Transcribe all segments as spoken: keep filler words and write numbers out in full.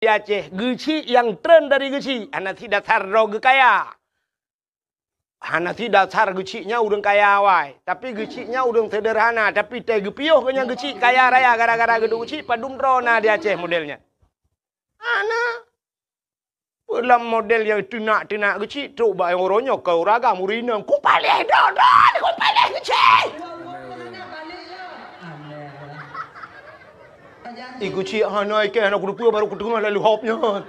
Di Aceh, geuchik nyang treun dari geuchik, hana sit dasar droe geukaya. Hana sit dasar geuchik nyan ureuëng kaya awai, tapi geuchik nyan ureuëng seudeurhana, tapi tai geupiôh geuh nyan geuchik kaya raya gara-gara geuduek geuchik, padum droe na di Aceh model nyan. Hana. Peue lam model nyang teunak-teunak geuchik, trok bak uroe nyoe keu ureuëng agam ureuëng inong, "Kupaléh droe-droe, kupaléh geuchik!" Ih, geuchik hana ikeh, hana kuteupeu, baru kuteungoh laju hop nyan.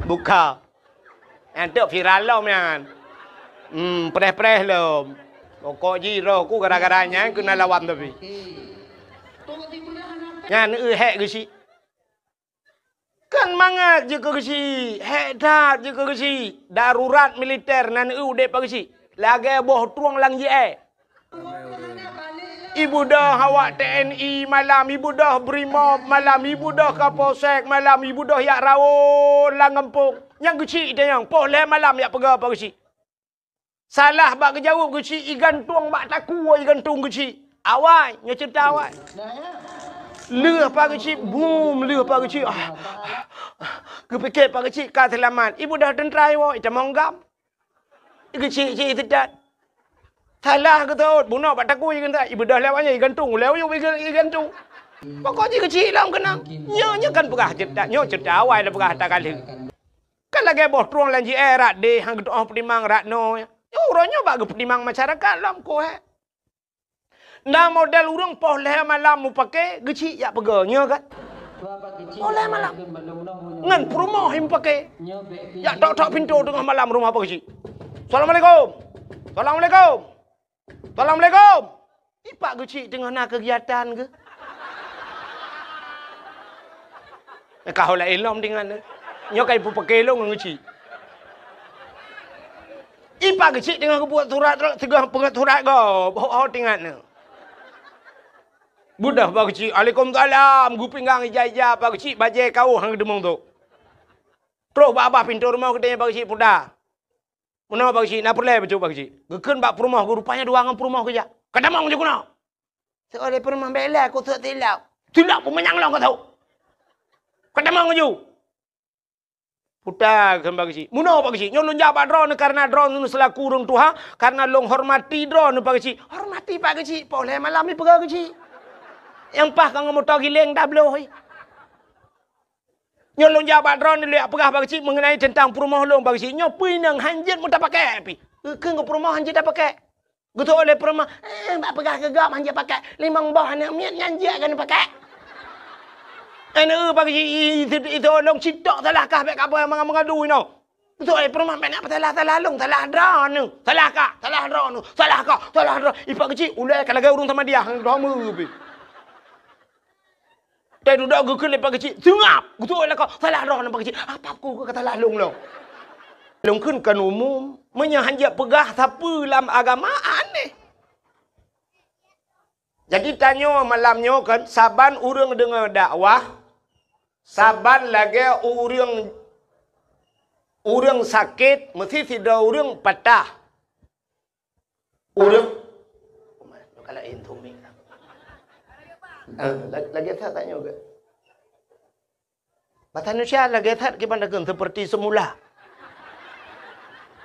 Buka. Nyan teuk viral lom nyan. Hmm, preh-preh lom. Pokok jih roh ku gara-gara nyan keunan lawan tapi. Nyan eu hék geuchik. Kan mangat jeuet keu geuchik, hék that jeuet keu geuchik. Darurat militer nan eu udeb bak geuchik. Lagée boh trueng lam jiée. Ibeudôh awak T N I malam, ibeudôh Brimob malam, ibeudôh Kapolsek malam, ibeudôh jak rawon lam gampông. Nyang geuchik tanyong, poh lhée malam jak peugah bak geuchik. Salah bak geujaweueb geuchik, igantung bak takue igantung geuchik. Awai, nyoe ceurita awai. Lheueh bak geuchik, bum, lheueh bak geuchik. Ah, ah, ah. Geupike bak geuchik ka seulamat. Ibeudôh teuntra iwoe, itamong gam. Geuchik-chik seudat. Salah geutot, bunoe bak takue igantung. Ibeudôh lewat nyan igantung, ulée uyueb iga-, igantung. Pokok jih geuchik lom keunong. Nyoe, nyoe kan peugah ceurita, nyoe ceurita awai lôn peugah ata ka lheueh. Kan lagée boh trueng lam jiée, rat deh han geutu'oh peutimang rat noe. Nyoe uroe nyoe bak geupeutimang masyarakat lom kohe. Na model ureuëng poh lhée malam mupake geuchik jak peugah, nyoe kan? Poh lhée malam. Ngon peurumoh mupake. Jak tok-tok pintoe teungoh malam rumoh bak geuchik. "Assalamualaikum. Assalamualaikum." "Assalamualaikum." Ipak geuchik teungoh na keugiatan geuh. Ka ho laén lom tingan. Nyoe ka ipupake lôn ngon geuchik. Ipak geuchik teungoh geubuet surat, teungoh peungét surat gob. Ho, ho tingan nyoe. Beudôh bak geuchik, "Alaikumsalam." Geupinggang ija-ija bak geuchik, bajée kaoh han geudeungoe tu. Troh bak babah pintoe rumoh geutanyoe bak geuchik puda. Meunoe bak geuchik, na peureulée bacut bak geuchik. Geukheun bak peurumoh geuh, rupanya dua ngon peurumoh geujak. "Ka tamong ju keunoe." Seulheueh peurumoh bela kuseuek tilok. "Tilok peumanyang lôn ka sôk. Ka tamong ju." Puta kheun bak geuchik. Meunoe bak geuchik. "Nyoe lôn jak bak droeneuh kareuna droeneuh seulaku ureuëng tuha, kareuna lôn hormati droeneuh bak geuchik." Hormati bak geuchik, poh lhée malam ipeugah geuchik. Nyang paih ka ngon moto giléng tabloe. Nyoe lôn jak bak droeneuh lôn jak peugah bak geuchik meungenai teuntang peurumoh lôn bak geuchik. Nyoe peue inong han jeuet meutapakée pih. Geukheun keu peurumoh han jeuet tapakée. Geutôk lé peurumoh, "Eh, bak peugah keu gob han jeuet pakée. Limong boh aneuk miet nyan jeuet keuneuk pakée." Aneuk bak geuchik, "Ih, ih, ih, lôn citok salah kah bék kaboh mangat-mangat dui nyoe." Geutôk lé peurumoh, "Bék na peusalah-salah lôn, salah droeneuh. Salah kah, salah droeneuh. Salah kah, salah droe." Ipak geuchik, ulée ka lagée ureuëng Samadiyah, han droe meu pih. Teududoe geukheun lé pak geuchik, "Seungab!" Geutôk lakoe, "Salah droeneuh pak geuchik." "Apa ku ka salah lôn lom?" Lôn kheun kan umum, meunyoe han jeuet peugah sapeue lam agama, aneh. Jadi tanyoe malam nyoe kan, saban ureuëng deungoe dakwah, saban lagée ureuëng, ureuëng sakét, meusi sidroe ureuëng patah. Ureuëng, kalau intu mik. Eh, la-, lagée that tanyoe ke? Bahasa Indonesia lagée that kiban dakeun seperti semula.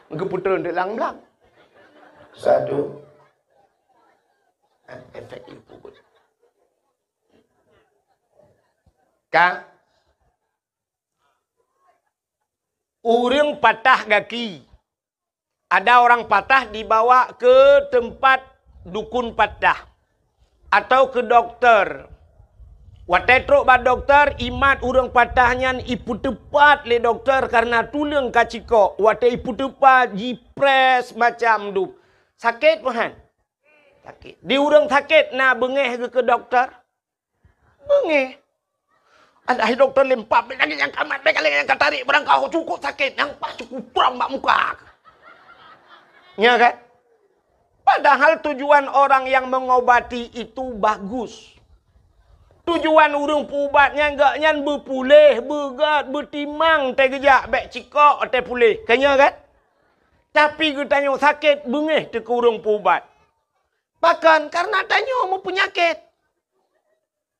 Geupeutrön di lang blang. Satu. Eh, efek ibu. Ka? Ureuëng patah gaki. Ada orang patah dibawa ke tempat dukun patah atau ke doktor. Watée trok bak doktor, imat ureuëng patah nyan ipeuteupat lé doktor kareuna tuleueng ka cikok. Watée ipeuteupat, jipress macam dup. Sakét meuhan? Sakét. Di ureuëng sakét na beungéh geuh keu doktor? Beungéh. Alah, doktor lempap, bék lagée nyang ka mat, bék lagée nyang ka tarék, barang ka cukôp sakét, nyang paih cukôp prang bak muka. Nya kan? Padahal tujuan orang yang mengobati itu bagus. Tujuan ureuëng peuubat nyan, gobnyan beupuléh, beugét, beutimang teuh geujak, bék cikok teuh puléh. Ka nya kan? Tapi geutanyoe sakét, beungéh teuh keu ureuëng peuubat. Pakon? Kareuna tanyoe meupeunyakét.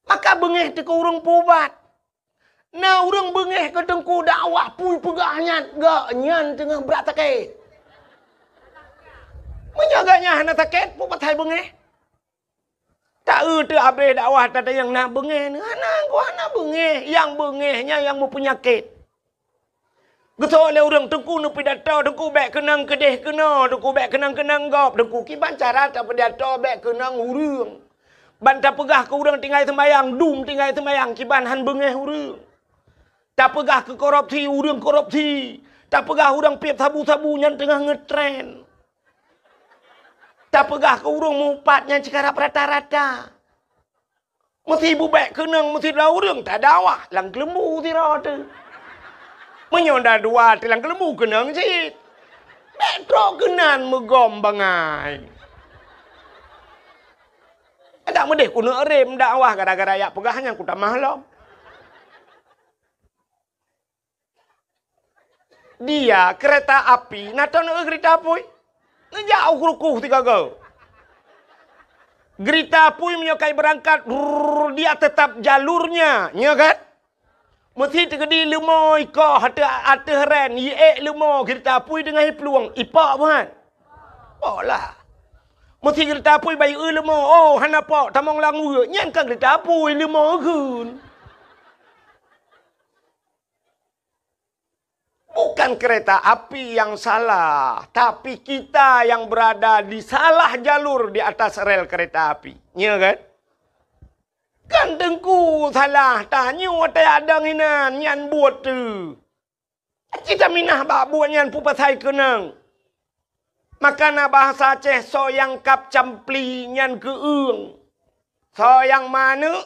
Maka beungéh teuka ureuëng peuubat. Na ureuëng beungéh keu teungku dakwah pui peugah nyan, gak nyan teungoh brat sakét. Meunyoe gak nyan hana sakét, peue pasai beungéh? Taeu teuh abéh dakwah tatanyong na beungéh, hana, hana beungéh. Nyang beungéh nyan nyang meupeunyakét. Geusoe lé ureuëng, teungku neupidato, teungku bék keunong keudeh keunoe, teungku bék keunong-keunong gob, teungku kiban cara tapidato bék keunong ureuëng. Ban tapeugah keu ureuëng tinggai seumayang, dum tinggai seumayang, kiban han beungéh ureuëng. Tapeugah keu korupsi, ureuëng korupsi. Tapeugah ureuëng piep sabu-sabu nyan teungoh ngetren. Tapeugah keu ureuëng mupat nyan ceukarab rata-rata. Meusi bubek keunong meusi droe ureuëng tadakwah lam keuleumbu sidroe teuh. Meunyoe na dua teuh lam keuleumbu keunong cit. Bék trok keunan meugom bangai. Adak meudeh kuneuk rem dakwah gara-gara yak peugah nyan kutamah lom. Dia kereta api, na teuh neu geurita apui. Neujak u rukuh tiga go. Geurita apui meunyoe kai beurangkat, rrrr, dia tetap jalurnya, nya kan? Meusi teukeudi leumo ikoh ateueh, ateueh ren, iék leumo geurita apui deungon iplueng, ipok buhan. Pok lah. Meusi geurita apui bayeue leumo, oh hana pok, tamong lam ueue, nyan kan geurita apui leumo geun. Bukan kereta api yang salah, tapi kita yang berada di salah jalur di atas rel kereta api. Nya kan? Kan teungku salah, tanyoe watée adong inan nyan buet teuh. Cita minah bak buet nyan peue pasai keunong. Maka na bahasa Aceh soe nyang kab campli nyan keu-ueng. Soe nyang maneuk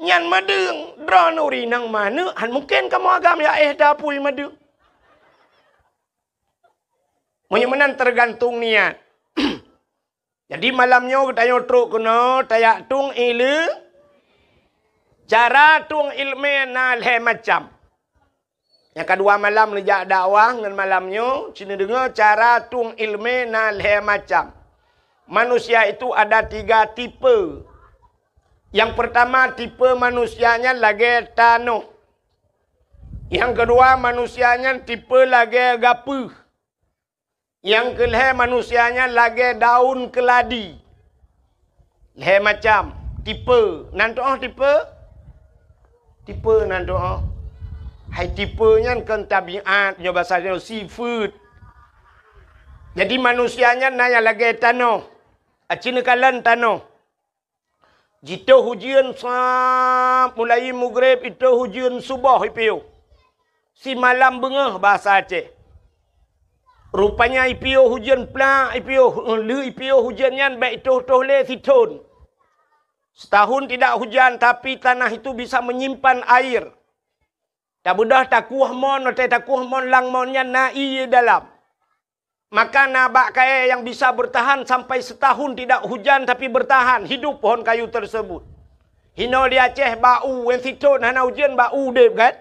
nyan meudeueng. Droeneuh ri nyang maneuk han mungken kamoe agam ya éh tapui meudeueng. Meunyoe meunan tergantung niat. Jadi malam nyoe geutanyoe trok keunoe tajak tueng ileumé. Cara tueng ileumé na lhée macam. Nyang kadua malam neujak dakwah ngon malam nyoe, ci neudeungoe cara tueng ileumé na lhée macam. Manusia itu ada tiga tipe. Nyang pertama tipe manusia nyan lagée tanoh. Nyang keudua manusia nyan tipe lagée gapeuh. Nyang keu lhée manusia nyan lagée daun keuladi. Lhée macam tipe. Nan tuoh tipe? Tipe nan tuoh. Hai tipe nyan kon tabiat, nyoe basa nyoe sifeuet. Jadi manusia nyan na nyang lagée tanoh. Aci neukalon tanoh. Jitoh ujeuen sab mulai mugreb itoh ujeuen suboh ipiôh. Simalam beungoh basa Aceh. Rupanya ipiôh ujeuen plak, ipiôh, lheueh ipiôh ujeuen nyan bék itoh-toh lé sithon. Setahun tidak hujan, tapi tanah itu bisa menyimpan air. Tabeudôh takueh mon, watée takueh mon lam mon nyan na ié dalam. Maka na bak kayée nyang bisa bertahan sampai setahun tidak hujan tapi bertahan hidup pohon kayu tersebut. Hinoe di Aceh bak u, wen sithon hana ujeuen bak u udeb kan?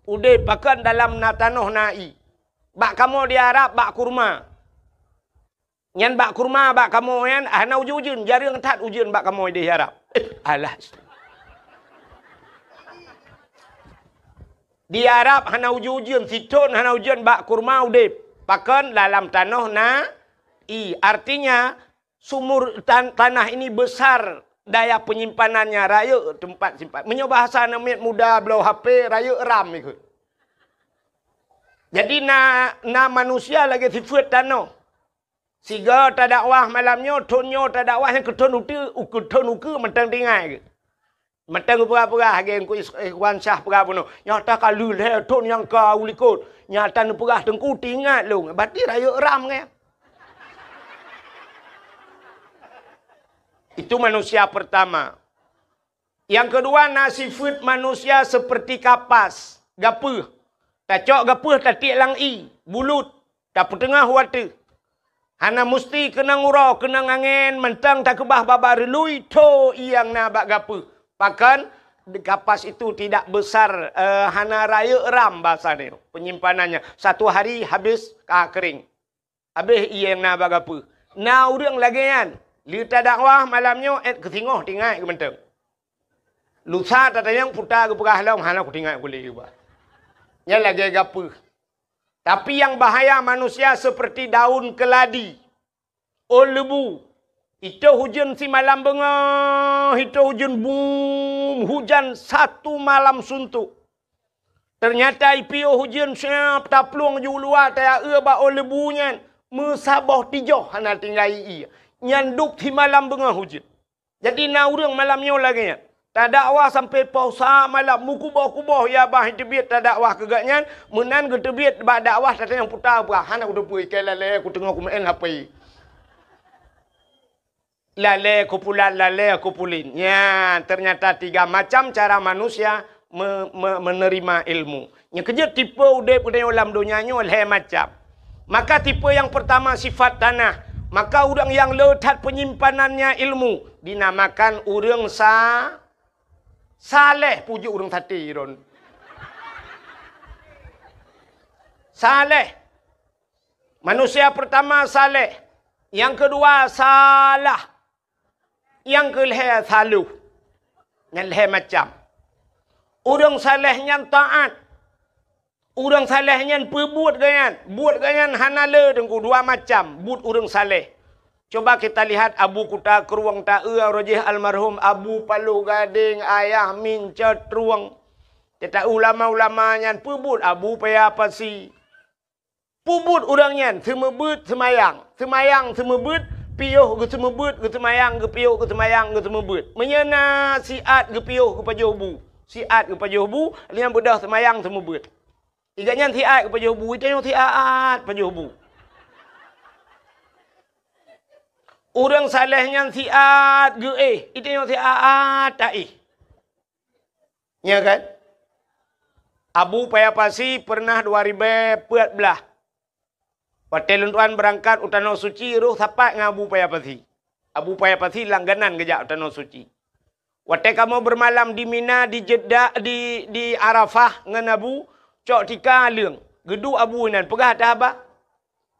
Udeb pakon dalam na tanoh na ié. Bak kamoe di Arab bak kurma. Nyan bak kurma bak kamoe nyan hana ujeuen-ujeuen, jareueng that ujeuen bak kamoe di Arab. Eh, alah. Di Arab hana ujeuen-ujeuen, sithon hana ujeuen bak kurma udeb. Pakon dalam tanoh na ié. Artinya sumur tan-, tanah ini besar daya penyimpanannya, rayeuk tempat simpan. Meunyoe bahasa aneuk miet muda bloe H P, rayeuk ram ikot. Jadi na, na manusia lagée sifeuet tanoh. Sigoe tadakwah malam nyoe, thon nyoe tadakwah nyang keu thon uteue, u keu thon ukeue mantong tinggai. Mantong geupeugah-peugah lagée Teungku Is-, Ikhwan Syah peugah bunoe. Nyata ka lheueh lhée thon nyang ka u likot. Nyata neupeugah Teungku teuingat lôn. Berarti rayeuk ram nyan. Itu manusia pertama. Nyang keudua na sifeuet manusia seperti kapas, gapeuh. Tacok gapeuh tatiek lam ié, bulut, tapeuteungoh u ateueh. Hana musti keunong uroe, keunong angén, mantong takeubah babah reului, tho ié nyang na bak gapeuh. Pakon, kapas itu tidak besar, eh, hana rayeuk ram basa nyoe, penyimpanannya. Satu hari habis, ka kering. Habéh ié nyang na bak gapeuh. Na ureuëng lagée nyan. Lheueh tadakwah malam nyoe, ék keu singoh tinggai keu mantong. Lusa tatanyong puta geupeugah lom, hana kutingat kulé geuba. Nyan lagée gapeuh. Tapi nyang bahaya manusia seperti daun keladi. Ôn leubu. Itoh ujeuen simalam beungoh, itoh ujeuen bum, hujan satu malam suntuk. Ternyata ipiôh ujeuen siab taplueng ju luwa tayaue bak ôn leubu nyan, meusaboh tijoh hana tinggai ié. Nyan dub simalam beungoh ujeuen. Jadi na ureuëng malam nyoe lagée nyan. Tadakwah sampai poh sa malam, meukuboh-kuboh ya bah teubiet tadakwah keu gobnyan, meunan geuteubiet bak dakwah tatanyong puta bah, hana kuteupeue ikei lalée kuteungoh kumeu'en H P. Lalée kupulan, lalée kupulin. Nyan, ternyata tiga macam cara manusia me-, me-, menerima ilmu. Nyang keujeuet tipe udeb geutanyoe lam donya nyoe lhée macam. Maka tipe nyang peurtama sifat tanah. Maka ureuëng nyang le that peunyimpannannya ilmu dinamakan ureuëng sa-, saleh, pujuk ureuëng saté ron. Saleh. Manusia peurtama saleh. Nyang keudua salah. Nyang keulhée saloh. Nyan lhée macam. Ureuëng saleh nyan taát. Ureuëng saleh nyan peubuet gobnyan. Buet gobnyan hana le teungku dua macam buet ureuëng saleh. Coba kita lihat Abu Kuta Krueng taeu roh jih almarhum Abu Paloh Gadeng Ayah Min Cot Trueng. Teuta ulama-ulama nyan peubuet Abu Paya Pasi. Peubuet ureuëng nyan seumeubeuet seumayang, seumayang seumeubeuet, piôh geuseumeubeuet, geuseumayang, geupiôh geuseumayang, geuseumeubeuet. Meunyoe na siat geupiôh geupajoh bu, siat geupajoh bu, lheueh nyan beudôh seumayang seumeubeuet. Iga nyan siat geupajoh bu, itanyoe siat pajoh bu. Ureuëng saleh nyan siat geuéh, itanyoe siat taéh. Ya kan? Abu Paya Pasi pernah dua ribée peuet blaih. Watée lôn tuan beurangkat u Tanoh Suci, roh sapat ngon Abu Paya Pasi. Abu Paya Pasi langganan geujak u Tanoh Suci. Watée kamoe beumalam di Mina, di Jeddah, di, di Arafah ngon Abu, cok tika leueng. Geuduek Abu inan, peugah that haba.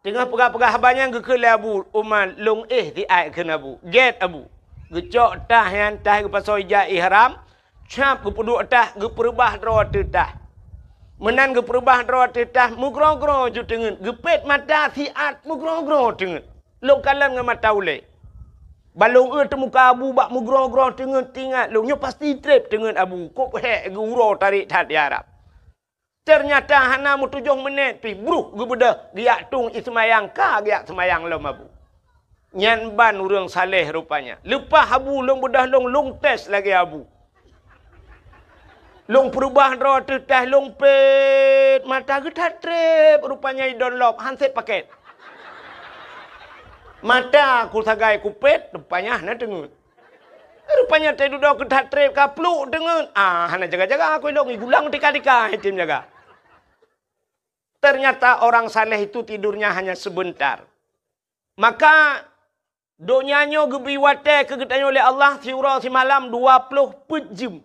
Teungoh peugah-peugah haba nyan geukheun lé Abu Umar, "Lôn éh siat," kheun Abu. Gét Abu. Geucok tah nyan, tah geupasoe ija ihram, cap geupeuduek tah, geupeureubah droe ateueh tah. Meunan geupeureubah droe ateueh tah, meugroe-groe ju teungeut, geupét mata siat meugroe-groe teungeut. Lôn kalon ngon mata ulée. Ban lôn eu teumuka Abu bak meugroe-groe teungeut, teuingat lôn nyoe pasti treb teungeut Abu, kok hék geu-uroe tarék that di Arab. Teunyata hana meutujoh meunét pih, bruh geubeudôh geujak tueng i seumayang, ka geujak seumayang lom Abu. Nyan ban ureuëng saleh rupanya. Leupah Abu lôn beudôh lôn, lôn tes lagée Abu. Lôn peureubah droe ateueh tah, lôn pét mata, geuthat treb rupanya i Dunlop, han sép pakét. Mata ku sagai kupét, rupanya hana teungeut. Rupanya teududoe geuthat treb ka pluek teungeut. Ah, hana jaga-jaga aku ilong, igulang tika-tika item jaga. Ternyata orang saleh itu tidurnya hanya sebentar. Maka donya nyoe geubri watée keu geutanyoe lé Allah siuroe simalam dua ploh peuet jeuem.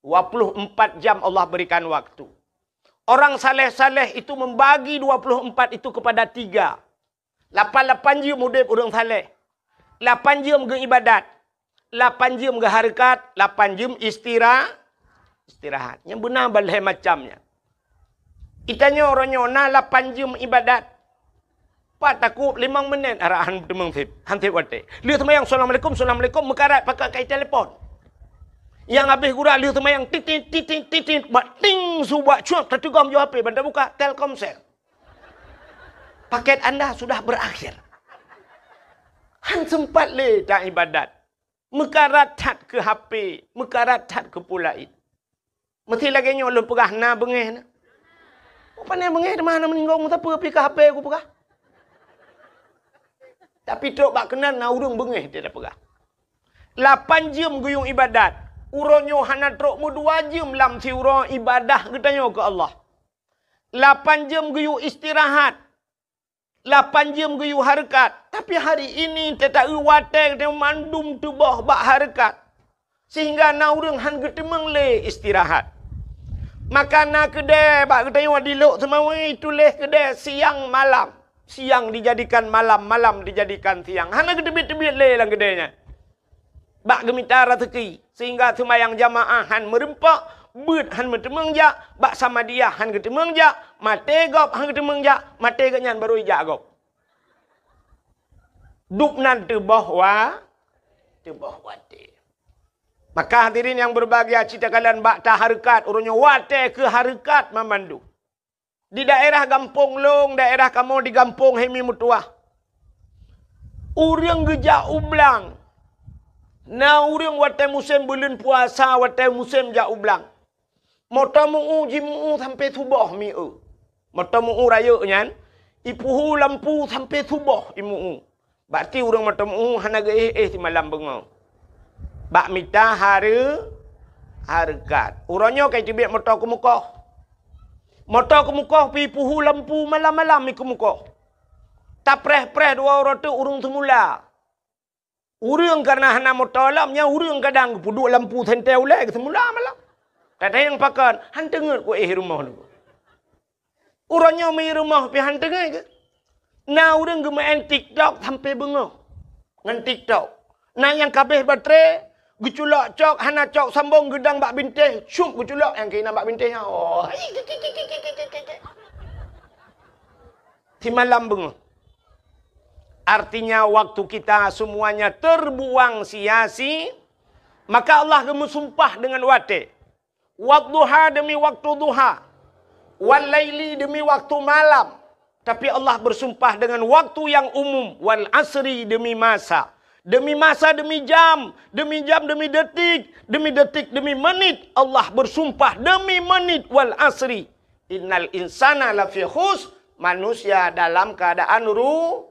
Dua ploh empat jam Allah berikan waktu. Orang saleh-saleh itu membagi dua ploh empat itu kepada tiga. Lapan-lapan jeuem udeb ureuëng saleh. Lapan jeuem geuibadat. Lapan jeuem geuhareukat, lapan jeuem istira-, istirahat. Nyang beuna ban lhée macam nyan. Itanyoe uroe nyoe na lapan jeuem ibadat. Pat takot limong meunét arahan teumeung sép, han sép watée. Lheueh seumayang, "Assalamualaikum, assalamualaikum," meukarat pakat kai telepon. Nyang habéh gura lheueh seumayang, titit, titit, titit, bak ting su bak cuak, tateugom ju H P, ban tabuka, Telkomsel. Paket anda sudah berakhir. Han sempat lé ta ibadat. Meukarat that keu H P, meukarat that keu peue laén. Meusti lagée nyoe lôn peugah na beungéh na. Pane beungéh teuma hana meuninggoe meusapeue pih keu H P kupeugah. Tapi trok bak keunan na ureuëng beungéh dia peugah. Lapan jeuem geuyue ibadat. Uroe nyoe hana trok meudua jeuem lam siuroe ibadah geutanyoe keu Allah. Lapan jeuem geuyue istirahat. Lapan jeuem geuyue hareukat. Tapi hari ini teuta-eu watée geutanyoe mandum tuboh bak hareukat. Sehingga na ureuëng han geuteumeung lé istirahat. Maka na keudée bak geutanyoe di Lhokseumawe, Seumawe tuléh keudée siang malam. Siang dijadikan malam, malam dijadikan siang. Hana geuteubiet-teubiet lé lam keudée nyan. bak geumita raseuki, sehingga seumayang jamaah han meureumpok, beuet han meuteumeung jak, bak samadiyah han geuteumeung jak, maté gob han geuteumeung jak, maté gobnyan barô ijak gob. Dub nan teuboh wa-, teuboh watée. Maka hadirin nyang berbahagia, cit takalon bak tahareukat, uroe nyoe watée keu hareukat mamandum. Di daerah gampông lôn, daerah kamoe di gampông Hemi Meutuah, ureuëng geujak u blang. Na ureuëng watée musém buleuen puasa, watée musém jak u blang. Moto meu-u jimeu-u sampoe suboh mi-eu. Moto meu-u rayeuk nyan, ipeuhu lampu sampoe suboh imeu-u. Bak ti ureuëng moto meu-u hana geuéh-éh simalam beungoh. Bak mita hareu-, hareukat. Uroe nyoe ka iteubiet moto keumeukoh. Moto keumeukoh pih ipeuhu lampu malam-malam ikeumeukoh. Tapreh-preh dua uroe teuk ureuëng seumula. Ureuëng kareuna hana moto lom, nyan ureuëng kadang geupeuduek lampu sentée ulée geuseumula malam. Tatanyong pakon, han teungeut kuéh rumoh nyoe. Uroe nyoe mi rumoh pih han teungeut keu. Na ureuëng geumeu'en TikTok sampoe beungoh ngon TikTok. Na nyang kabeh baterai, geuculok cok, hana cok sambong, geudong bak bintéh, cup geuculok nyang keunan bak bintéh nyan. Oh. Simalam beungoh. Artinya, waktu kita semuanya terbuang sia-sia, maka Allah geumeusumpah dengan watée. Wadduha demi waktu duha. Wal laili demi waktu malam. Tapi Allah bersumpah dengan waktu yang umum. Wal asri demi masa. Demi masa, demi jam. Demi jam, demi detik. Demi detik, demi menit. Allah bersumpah demi menit. Wal asri. Innal insana lafi khus, manusia dalam keadaan ru-,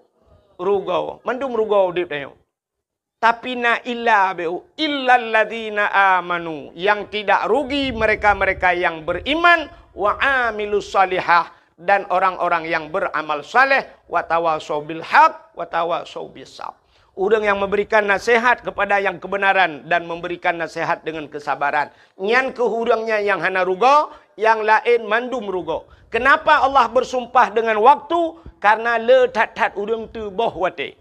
rugoe. Mandum rugoe udeb tanyoe. Tapi na illa beu, illalladzina amanu, yang tidak rugi mereka-mereka yang beriman, wa amilus salihah, dan orang-orang yang beramal saleh, wa tawasau bil haq, wa tawasau bis sabr. Ureuëng yang memberikan nasihat kepada yang kebenaran dan memberikan nasihat dengan kesabaran. Nyan keuh ureuëng nyan nyang hana rugoe, nyang laén mandum rugoe. Kenapa Allah bersumpah dengan waktu? Karena le that-that ureuëng teuboh watée.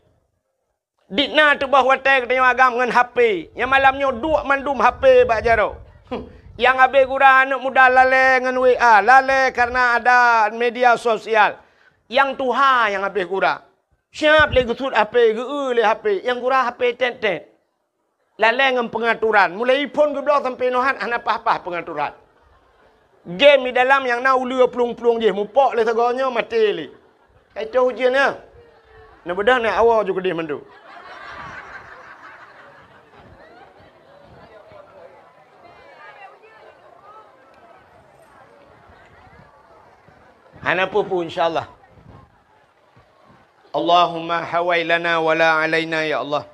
Dikna teuboh watée geutanyoe agam ngon H P. Nyang malam nyoe duek mandum H P bak jaroe. Nyang habéh gura aneuëk muda lalée ngon W A, lalée karena ada media sosial. Nyang tuha nyang habéh gura. Siab lé geusut H P, geu-eu lé H P, nyang gura H P tét-tét. Lalée ngon peungaturan, mulai iphon geubloe sampoe nohat hana paih-paih peungaturan. Game di dalam nyang na uleue plueng-plueng jih, mupok lé sagoe nyoe maté lé. Ka itoh ujeuen nyan. Neubeudôh nyan awoe ju keudeh mandum. Hana peue-peue, insya Allah. Allahumma hawai lana wa la alaina, ya Allah.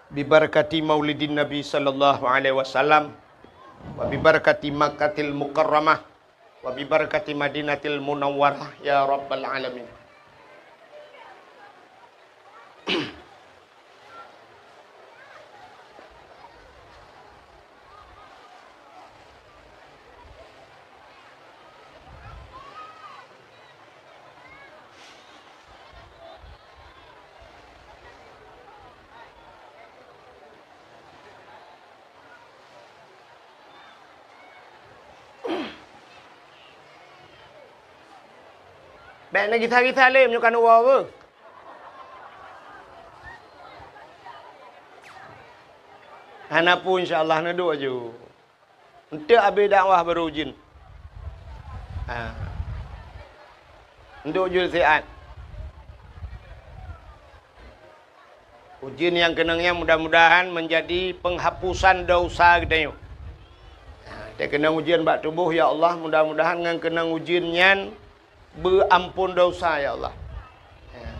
Bi barakati maulidin Nabi sallallahu alaihi wasallam, wa bi barakati Makkatil Mukarramah, wa bi barakati Madinatil Munawwarah, ya rabbal alamin. Bék neugisa-gisa lé meunyoe ka neuwoe beuh. Hana peue, insya Allah, neuduek aju. Enteuk abéh dakwah baru ujeuen. Ha. Enteuk ujeuen siat. Ujeuen nyang keunong nyan mudah-mudahan menjadi penghapusan dosa geutanyoe. Ha, teukeunong ujeuen bak tuboh, ya Allah, mudah-mudahan ngon keunong ujeuen nyan beuampon dosa, ya Allah. Ya.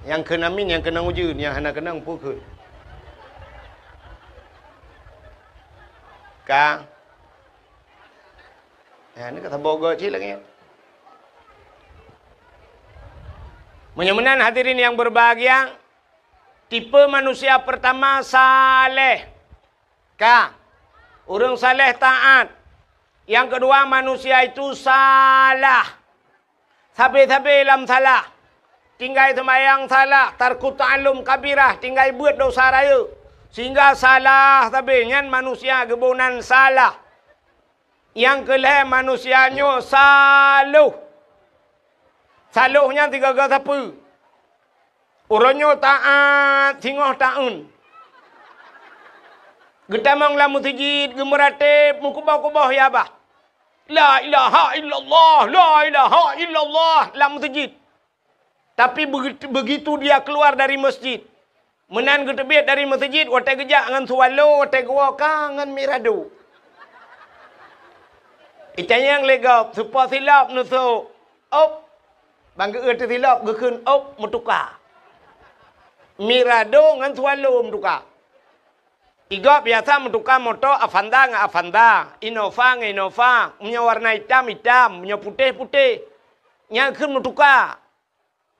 Nyang kheun amin, nyang keunong ujeuen, nyang hana keunong peue kheun. Ka. Ya, ni kata bogoe cit lagi. Meunyoe meunan hadirin yang berbahagia, tipe manusia pertama saleh. Ka. Ureuëng saleh taat. Yang kedua, manusia itu salah. Sabe-sabe lam salah. tinggai seumayang salah, tarku ta'allum kabirah, tinggai beuet dosa rayeuk, sehingga salah sabe, nyan manusia geuboh nan salah. Nyang keu lhée manusia nyoe saloh. Saloh nyan sigoe-goe sapeue? Uroe nyoe taát, singoh taeun. Geutamong lam meuseujid, geumeuratéb, meukuboh-kuboh ya bah. La ilaha illallah, la ilaha illallah lam meuseujid. Tapi begitu, begitu dia keluar dari masjid, meunan geuteubiet dari meuseujid, watée geujak ngon swallow, watée geuwoe ka ngon mirado. Itanyong lé gob, seupôt silop neusok, op, ban geu-eu teusilop geukheun op meutuka. Mirado ngon swallow meutuka. Igob biasa meutuka moto Avanza ngon Avanza, Innova ngon Innova, meunyoe warna itam, itam, meunyoe putéh, putéh. Nyan kheun meutuka.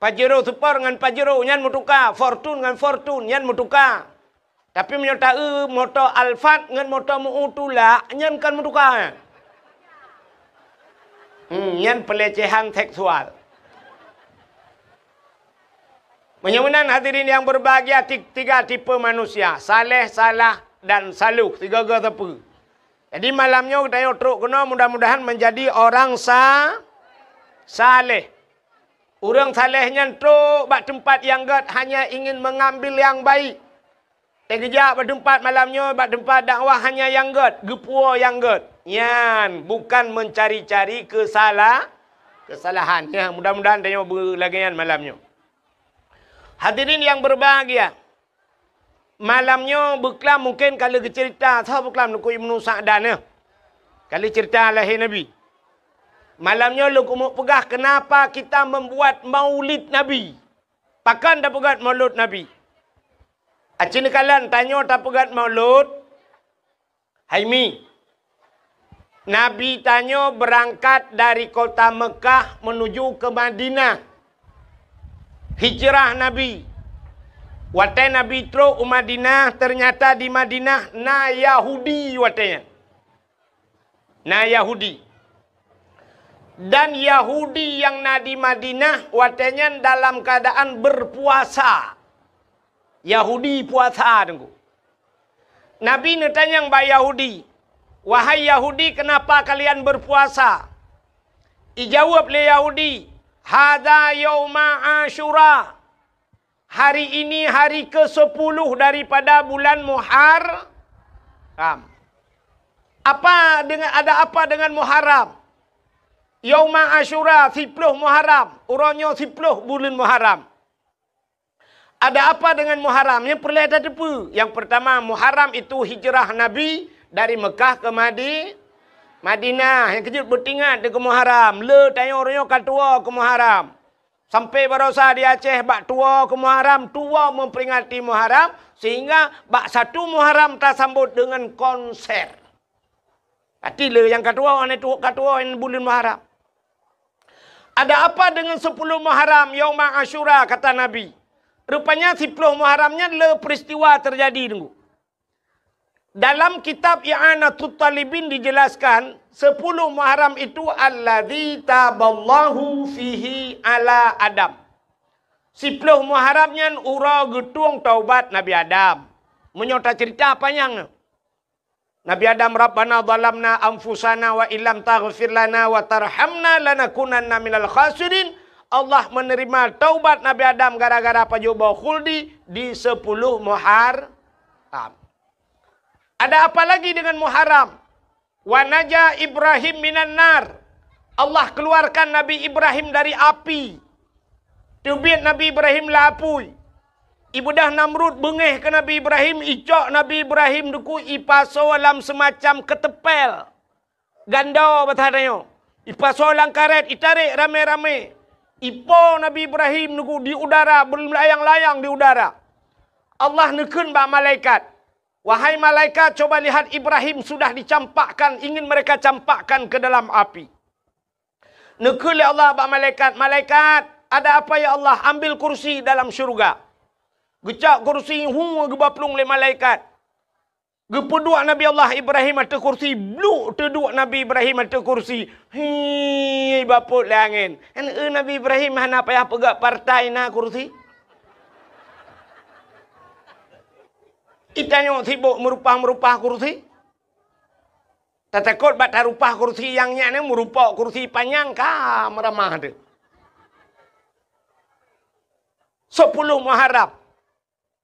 Pajero Sport ngon Pajero nyan meutuka, Fortuner ngon Fortuner nyan meutuka. Tapi meunyoe taeu moto Alphard ngon moto meu tulak, nyan kon meutuka. Hmm, nyan pelecehan seksual. Meunyoe meunan hadirin yang berbahagia, ti-, tiga tipe manusia, saleh, salah, dan saluh, sigoe-goe sapeue. Jadi malam nyoe geutanyoe trok keunoe mudah-mudahan menjadi orang sa-, saleh. Ureuëng saleh nyan trok bak teumpat nyang gét hanya ingin mengambil yang baik. Teugeujak bak teumpat malam nyoe, bak teumpat dakwah hanya nyang gét, geupuwoe nyang gét. Nyan bukan mencari-cari kesala-, kesalahan. Ya, mudah-mudahan tanyoe beulagée nyan malam nyoe. Hadirin yang berbahagia, malam nyoe beuklam mungken ka lheueh geuceurita, soe beuklam Teungku Ibnu Sa'dan nyoe. Ka lheueh ceurita lahé Nabi. Malam nyoe lôn keumeung peugah kenapa kita membuat maulid Nabi. Pakon tapeugét maulud Nabi? Aci neukalon tanyoe tapeugét maulud, hai mi. Nabi tanyoe beurangkat dari kota Meukah menuju ke Madinah. Hijrah Nabi. Watée Nabi trok u Madinah, ternyata di Madinah na Yahudi watée nyan. Na Yahudi. Dan Yahudi nyang na di Madinah watée nyan dalam keadaan berpuasa. Yahudi puasa, Teungku. Nabi neutanyong bak Yahudi, "Wahai Yahudi, kenapa kalian berpuasa?" Ijaweueb lé Yahudi, "Hadza yauma Asyura." Hari ini hari kesepuluh daripada bulan Muharram. Apa dengan, ada apa dengan Muharram? Yauma Asyura, siploh Muharram. Uroe nyoe siploh buleuen Muharram. Ada apa dengan Muharram? Nyang peureulée tateupeue. Yang pertama, Muharram itu hijrah Nabi dari Mekah ke Madi-, Madinah. Nyang keujeuet beutingat di keu Muharram. Le tanyoe uroe nyoe ka tuwoe keu Muharram. Sampai barosa di Aceh bak tuwoe keu Muharram, tuwoe memperingati Muharram, sehingga bak satu Muharram tasambot dengan konser. Pati le nyang ka tuwoe, aneuk tuwoe ka tuwoe ngon buleuen Muharram. Ada apa dengan sepuluh Muharram, Yauma Asyura, kata Nabi? Rupanya siploh Muharram nyan le peristiwa terjadi, Teungku. Dalam kitab I'anatut Talibin dijelaskan, sepuluh Muharram itu alladzi taballahu fihi ala Adam. Siploh Muharram nyan uroe geutueng taubat Nabi Adam. Meunyoe taceurita panyang nyoe. Nabi Adam, "Rabbana zalamna anfusana wa illam taghfir lana wa tarhamna lanakunanna minal khasirin." Allah menerima taubat Nabi Adam gara-gara pajoh boh khuldi di sepuluh Muharram. Ada apa lagi dengan Muharram? "Wa naja Ibrahim minan nar." Allah keluarkan Nabi Ibrahim dari api. Teubiet Nabi Ibrahim lam apui. Ibeudôh Namrud beungéh keu Nabi Ibrahim, icok Nabi Ibrahim Teungku ipasoe lam seumacam keuteumpél. Gando basa tanyoe. Ipasoe lam karét, itarek ramé-ramé. Ipo Nabi Ibrahim Teungku di udara, beulayang-layang di udara. Allah neukheun bak malaikat, "Wahai malaikat, coba lihat Ibrahim sudah dicampakkan, ingin mereka campakkan ke dalam api." Neukheun lé Allah bak malaikat, "Malaikat, ada apa ya Allah? Ambil kursi dalam syurga." Geucok kursi, hu, geuba plueng lé malaikat. Geupeuduek Nabi Allah Ibrahim ateueh kursi, bluk teuduek Nabi Ibrahim ateueh kursi. Hi, bapot lé angén. Kan, eh, Nabi Ibrahim hana payah peugah partai na kursi. Itanyoe sibok meurupah-meurupah kursi. Tatakot bak tarupah kursi nyang nyan, meurupok kursi panyang ka meuramah teuh. Sepuluh Muharram.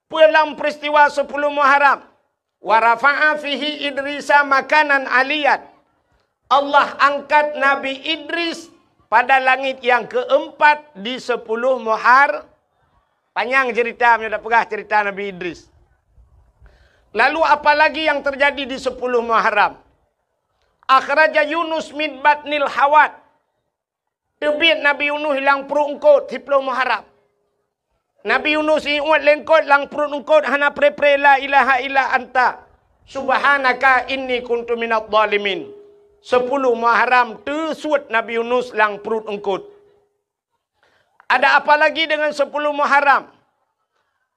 Peue lam peristiwa sepuluh Muharram? "Wa rafa'a fihi Idrisa makanan aliyan." Allah angkat Nabi Idris pada langit yang keempat di sepuluh Muhar-, panyang cerita, meunyoe tapeugah cerita Nabi Idris. Lalu apalagi yang terjadi di sepuluh Muharram? "Akhraja Yunus min batnil hawat." Teubiet Nabi Yunus lam pruet eungkot, siploh Muharram. Nabi Yunus iuet lé eungkot, lam pruet eungkot hana pre-pre la ilaha illa anta subhanaka inni kuntu minadh dhalimin. Sepuluh Muharram teusuet Nabi Yunus lam pruet eungkot. Ada apa lagi dengan sepuluh Muharram?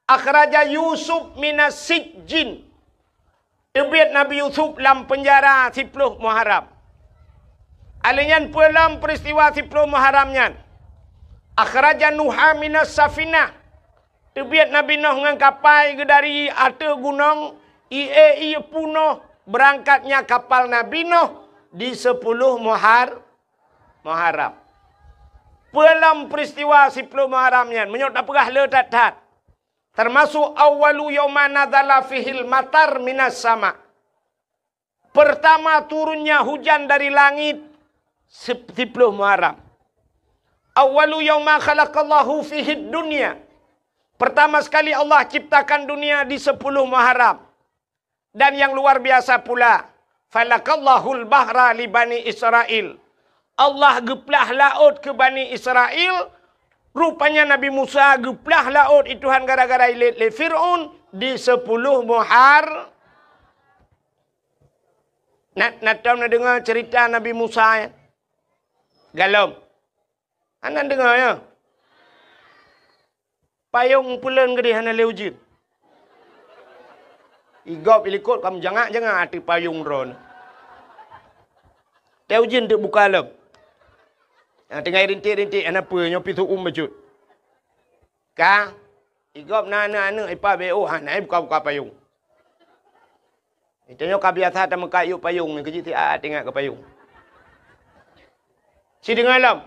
"Akhraja Yusuf minas sijjin." Teubiet Nabi Yusuf lam peunjara siploh Muharram. Alheuh nyan peue lam peristiwa siploh Muharram nyan? "Akhraja Nuha minas safinah." Teubiet Nabi Nuh ngon kapai geuh dari ateueh gunong, ié-ié punoh, beurangkat nyan kapal Nabi Nuh di sepuluh Muhar-, Muharram. Peue lam peristiwa siploh Muharram nyan, meunyoe tapeugah le that-that? Termasuk, "Awwalu yauma nazala fihil matar minas sama." Pertama turunnya hujan dari langit, sip-, siploh Muharram. "Awwalu yauma khalaqallahu fihid dunya." Pertama sekali Allah ciptakan dunia di sepuluh Muharram. Dan yang luar biasa pula, "Falakallahul bahra li Bani Israil." Allah geuplah laôt keu Bani Israil, rupanya Nabi Musa geuplah laôt i Tuhan gara-gara ilét lé Fir'aun di sepuluh Muhar-, na, na tom na deungoe cerita Nabi Musa nyan? Galom. Hana deungoe, ya? Payong peuleuen geudeh hana lé ujeuen. Igop ilikot ka meujangak-jangak ateueh payong droeneuh. Teuh ujeuen teuk buka lom. Nyang teungoh rintik-rintik hana peue, nyoe pih seu-uem bacut. Ka, igop na aneuk-aneuk ipa B O hana buka-buka payong. Tanyoe ka biasa tameukat yub payong nyoe, keu jih siat ingat keu payong. Sideungoe lom.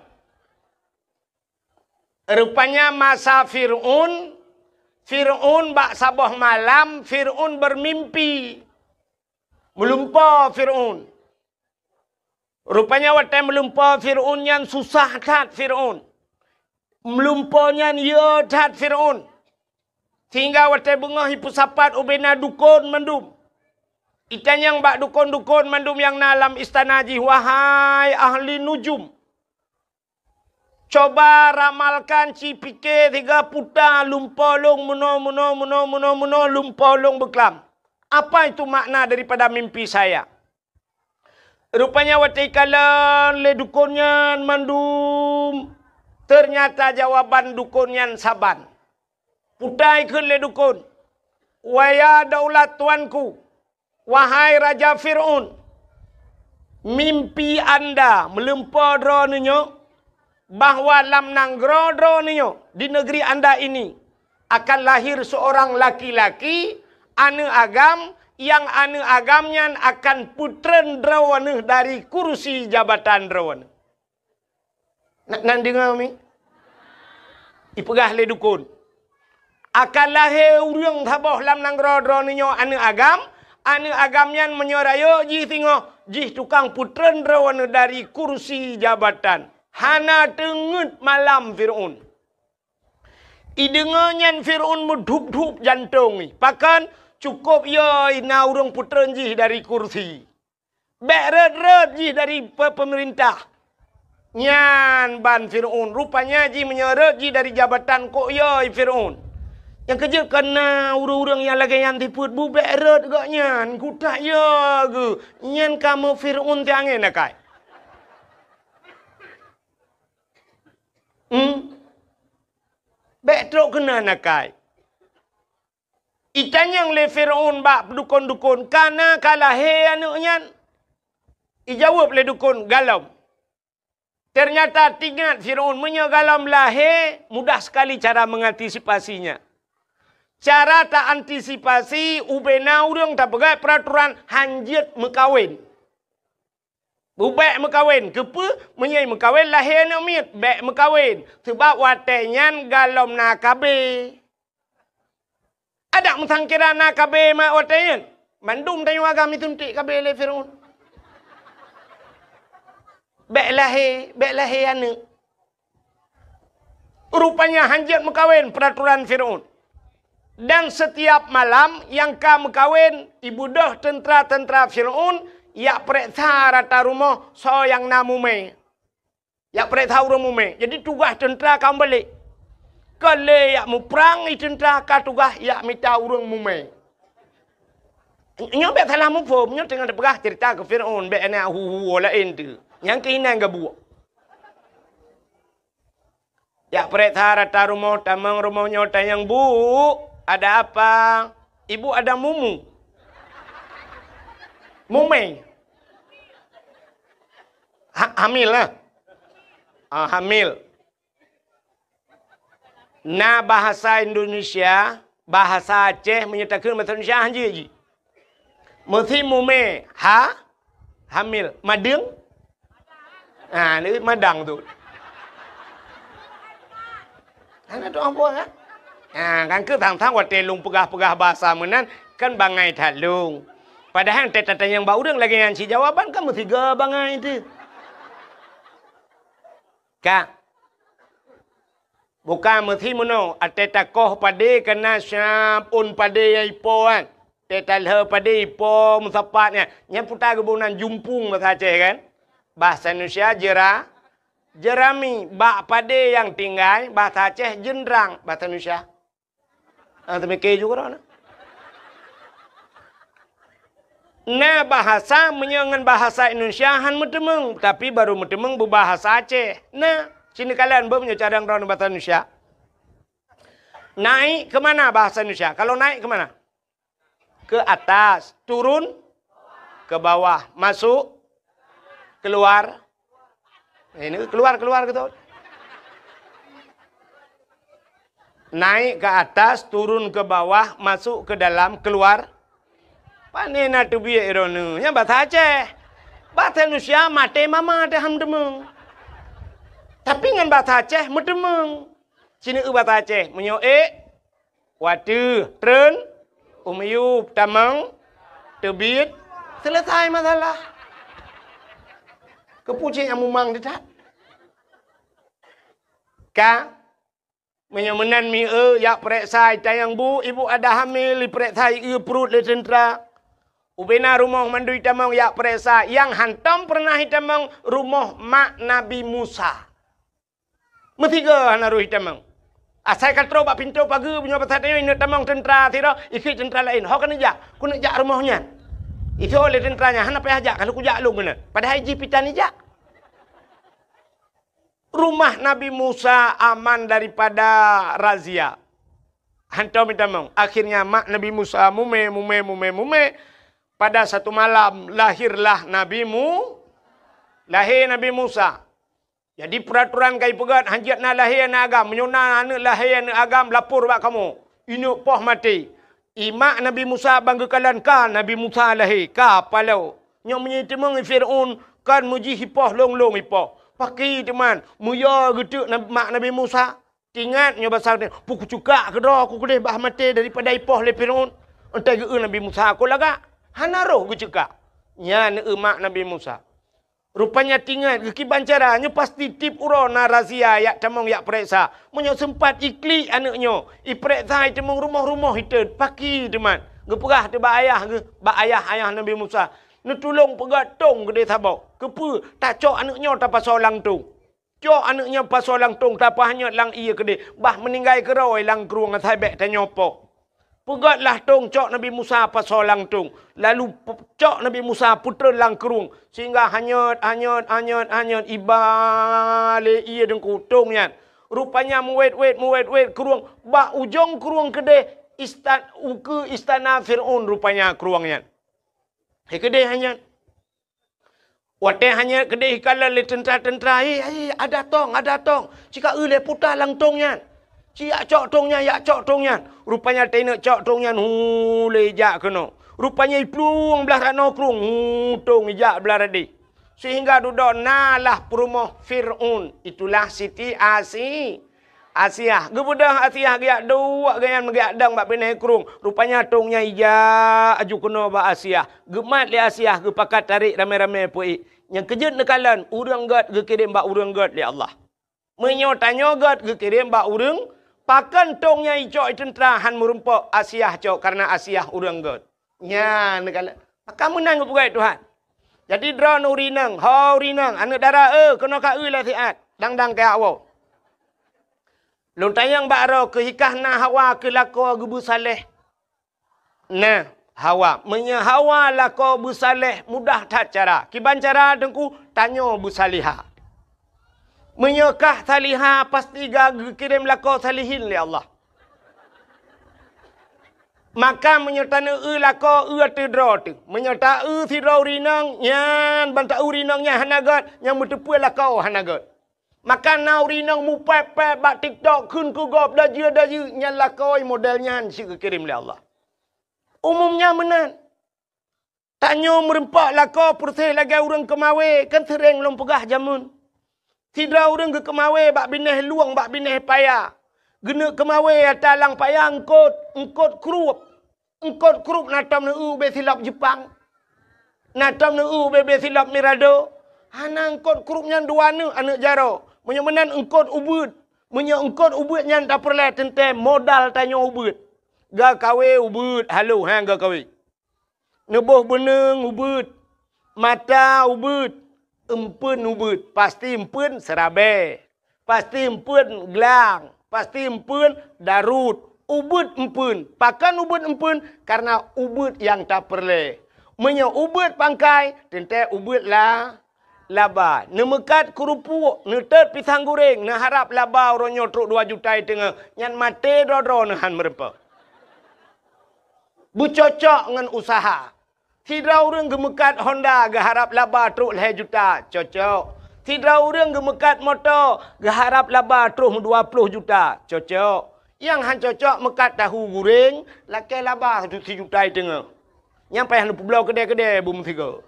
Rupanya masa Fir'aun, Fir'aun bak saboh malam, Fir'aun bermimpi. Meulumpoe Fir'aun. Rupanya watée meulumpoe Fir'aun nyan susah that Fir'aun. Meulumpoe nyan yö that Fir'aun. Sehingga watée beungoh ipeusapat ubena dukon mandum. Itanyong bak dukon-dukon mandum nyang na lam istana jih, "Wahai ahli nujum, coba ramalkan, ci pike siga puta lumpoe lôn meunoe, meunoe, meunoe, meunoe, meunoe lumpoe lôn beuklam. Apa itu makna daripada mimpi saya?" Rupanya watée ikalon lé dukon nyan mandum, ternyata jawaban dukon nyan saban. Puta ikheun lé dukon, "Waya daulat tuanku, wahai Raja Fir'aun, mimpi anda meulumpoe droeneuh nyoe, bahwa lam nanggroe droeneuh nyoe, di negeri anda ini, akan lahir seorang laki-laki, aneuk agam, nyang aneuk agam nyan akan peutreun droeneuh dari kursi jabatan droeneuh." Na, na deungoe mi? Ipeugah lé dukon, "Akan lahé ureuëng saboh lam nanggroe droeneuh nyoe aneuk agam, aneuk agam nyan meunyoe rayeuk jih singoh, jih tukang peutreun droeneuh dari kursi jabatan." Hana teungeut malam Fir'aun. Ideungoe nyan Fir'aun meudhup-dhup jantong jih. Pakon? Cukôp yö na ureuëng peutreun jih dari kursi. Bék rhot-rhot jih dari pe-, peumeurintah. Nyan ban Fir'aun. Rupanya jih meunyoe rhot jih dari jabatan kok yö Fir'aun. Nyang keujeuet keu na ureuëng-ureuëng nyang lagée nyan sifeuet bu bék rhot gobnyan. Kutak yö geuh. Nyan kamoe Fir'aun teuangén akai. Hmm? Bék trok keunan akai. Itanyong lé Firaun bak dukon-dukon, "Ka na ka lahé aneuëk nyan?" Ijaweueb lé dukon, "Galom." Ternyata teuingat Firaun, meunyoe galom lahé, mudah sekali cara mengantisipasinya. Cara ta antisipasi, ubena ureuëng tapeugah peraturan hanjeuet meukawen. Bubek meukawen, keupeue? Meunyoe meukawen lahé aneuëk miet, bèk meukawen. Seubab watée nyan galom na K B. Adak meusangkira na K B mak watée nyan. Mandum tanyoe agam isuntik K B lé Firaun. Bèk lahé, bèk lahé aneuëk. Rupanya hanjeuet meukawen peraturan Firaun. Dan setiap malam nyang ka meukawen, ibeudôh teuntra-teuntra Firaun yak pereksa rata rumoh soe nyang na mumé. Yak pereksa ureuëng mumé. Jadi tugaih teuntra ka meubalek. Ka lé yak muprang i teuntra, ka tugaih yak mita ureuëng mumé. Nyoe bèk salah muphom, nyoe teungoh tapeugah cerita keu Firaun, bèk na hu-hu laén tu. Nyang keuh inan gabuek. Jak prek that rata rumoh, tamong rumoh nyoe tanyong, "Bu, ada apa?" "Ibu ada mumu." Mumé. Ha-, hamil lah. Ah, hamil. Na bahasa Indonesia, bahasa Aceh, meunyoe takheun bahasa Indonesia, hanjeuet jih. Meusi mumé, ha? Hamil. Madeueng? Ha, ni madang tu. Hana tu ambo, ha? Ha, kan keu thang-thang watée lôn peugah-peugah bahasa meunan, kan bangai that lôn. Padahai teutatanyong bak ureuëng lagée nyan cit jawaban, kan meusiga bangai teuh. Ka. Bukan meusi meunoe, até takoh padé kana siab ôn padé nyang ipo kan. Até talheu padé ipo meusapat nyan. Nyan puta geuboh nan jumpung bahasa Aceh kan. Bahasa Indonesia jera-, jerami. Bak padé nyang tinggai, bahasa Aceh jeundrang, bahasa Indonesia. Ah, teumike juga dah. Na bahasa, meunyoe ngon bahasa Indonesia han meuteumeung, tapi baru meuteumeung beubahasa Aceh. Na, sini kalian beu meunyoe cadang droeneuh bahasa Indonesia. Naik ke mana bahasa Indonesia? Kalau naik ke mana? Ke atas, turun ke bawah, masuk, keluar. Eh, ini keluar, keluar gitu. Naik ke atas, turun ke bawah, masuk ke dalam, keluar. Pane na teubiet droeneuh? Nyan bahasa Aceh. Bahasa Indonesia maté mama teuh han meuteumeung. Tapi ngon bahasa Aceh meuteumeung. Sini eu bahasa Aceh, meunyoe ék, wateuh, treun, u miyueb, tamong, teubiet, selesai masalah. Keupeue cit nyang mumang teuh that? Ka, meunyoe meunan mi eu, jak pereksa, itanyong, "Bu, ibu ada hamil," ipereksa, ieu pruet lé teuntra. Ubena rumoh mandum itamong jak pereksa, nyang hantom peureunah itamong rumoh mak Nabi Musa. Meusiga hana roh itamong. Asai ka troh bak pintoe pageue, meunyoe basa tanyoe ineuk tamong teuntra sidroe, ikheun teuntra laén, "Ho keuneuk jak, keuneuk jak rumoh nyan." Ijok lé teuntra nyan, "Hana payah jak, ka lheueh kujak lôn keunan." Padahai jih pih tan ijak. Rumah Nabi Musa aman daripada razia. Hantom itamong. Akhirnya mak Nabi Musa mumé, mumé, mumé, mumé. Pada satu malam lahirlah Nabi Mu-, lahé Nabi Musa. Jadi peuratoran ka ipeugét, hanjeuet na lahé aneuëk agam. Meunyoe na aneuëk lahé aneuëk agam, lapor bak kamoe. Ineuk poh maté. I mak Nabi Musa ban geukalon ka Nabi Musa lahé, ka paloe. Nyoe meunyoe iteumeung Fir'aun, kon meujih ipoh lôn-lôn ipoh. Pakri teuma, meuyue geuteuk Nab-, mak Nabi Musa. Teuingat nyoe basa, "Peu kuceukak keudroe ku keudeh bah maté daripada ipoh lé Fir'aun." Enteuk geu-eu Nabi Musa, "Kon lagak." Hana roh geuceukak. Nyan eu mak Nabi Musa. Rupanya teuingat geukiban cara, nyoe pasti tiep uroe na razia jak tamong jak pereksa. Meunyoe seumpat iklik aneuëk nyoe, ipereksa iteumeung rumoh-rumoh iteuet, pakri teuma. Geupeugah teuh bak ayah geuh, bak ayah-ayah Nabi Musa, "Neutulông peugét tông keudeh saboh. Keupeue? Tacok aneuëk nyoe tapasoe lam tông." Cok aneuëk nyan pasoe lam tông, tapeuhanyot lam ié keudeh, bah meuninggai keudroe lam krueng asai bék tanyoe poh. Peugét lah tông, cok Nabi Musa pasoe lam tông. Lalu pe-, cok Nabi Musa peutreun lam krueng, sehingga hanyot, hanyot, hanyot, hanyot, iba lé ié deungku tông nyan. Rupanya meuwét-wét, meuwét-wét krueng, bak ujong krueng keudeh, Istan-, ukeue istana Fir'aun rupanya krueng nyan. Hai keudeh nyan. Watée hana keudeh ikalon lé teuntra-teuntra, "Hei, hei, ada tong, ada tong! Cika eu lé puta lam tong nyan! Ci yak cok tong nyan, yak cok tong nyan!" Rupanya teuneuk cok tong nyan, hu, lé jak keunoe. Rupanya iplueng blaih ranoe krueng, hu, tong ijak blaih radeh. Sehingga dudoe na lah peurumoh Fir'aun, itulah Siti Asi-, Asiah. Geubeudôh Asiah geujak duek gobnyan meugeuyak dong bak binéh krueng. Rupanya tong nyan ijak aju keunoe bak Asiah. Geumat lé Asiah, geupakat tarék ramé-ramé peuék. Nyang keujeuet neukalon, ureuëng gét geukirém bak ureuëng gét lé Allah. Meunyoe tanyoe gét geukirém bak ureuëng, pakon tong nyan icok i teuntra hán meurumpok Asiah cok, kareuna Asiah ureuëng gét. Nyan neukalon. Maka meunan geupeugah Tuhan. Jadi droeneuh ureuëng inong, ho ureuëng inong, aneuëk dara, eh, keunoe ka eu lé siat, dang-dang keu awak. Lôn tanyong bak droe, keuhikah na Hawa keu lakoe geubeusaléh? Nah, Hawa. Meunyoe Hawa lakoe beusaléh, mudah that cara. Kiban cara Teungku, tanyoe beusalihah. Meunyoe kah salihah, pasti ka geukirém lakoe salihin lé Allah. Maka meunyoe taneuk eu lakoe, eu ateueh droe teuh. Meunyoe ta eu sidroe ureuëng inong, nyan ban ta eu ureuëng inong nyan hana gét, nyang meuteupeue lakoe hana gét. Maka na ureuëng inong mupéb-péb bak TikTok kheun keu gob dajeu-dajeu, nyan lakoe model nyan cit geukirém lé Allah. Umum nyan meunan. Tanyoe meurumpok lakoe peureuseh lagée ureuëng keumawé, kan seuréng lôn peugah jameun. Sidroe ureuëng geukeumawé bak binéh lueng, bak binéh paya. Geuneuk keumawé ata lam paya eungkot, eungkot krueb. Eungkot krueb na tom neu-eu ubé silop Jeupang. Na tom neu-eu ubé-bé silop Mirado. Hana, eungkot krueb nyan dua neuk aneuëk jaroe. Meunyoe meunan eungkot ubeuet. Meunyoe eungkot ubeuet nyan tapeureulée teuntée modal tanyoe ubeuet. Gakawé ubeuet, halo, ha, gakawé. Neuboh beuneueng ubeuet, mata ubeuet, eumpeuen ubeuet, pasti eumpeuen seurabée, pasti eumpeuen glang, pasti eumpeuen darut, ubeuet eumpeuen. Pakon ubeuet eumpeuen? Kareuna ubeuet nyang tapeureulée. Meunyoe ubeuet pangkai, teuntée ubeuet la-, laba. Neumeukat keurupuk, neutot pisang goreng, neuharab laba uroe nyoe trok dua juta i teungoh, nyan maté droe-droe neuhan meurumpok. Beucocok ngon useuha. Sidroe ureuëng geumeukat Honda geuharab laba trok lhée juta, cocok. Sidroe ureuëng geumeukat moto geuharab laba trok dua ploh juta, cocok. Nyang han cocok meukat tahu goreng, lakée laba sijuta i teungoh. Nyang payah neupeubloe keudée-keudée beumeusigoe.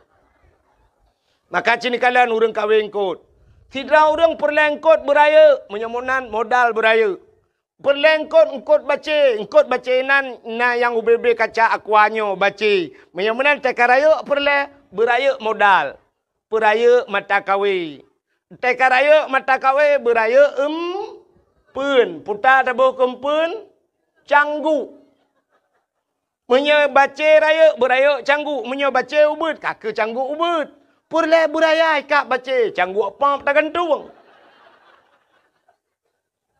Maka cit neukalon ureuëng kawé eungkot. Sidroe ureuëng peureulée eungkot beurayeuk, meunyoe meunan modal beurayeuk. Peureulée eungkot, eungkot bacé, eungkot bacé nan na nyang ubé-bé kaca aqua nyoe bacé. Meunyoe meunan teuka rayeuk peureulée, beurayeuk modal, beurayeuk mata kawé. Teuka rayeuk mata kawé, beurayeuk eumpeuen, puta taboh keu eumpeuen, cangguk. Meunyoe bacé rayeuk, beurayeuk cangguk. Meunyoe bacé ubeuet, ka keu cangguk ubeuet. Peureulée beuraya ikab bacé, cangguk pop tagantung.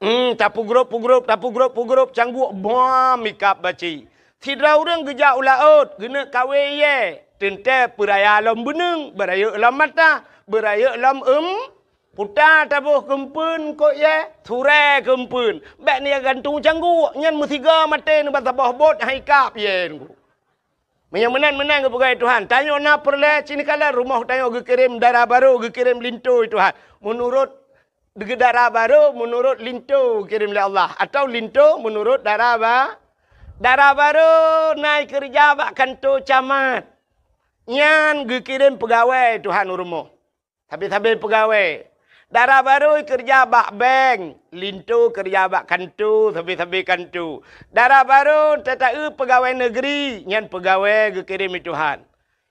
Hmm, tapeugrop-peugrop, tapeugrop-peugrop, cangguk bom ikab bacé. Sidroe ureuëng geujak u laôt, geuneuk kawé iyée, teuntée peuraya lom beuneueng, beurayeuk lom mata, beurayeuk lom eum-, puta taboh keu eumpeuen eungkot iyée, surée keu eumpeuen. Bék neugantung cangguk, nyan meusigoe maté neuba saboh bot han ikab iyée Teungku. Meunyoe meunan, meunan geupeugah Tuhan, tanyoe na peureulée cit neukalon rumoh tanyoe geukirém dara barô, geukirém linto Tuhan. Meunurot dara barô, meunurot linto geukirém lé Allah, atawa linto meunurot dara ba-, dara barô na ikeureuja bak kanto camat. Nyan geukirém peugawée Tuhan u rumoh. Sabe-sabe peugawée. Dara barô keureuja bak bank, linto keureuja bak kanto, sabe-sabe kanto. Dara barô tata-eu peugawée negeri, nyan peugawée geukirém lé Tuhan.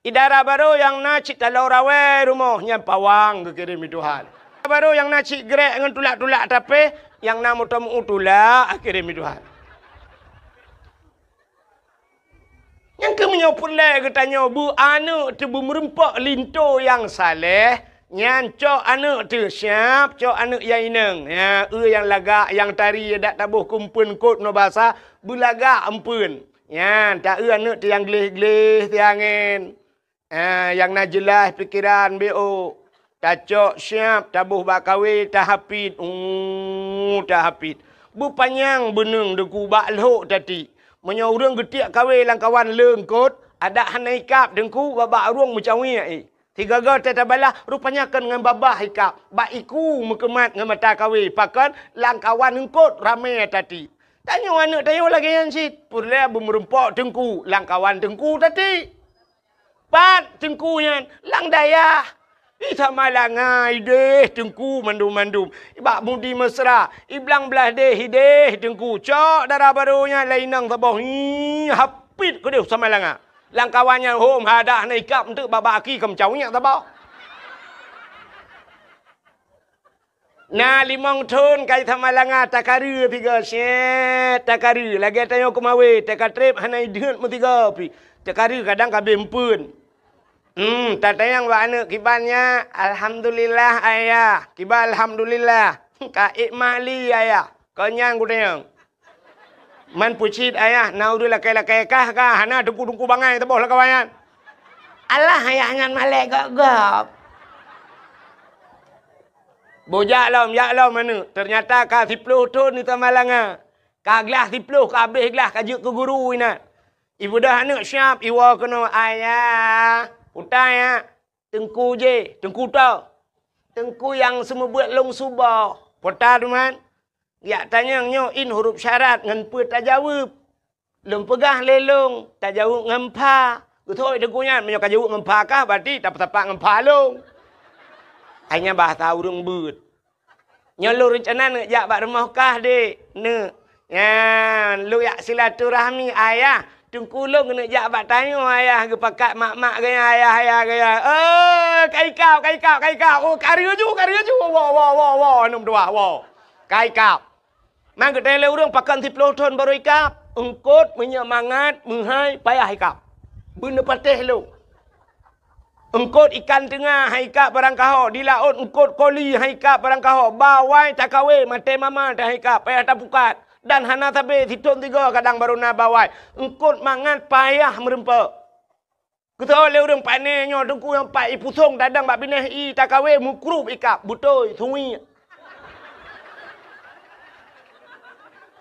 I dara barô nyang na cit taloe rawée rumoh, nyan pawang geukirém lé Tuhan. Dara barô nyang na cit grék ngon tulak-tulak tapéh, nyang na moto meu-ueh tulak geukirém lé Tuhan. Nyang keuh meunyoe peureulée geutanyoe beu aneuëk teuh beumeurumpok linto nyang saléh, nyan cok aneuëk teuh siab, cok aneuëk nyang inong. Nyan, eu nyang lagak, nyang tari, dak taboh keu eumpeuen eungkot ngon basa, beulagak eumpeuen. Nyan, ta-eu aneuëk teuh nyang gleh-gleh siangén. Ah, nyang na jeulaih pikeran B O. Tacok siab, taboh bak kawé, tahapit, uh, tahapit. Beupanyang beuneueng Teungku bak lhok tatiek. Meunyoe ureuëng geutiek kawé lam kawan le eungkôt, adak hana ikab teungku, bak-bak ureuëng meucawiek i. Sigoe-goe teutabala, rupanya kon ngon babah ikab, bak iku meukeumat ngon mata kawé, pakon lam kawan eungkôt ramé tatiek. Tanyoe aneuëk tanyoe lagée nyan cit, peureulée beumeureumpok teungku, lam kawan teungku tatiek. Pat teungku nyan? Lam dayah. I Samalanga ideh teungku mandum-mandum. I bak Mudi Mesra, i Blang Blahdeh ideh teungku. Cok dara barô nyan lam inong saboh. Hi, hapit keudeh Samalanga. Lam kawan nyan hom hadah na ikab enteuk bak-bak aki ka meucawiek saboh. Na limong thon ka i Samalanga, takareu sigoe, syet, takareu. Lagée tanyoe keumawé, teuka treb hana ideuet meusigoe pih. Takareu kadang ka abéh eumpeuen. Hmm, tatanyong bak aneuëk kiban nyan, "Alhamdulillah, Ayah." Kiban alhamdulillah. "Ka ék mali, Ayah?" Kon nyan kutanyong. Man peucit ayah, na ureuëng lakée-lakée kah ka, hana teungku-teungku bangai saboh lam kawan nyan. Alah ayah nyan malée gob-gob. Boh jak lom, jak lom aneuëk. Teunyata ka siploh thon i Samalanga. Ka glah siploh, ka abéh glah, ka jeuet keu guru inan. Ibeudôh aneuëk siab, iwoe keunoe, "Ayah, puta ya?" "Teungku jih." "Teungku toh?" "Teungku nyang seumeubeuet lôn suboh." "Puta teuma?" "Jak tanyong nyoe in huruf syarat ngon peue tajaweueb. Lôn peugah lé lôn, tajaweueb ngon pha." Geutôi teungku nyan, meunyoe ka jaweueb ngon pha kah, berarti tapeusapat ngon pha lôn. Hai nyan bahasa ureuëng beuet. "Nyoe lôn reuncana neuk jak bak rumoh kah, Dek?" "Neuk." "Nyan, lôn jak silaturahmi, Ayah. Teungku lôn keuneuk jak bak tanyoe, Ayah, geupakat mak-mak geuya, Ayah, Ayah geuya." "Oh, ka ikab, ka ikab, ka ikab. Oh, ka reuju, ka reuju. Woe, woe, woe, woe, aneuk meutuah, woe. Ka ikab." Man geutanyong lé ureuëng, "Pakon siploh thon barô ikab?" "Eungkôt, meunyoe mangat, meuhai, payah ikab. Beuneupatéh lôn. Eungkôt ikan teunga han ikab barang kaho, di laôt eungkôt koli han ikab barang kaho, bawai takawé maté mama han ikab, payah tapukat, dan hana sabé sithon sigoe kadang barô na bawai. Eungkôt mangat payah meureumpok." Geutanyong lé ureuëng, "Pane nyoe teungku nyang pat ipusong tadong bak binéh i takawé meukrub ikab, beutôi, suwiek."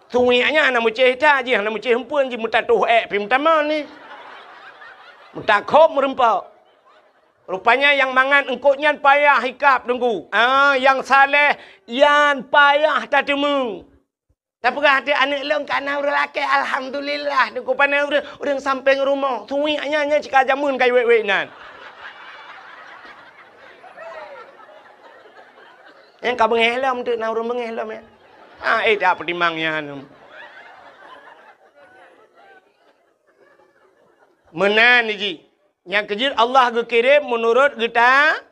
Suwiek nyan hana meucéh that jih, hana meucéh eumpeuen jih, meutatoh ék pih meutamong ni. Meutakhob meureumpok. Rupanya nyang mangat eungkôt nyan payah ikab teungku. Ah, nyang saleh nyan payah tateumeung. Tapeugah até aneuëk lôn ka na ureuëng lakée, alhamdulillah. Teungku pane ureuëng, ureuëng sampéng rumoh. Suwiek nyan, nyan cit ka jameun ka iwék-wék nan. Nyang ka beungéh lom teuk na ureuëng beungéh lom ya. Ah, eh, tak peutimang nyan. Meunan jih. Nyang keujeuet Allah geukirém meunurot geuta-,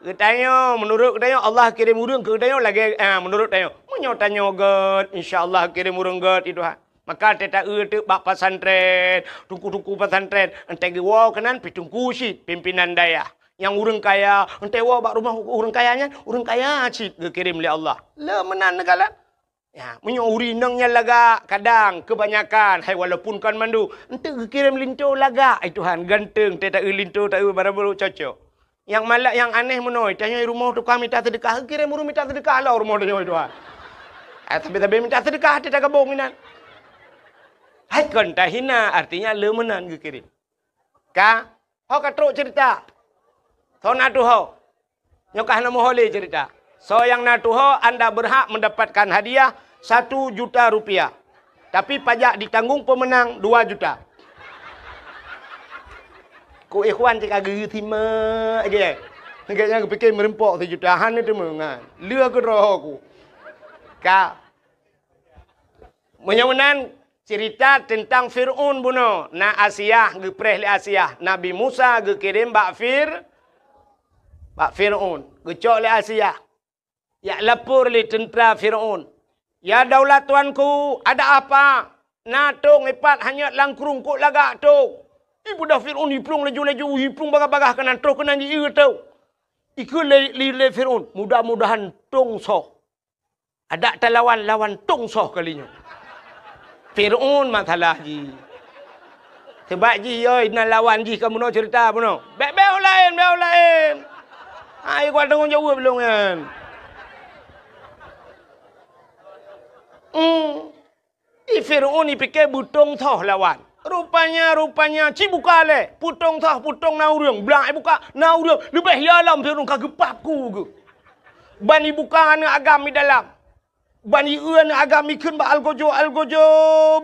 geutanyoe. Meunurot geutanyoe Allah kirém ureuëng keu geutanyoe lagée, ah, meunurot tanyoe. Meunyoe tanyoe gét, insya Allah kirém ureuëng gét i Tuhan. Maka teuta-eu teuk bak pesantren, teungku-teungku pesantren, entée geuwoe keunan pih teungku cit, pimpinan dayah. Nyang ureuëng kaya, entée woe bak rumoh ureuëng kaya nyan, ureuëng kaya cit geukirém lé Allah. Le meunan neukalon. Ya, meunyoe ureuëng inong nyan lagak, kadang keubanyakan, hai walaupun kon mandum, enteuk geukirém linto lagak, ai Tuhan, ganteng, teuta-eu linto, ta-eu barang barô cocok. Nyang malak, nyang aneh meunoe, tanyoe rumoh tukang mita seudeukah, geukirém ureuëng mita seudeukah lom rumoh tanyoe, ai Tuhan. Ah, sabe-sabe mita seudeukah, teuta gabong inan. Hai kon tahina, artinya le meunan geukirém. Ka, ho ka trok cerita. Soe na tuho? Nyoe ka hana muho lé cerita. Soe nyang na tuho, anda berhak mendapatkan hadiah satu juta rupiah. Tapi pajak ditanggung pemenang dua juta. Ku ikhwan cit ka geu simak lagée. Lagée nyan geupike meureumpok sijuta, hana teumeungan. Lé keudroe ku. Ka. Meunyoe meunan, cerita teuntang Fir'aun bunoe. Na Asiah, geupreh lé Asiah. Nabi Musa geukirém bak Fir-, bak Fir'aun. Geucok lé Asiah. Jak lapor lé teuntra Fir'aun. "Ya daulat tuanku, ada apa? Na tong ipat hanyot lam krueng, kok lagak tong?" Ibeudôh Fir'aun, iplueng laju-laju, iplueng bagah-bagah keunan, troh keunan jieu tong. Ikheun lé, lé, lé Fir'aun, "Mudah-mudahan tong soh." Adak talawan, lawan tong soh kali nyoe. Fir'aun masalah jih. Sabab jih, yoi, na lawan jih ka bunoe cerita bunoe. Bék, bék u laén, bék u laén. Hai, kuat tanggong jaweueb lôn nyan. Hmm. Fir'aun ipike beutong thoh lawan. Rupanya, rupanya, ci buka lé. Peutong thoh, peutong na ureuëng. Blang ibuka, na ureuëng. Leubeh ya lom Fir'aun ka geupap ku geuh. Ban ibuka aneuëk agam i dalam. Ban ieu aneuëk agam ikheun bak algojo, algojo,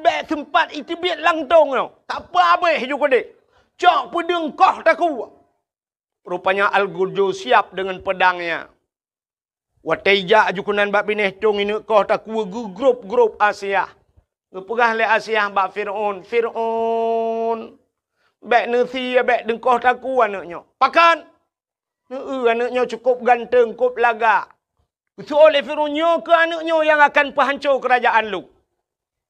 bék seumpat iteubiet lam tong nyoe. Tak apa abéh ju keudeh. Cok peudeung koh takue. Rupanya algojo siap deungon peudangnya. Watée ijak aju keunan bak binéh tong ineuk koh takue geugrôp-grôp Asiah. Geupeugah lé Asiah bak Fir'aun, "Fir'aun, bék neusie bék deungkoh takue aneuëk nyoe." "Pakon?" "Neu-eu aneuëk nyoe cukôp ganteng, kôp lagak." Geuseuôt lé Fir'aun, "Nyoe keuh aneuëk nyoe nyang akan peuhanco keurajeuen lôn."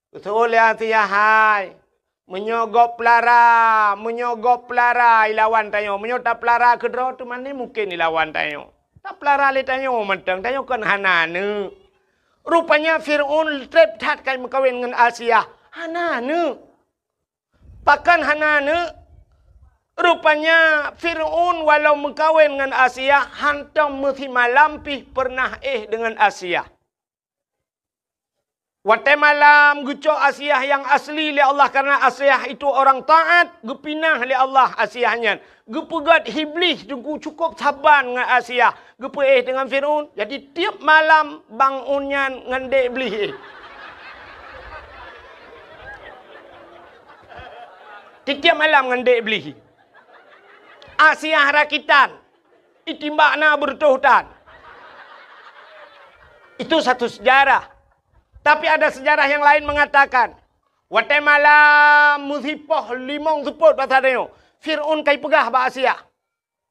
Geuseuôt lé Asiah, "Hai, meunyoe gob peulara, meunyoe gob peulara ilawan tanyoe, meunyoe tapeulara keudroe teuma ni mungken ilawan tanyoe. Tapeulara lé tanyoe mantong, tanyoe kon hana aneuëk." Rupanya Fir'aun treb that ka meukawen ngon Asiah, hana aneuëk. Pakon hana aneuëk? Rupanya Fir'aun walau meukawen ngon Asiah, hantom meusimalam pih peureunah éh deungon Asiah. Watée malam geucok Asiah nyang asli lé Allah, karena Asiah itu orang taat, geupinah lé Allah Asiah nyan. Geupeugét Iblih teungku cukôp saban ngon Asiah, geupeuéh deungon Fir'aun. Jadi tieb malam Bang Un nyan ngon dek Iblih éh. Tieb-tieb malam ngon dek Iblih. Asiah rakitan. Itimbak na beureutoh tan. Itu satu sejarah. Tapi ada sejarah yang lain mengatakan, watée malam meusipoh limong seupôt basa tanyoe, Fir'aun ka ipeugah bak Asiah.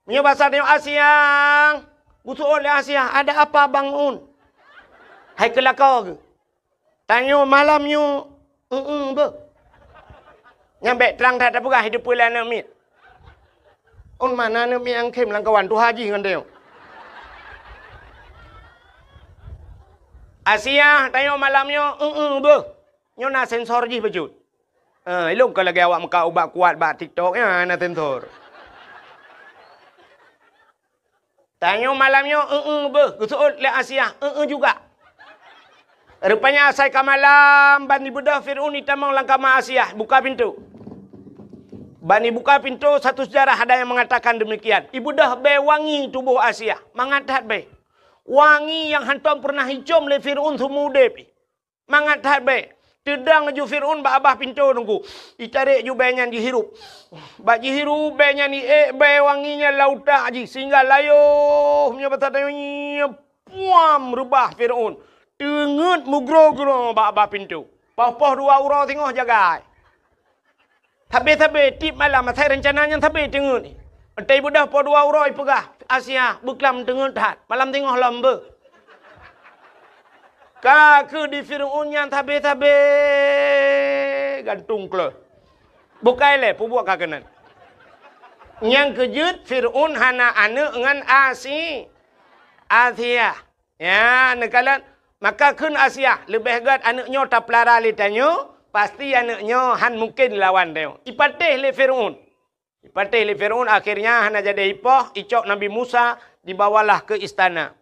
Meunyoe basa tanyoe Asiah, geuseuôt lé Asiah, "Ada apa Bang Un?" Hai keu lakoe geuh. Tanyoe malam nyoe, eu-eu beuh. Nyan bék trang that tapeugah, hideue peue lé aneuëk miet. Un mana aneuëk miet nyang khém lam kawan tuha jih ngon tanyoe. Asiah, tanyoe malam nyoe, eu-eu beuh. Nyoe na sensor jih bacut. Eh, ilong ka lagée awak meukat ubat kuat bak TikTok nyan na sensor. Tanyoe malam nyoe, eu-eu beuh, geuseuôt lé Asiah, eu-eu juga. Rupanya asai ka malam, ban ibeudôh Fir'aun itamong lam kama Asiah, buka pintoe. Ban ibuka pintoe, satu sejarah ada yang mengatakan demikian. Ibeudôh bée wangi tuboh Asiah, mangat that bée. Wangi nyang hantom peureunah icom lé Fir'aun seumeu udeb. Mangat that bée. Teudong ju Fir'aun bak babah pintoe teungku. Itarek ju bée nyan jihirup. Bak jihirup bée nyan iék bée wangi nyan lam utak jih sehingga layoh meunyoe basa tanyoe nyan puam reubah Fir'aun. Teungeut meugroe-groe bak babah pintoe. Poh-poh dua uroe singoh jagai. Sabe-sabe tieb malam asai reuncana nyan sabe teungeut. Watée ibeudôh poh dua uroe ipeugah, "Asiah, beuklam teungeut that, malam singoh lom beuh." Ka keuh di Fir'aun nyan sabe-sabe gantung kleuh. Bukai lé peubuet ka keunan. Nyang keujeuet Fir'aun hana aneuëk ngon Asi-, Asiah. Ya, neukalon, maka kheun Asiah, leubeh gét aneuëk nyoe tapeulara lé tanyoe, pasti aneuëk nyoe han mungken lawan tanyoe. Ipatéh lé Fir'aun. Ipatéh lé Fir'aun, akhirnya hana jadi ipoh, icok Nabi Musa, dibawalah ke istana.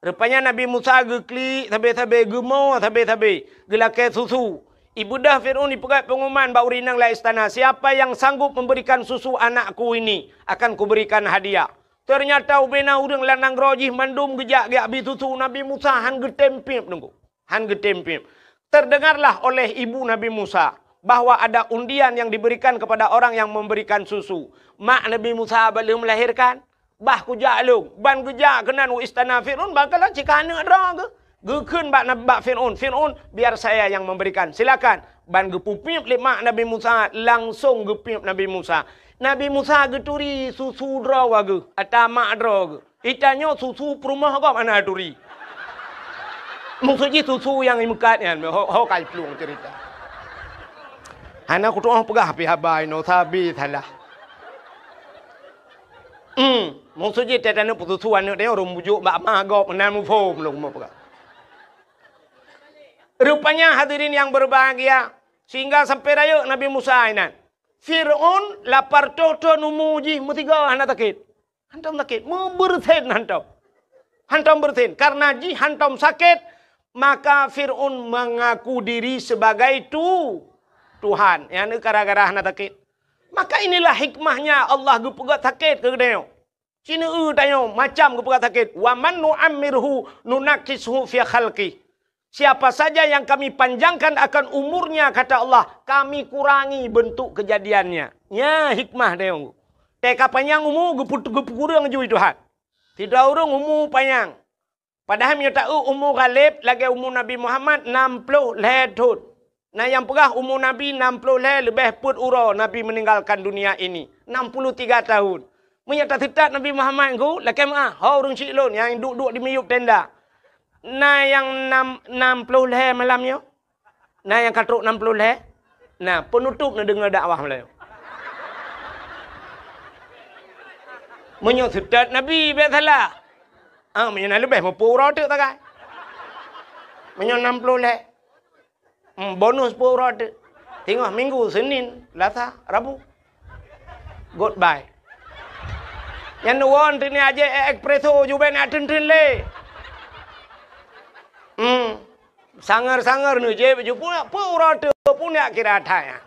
Rupanya Nabi Musa geuklik sabe-sabe, geumo sabe-sabe, geulakée susu. Ibeudôh Fir'aun ipeugét pengumuman bak ureuëng inong lam istana, "Siapa yang sanggup memberikan susu anakku ini, akan kuberikan hadiah." Teunyata ubena ureuëng lam nanggroe jih mandum geujak geubri susu Nabi Musa, han geutem piep teungku. Han geutem piep. Terdengarlah oleh ibu Nabi Musa bahwa ada undian yang diberikan kepada orang yang memberikan susu. Mak Nabi Musa bak lheueh melahirkan, bah kujak lôn, ban geujak keunan u istana Fir'aun, bah kalon cit ka aneuëk droe geuh. Geukheun bak, bak Fir'aun, "Fir'aun, biar saya yang memberikan, silakan." Ban geupeupiep lé mak Nabi Musa, langsong geupiep Nabi Musa. Nabi Musa geuturi susu droe geuh, ata mak droe geuh. Itanyoe susu peurumoh gob hana turi. Maksud jih susu nyang imeukat nyan, ho, ho ka iplueng cerita. Hana kutu'oh peugah pih haba inoe sabe salah. Hmm, maksud jih teutanyoe peususu aneuëk tanyoe ureuëng bujuk bak ma gob meunan muphom lôn meupeugah. Rupanya hadirin yang berbahagia, sehingga sampai rayeuk Nabi Musa inan. Fir'aun lapar toh-toh numu jih meusigoe hana sakét. Hantom sakét, meubeureusen hantom. Hantom beureusen, karena jih hantom sakét, Maka Fir'aun mengaku diri sebagai tu-, Tuhan. Nyang ni gara-gara hana sakét. Maka inilah hikmahnya Allah geupeugah sakét keu geutanyoe. Sineue tanyoe macam geupeugah sakét. "Wa man nu'ammirhu nunakkishu fi khalqi." Siapa saja yang kami panjangkan akan umurnya, kata Allah, kami kurangi bentuk kejadiannya. Nya hikmah tanyoe. Teuka panyang umu geupeu-, geupeukureueng jui Tuhan. Sidroe ureuëng umu panyang. Padahai meunyoe taeu umu ghaleb lagée umu Nabi Muhammad nam ploh lhée thon. Na nyang peugah umu Nabi nam ploh lhée leubeh peuet uroe Nabi meninggalkan dunia ini, enam puluh tiga tahun. Meunyoe taseutôt Nabi Muhammad ngon lakée meuah, ho ureuëng syiek lôn nyang duek-duek di miyueb tenda. Na nyang nam, nam ploh lhée malam nyoe? Na nyang ka trok nam ploh lhée? Na, peunutôb neudeungoe dakwah meulayeue. Meunyoe seutôt Nabi bék salah. Ah, meunyoe na leubeh meupeu uroe teuk tagai. Meunyoe nam ploh lhée. Hmm, bonus peuet uroe teuk. Singoh Minggu, Senin, Selasa, Rabu. Goodbye. Nyan neuwon teuk ni aje espresso jubek nak teun-teun lé. Hmm. Sanger-sanger neujép jih pun peuet uroe teuk pun nak kira that nyan.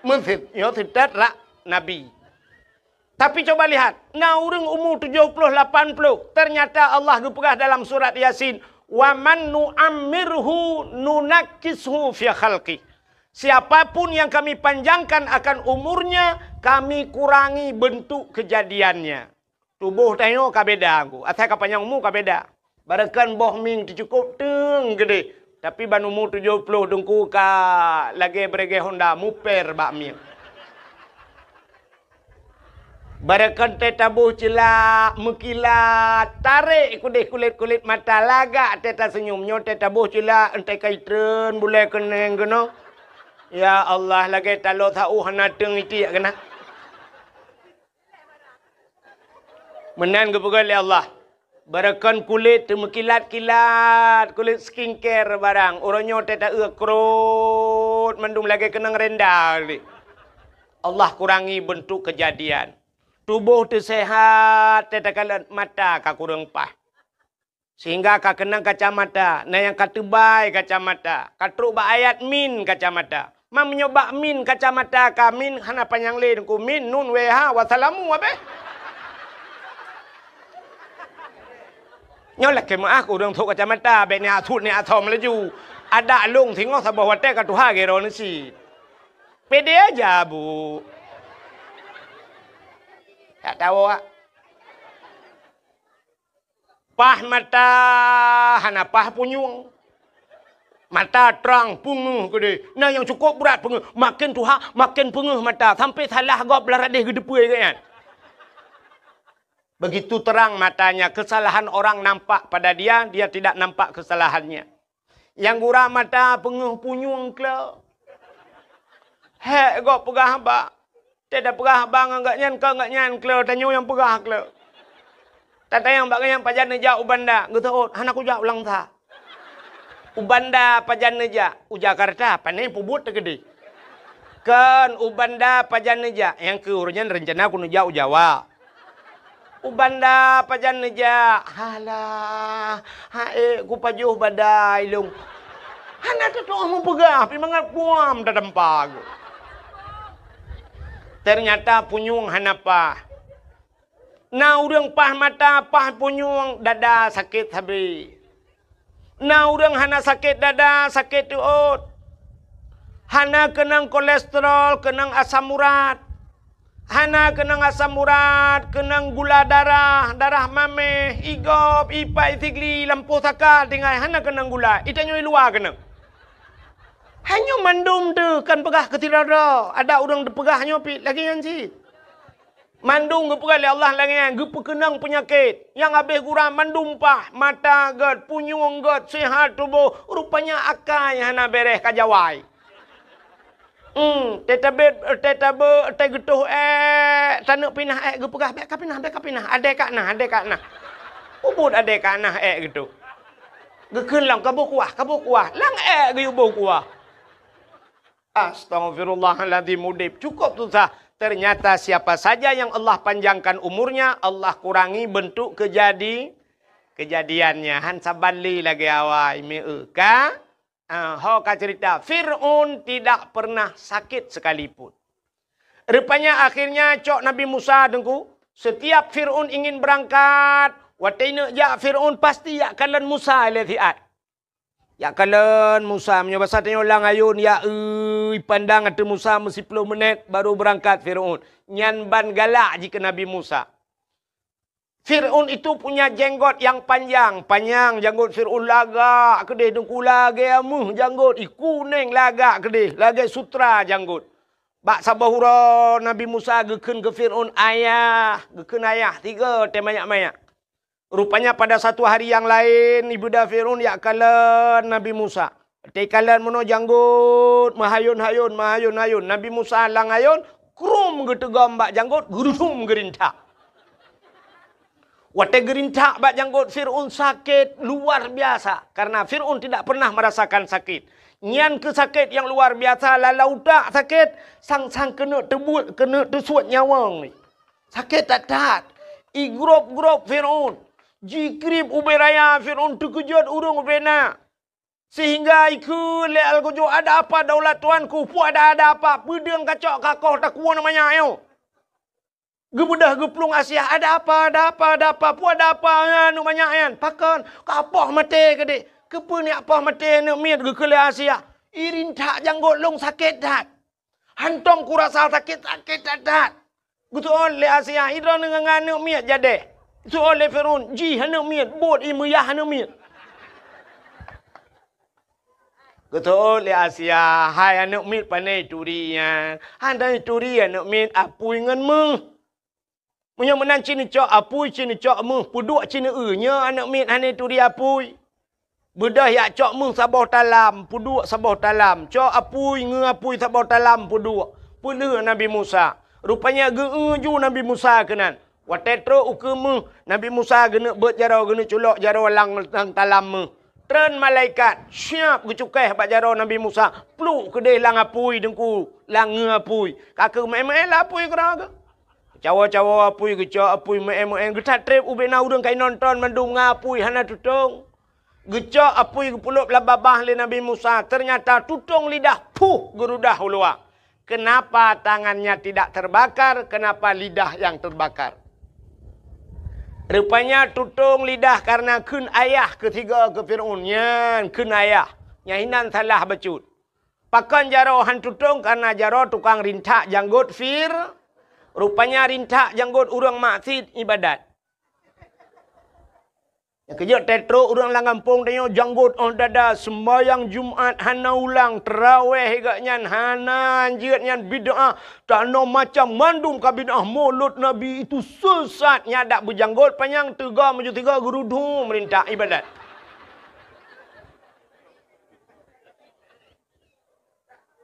Meuseutôt, nyoe seutôt rak Nabi. Tapi coba lihat, na ureuëng umu tujoh ploh lapan ploh, ternyata Allah geupeugah dalam surat Yasin, "Wa man nu'ammirhu nunakkishu fi khalqi." Siapapun yang kami panjangkan akan umurnya, kami kurangi bentuk kejadiannya. Tuboh tanyoe ka beda, Teungku. Asai ka panyang umu ka beda. Barangkan boh mieng teucukôb teung geudeh, tapi ban umu tujoh ploh Teungku ka lagée beureuguih honda muper bak mieng. Barangkan teuh taboh ceulak, meukilat, tarek keudeh kulét-kulét mata, lagak teuh taseunyum. Nyoe teuh taboh ceulak, entée ka itreun bulée keuneng keunoe. Ya Allah, lagée taloe saôh hana teung itiek keunan. Meunan geupeugah lé Allah, "Barangkan kulét teumeukilat-kilat, kulét skincare barang, uroe nyoe teuh taeu krot mandum lagée keunong renda lé." Allah kurangi bentuk kejadian. Tuboh teuh seuhat, teuh takalon, mata ka kureueng paih. Sehingga ka keunong kacamata, na nyang ka teubai kacamata, ka trok bak ayat min kacamata. Ma meunyoe bak min kacamata ka min hana panyang lé Teungku, min, nun, wéh, ha, wassalamu, abéh. Nyoe lakée meuáh keu ureuëng trok kacamata, bék ni asut ni asom laju. Adak lông singoh saboh watée ka tuha geuroe neusi. Pede aja, Bu. Tak tahu, Wak. Paih mata hana paih punyueng. Mata trang peungeuh keudeh. Na nyang cukôp brat peungeuh. Maken tuha, maken peungeuh mata. Sampai salah gob blah radeh geuteupeue geuh nyan. Begitu terang matanya, kesalahan orang nampak pada dia, dia tidak nampak kesalahannya. Nyang gura mata peungeuh punyueng kle. Hék gob peugah haba. Teuh tapeugah haba ngon gobnyan, kon gobnyan kle, tanyoe nyang peugah kle. Tatanyong bak gobnyan pajan neujak u Banda, geuseuôt, hana kujak u Langsa. U Banda pajan neujak, u Jakarta, pane peubuet teukeudeh. Kon, u Banda pajan neujak, nyang keu uroe nyan reuncana kuneujak u Jawa. U Banda pajan neujak, halah, ha ék kupajoh badai lông. Hana teutuoh meupeugah, pih mangat puam tatampa geuh. Ternyata punyueng hana paih. Na ureuëng paih mata, paih punyueng, dada sakét sabe. Na ureuëng hana sakét dada, sakét teuôt. Hana keunong kolesterol, keunong asam urat. Hana keunong asam urat, keunong gula darah, darah maméh, igob, ipat, isigli, lampôh saka, tinggai hana keunong gula. Itanyoe i luwa keunong. Hanyoe mandum teuh kan peugah keu sidroe-droe. Adak ureuëng teupeugah nyoe pih lagée nyan cit. Mandum geupeugah lé Allah lagée nyan, geupeukeunong peunyakét. Nyang habéh gura mandum paih, mata gét, punyueng gét, seuhat tuboh, rupanya akai hana béréh ka jawai. Hmm, teutabét, teutabé, teugeutôh ék, taneuk pinah ék, geupeugah, "Bék ka pinah, bék ka pinah, adé ka na, adé ka na." Ubot adé ka na ék geutôh. Geukheun lom, "Ka boh kuah, ka boh kuah." Lam ék geuyue boh kuah. Astaghfirullahalazim, udeb cukôp susah. Ternyata siapa saja yang Allah panjangkan umurnya, Allah kurangi bentuk kejadi-, Keujadian nyan han saban lé lagée awai meu ka, ah, ho ka cerita, Fir'aun tidak pernah sakit sekalipun. Rupanya akhirnya cok Nabi Musa teungku, setiap Fir'aun ingin berangkat, watée neuk jak Fir'aun pasti jak kalon Musa lé siat. Jak kalon Musa, meunyoe basa tanyoe lam ayôn, ya ui, pandang ateueh Musa meusiploh menét baru beurangkat Fir'aun. Nyan ban galak jih keu Nabi Musa. Fir'aun itu punya jenggot yang panjang, panyang janggot Fir'aun lagak keudeh, teungku lagée ameuh janggot, i kunéng lagak keudeh, lagée sutra janggot. Bak saboh uroe Nabi Musa geukheun keu Fir'aun, "Ayah," geukheun ayah, tiga watée manyak-manyak. Rupanya pada satu hari yang laén, ibeudôh Fir'aun jak kalon Nabi Musa. Watée kalon meunoe janggot, meuhayôn-hayôn, meuhayôn-hayôn. Nabi Musa lam ayôn, krum geuteugom bak janggot, geurudum geurintak. Watée geurintak bak janggot Fir'aun sakét luar biasa, karena Fir'aun tidak pernah merasakan sakit. Nyan keuh sakét nyang luar biasa, lam utak sakét, sang-sang keuneuk teubuet, keuneuk teusuet nyawöng. Sakét that-that. Igrôb-grôb Fir'aun. Jikrieb ubé raya, Fir'aun teukeujot ureuëng ubé na. Sehingga ikheun lé algojo, "Ada apa daulat tuanku? Peue ada, ada apa? Peudeueng kacok kakoh takue na manyak nyoe?" Geubeudôh geuplueng Asia, "Ada apa, ada apa, ada apa? Peue ada apa, aneuk manyak nyan? Pakon? Kapoh maté keudeh." "Keupeue neujak poh maté aneuk miet?" geukheun lé Asia. "Irintak janggot lôn sakét that." Hantom kurasa sakét, sakét that-that. Geuseuôt lé Asia, "Droeneuh ngon aneuk miet jadeh?" Geuseuôt lé Fir'aun, "Jih aneuk miet, buet ie meuyah aneuk miet." Geuseuôt lé Asia, "Hai aneuk miet, pane turi nyan? Hana turi aneuk miet, apui ngon méuh. Meunyoe meunan ci neucok apui, ci neucok méuh, peuduek ci neueu, nyoe aneuk miet hana turi apui." Beudôh jak cok méuh saboh talam, peuduek saboh talam. Cok apui, ngeu apui saboh talam, peuduek. Peulheueh Nabi Musa. Rupanya geu-eu ju Nabi Musa keunan. Watée trok ukeue méuh, Nabi Musa geuneuk beuet jaroe, geuneuk culok jaroe lam, lam talam méuh. Treun malaikat, siab geucukéh bak jaroe Nabi Musa. Pluek keudeh lam apui teungku, lam ngeu apui. Ka keuh meu'én-meu'én lam apui keudroe geuh. Cawoe-cawoe apui, geucok apui, meu'én-meu'én. Geuthat treb ubé na ureuëng ka inonton mandum ngon apui, hana tutong. Geucok apui geupulop lam babah lé Nabi Musa, ternyata tutong lidah, puh, geurudah u luwa. Kenapa tangannya tidak terbakar? Kenapa lidah yang terbakar? Rupanya tutong lidah karena kheun ayah keu tiga keu Fir'aun. Nyan kheun ayah. Nyan hinan salah bacut. Pakon jaroe han tutong? Karena jaroe tukang rintak janggot Fir-, rupanya rintak janggot ureuëng maksiet ibadat. Nyang keujeuet teutro ureuëng lam gampông tanyoe janggot óh dada, seumbahyang Jumat hana ulang, teurawéh geuh nyan hana, jeuet nyan bid'ah, tanoh macam mandum ka bid'ah, Maulud Nabi itu sesat, nyan dak beujanggot panyang teuga meujeuet tiga geurudu meurintak ibadat.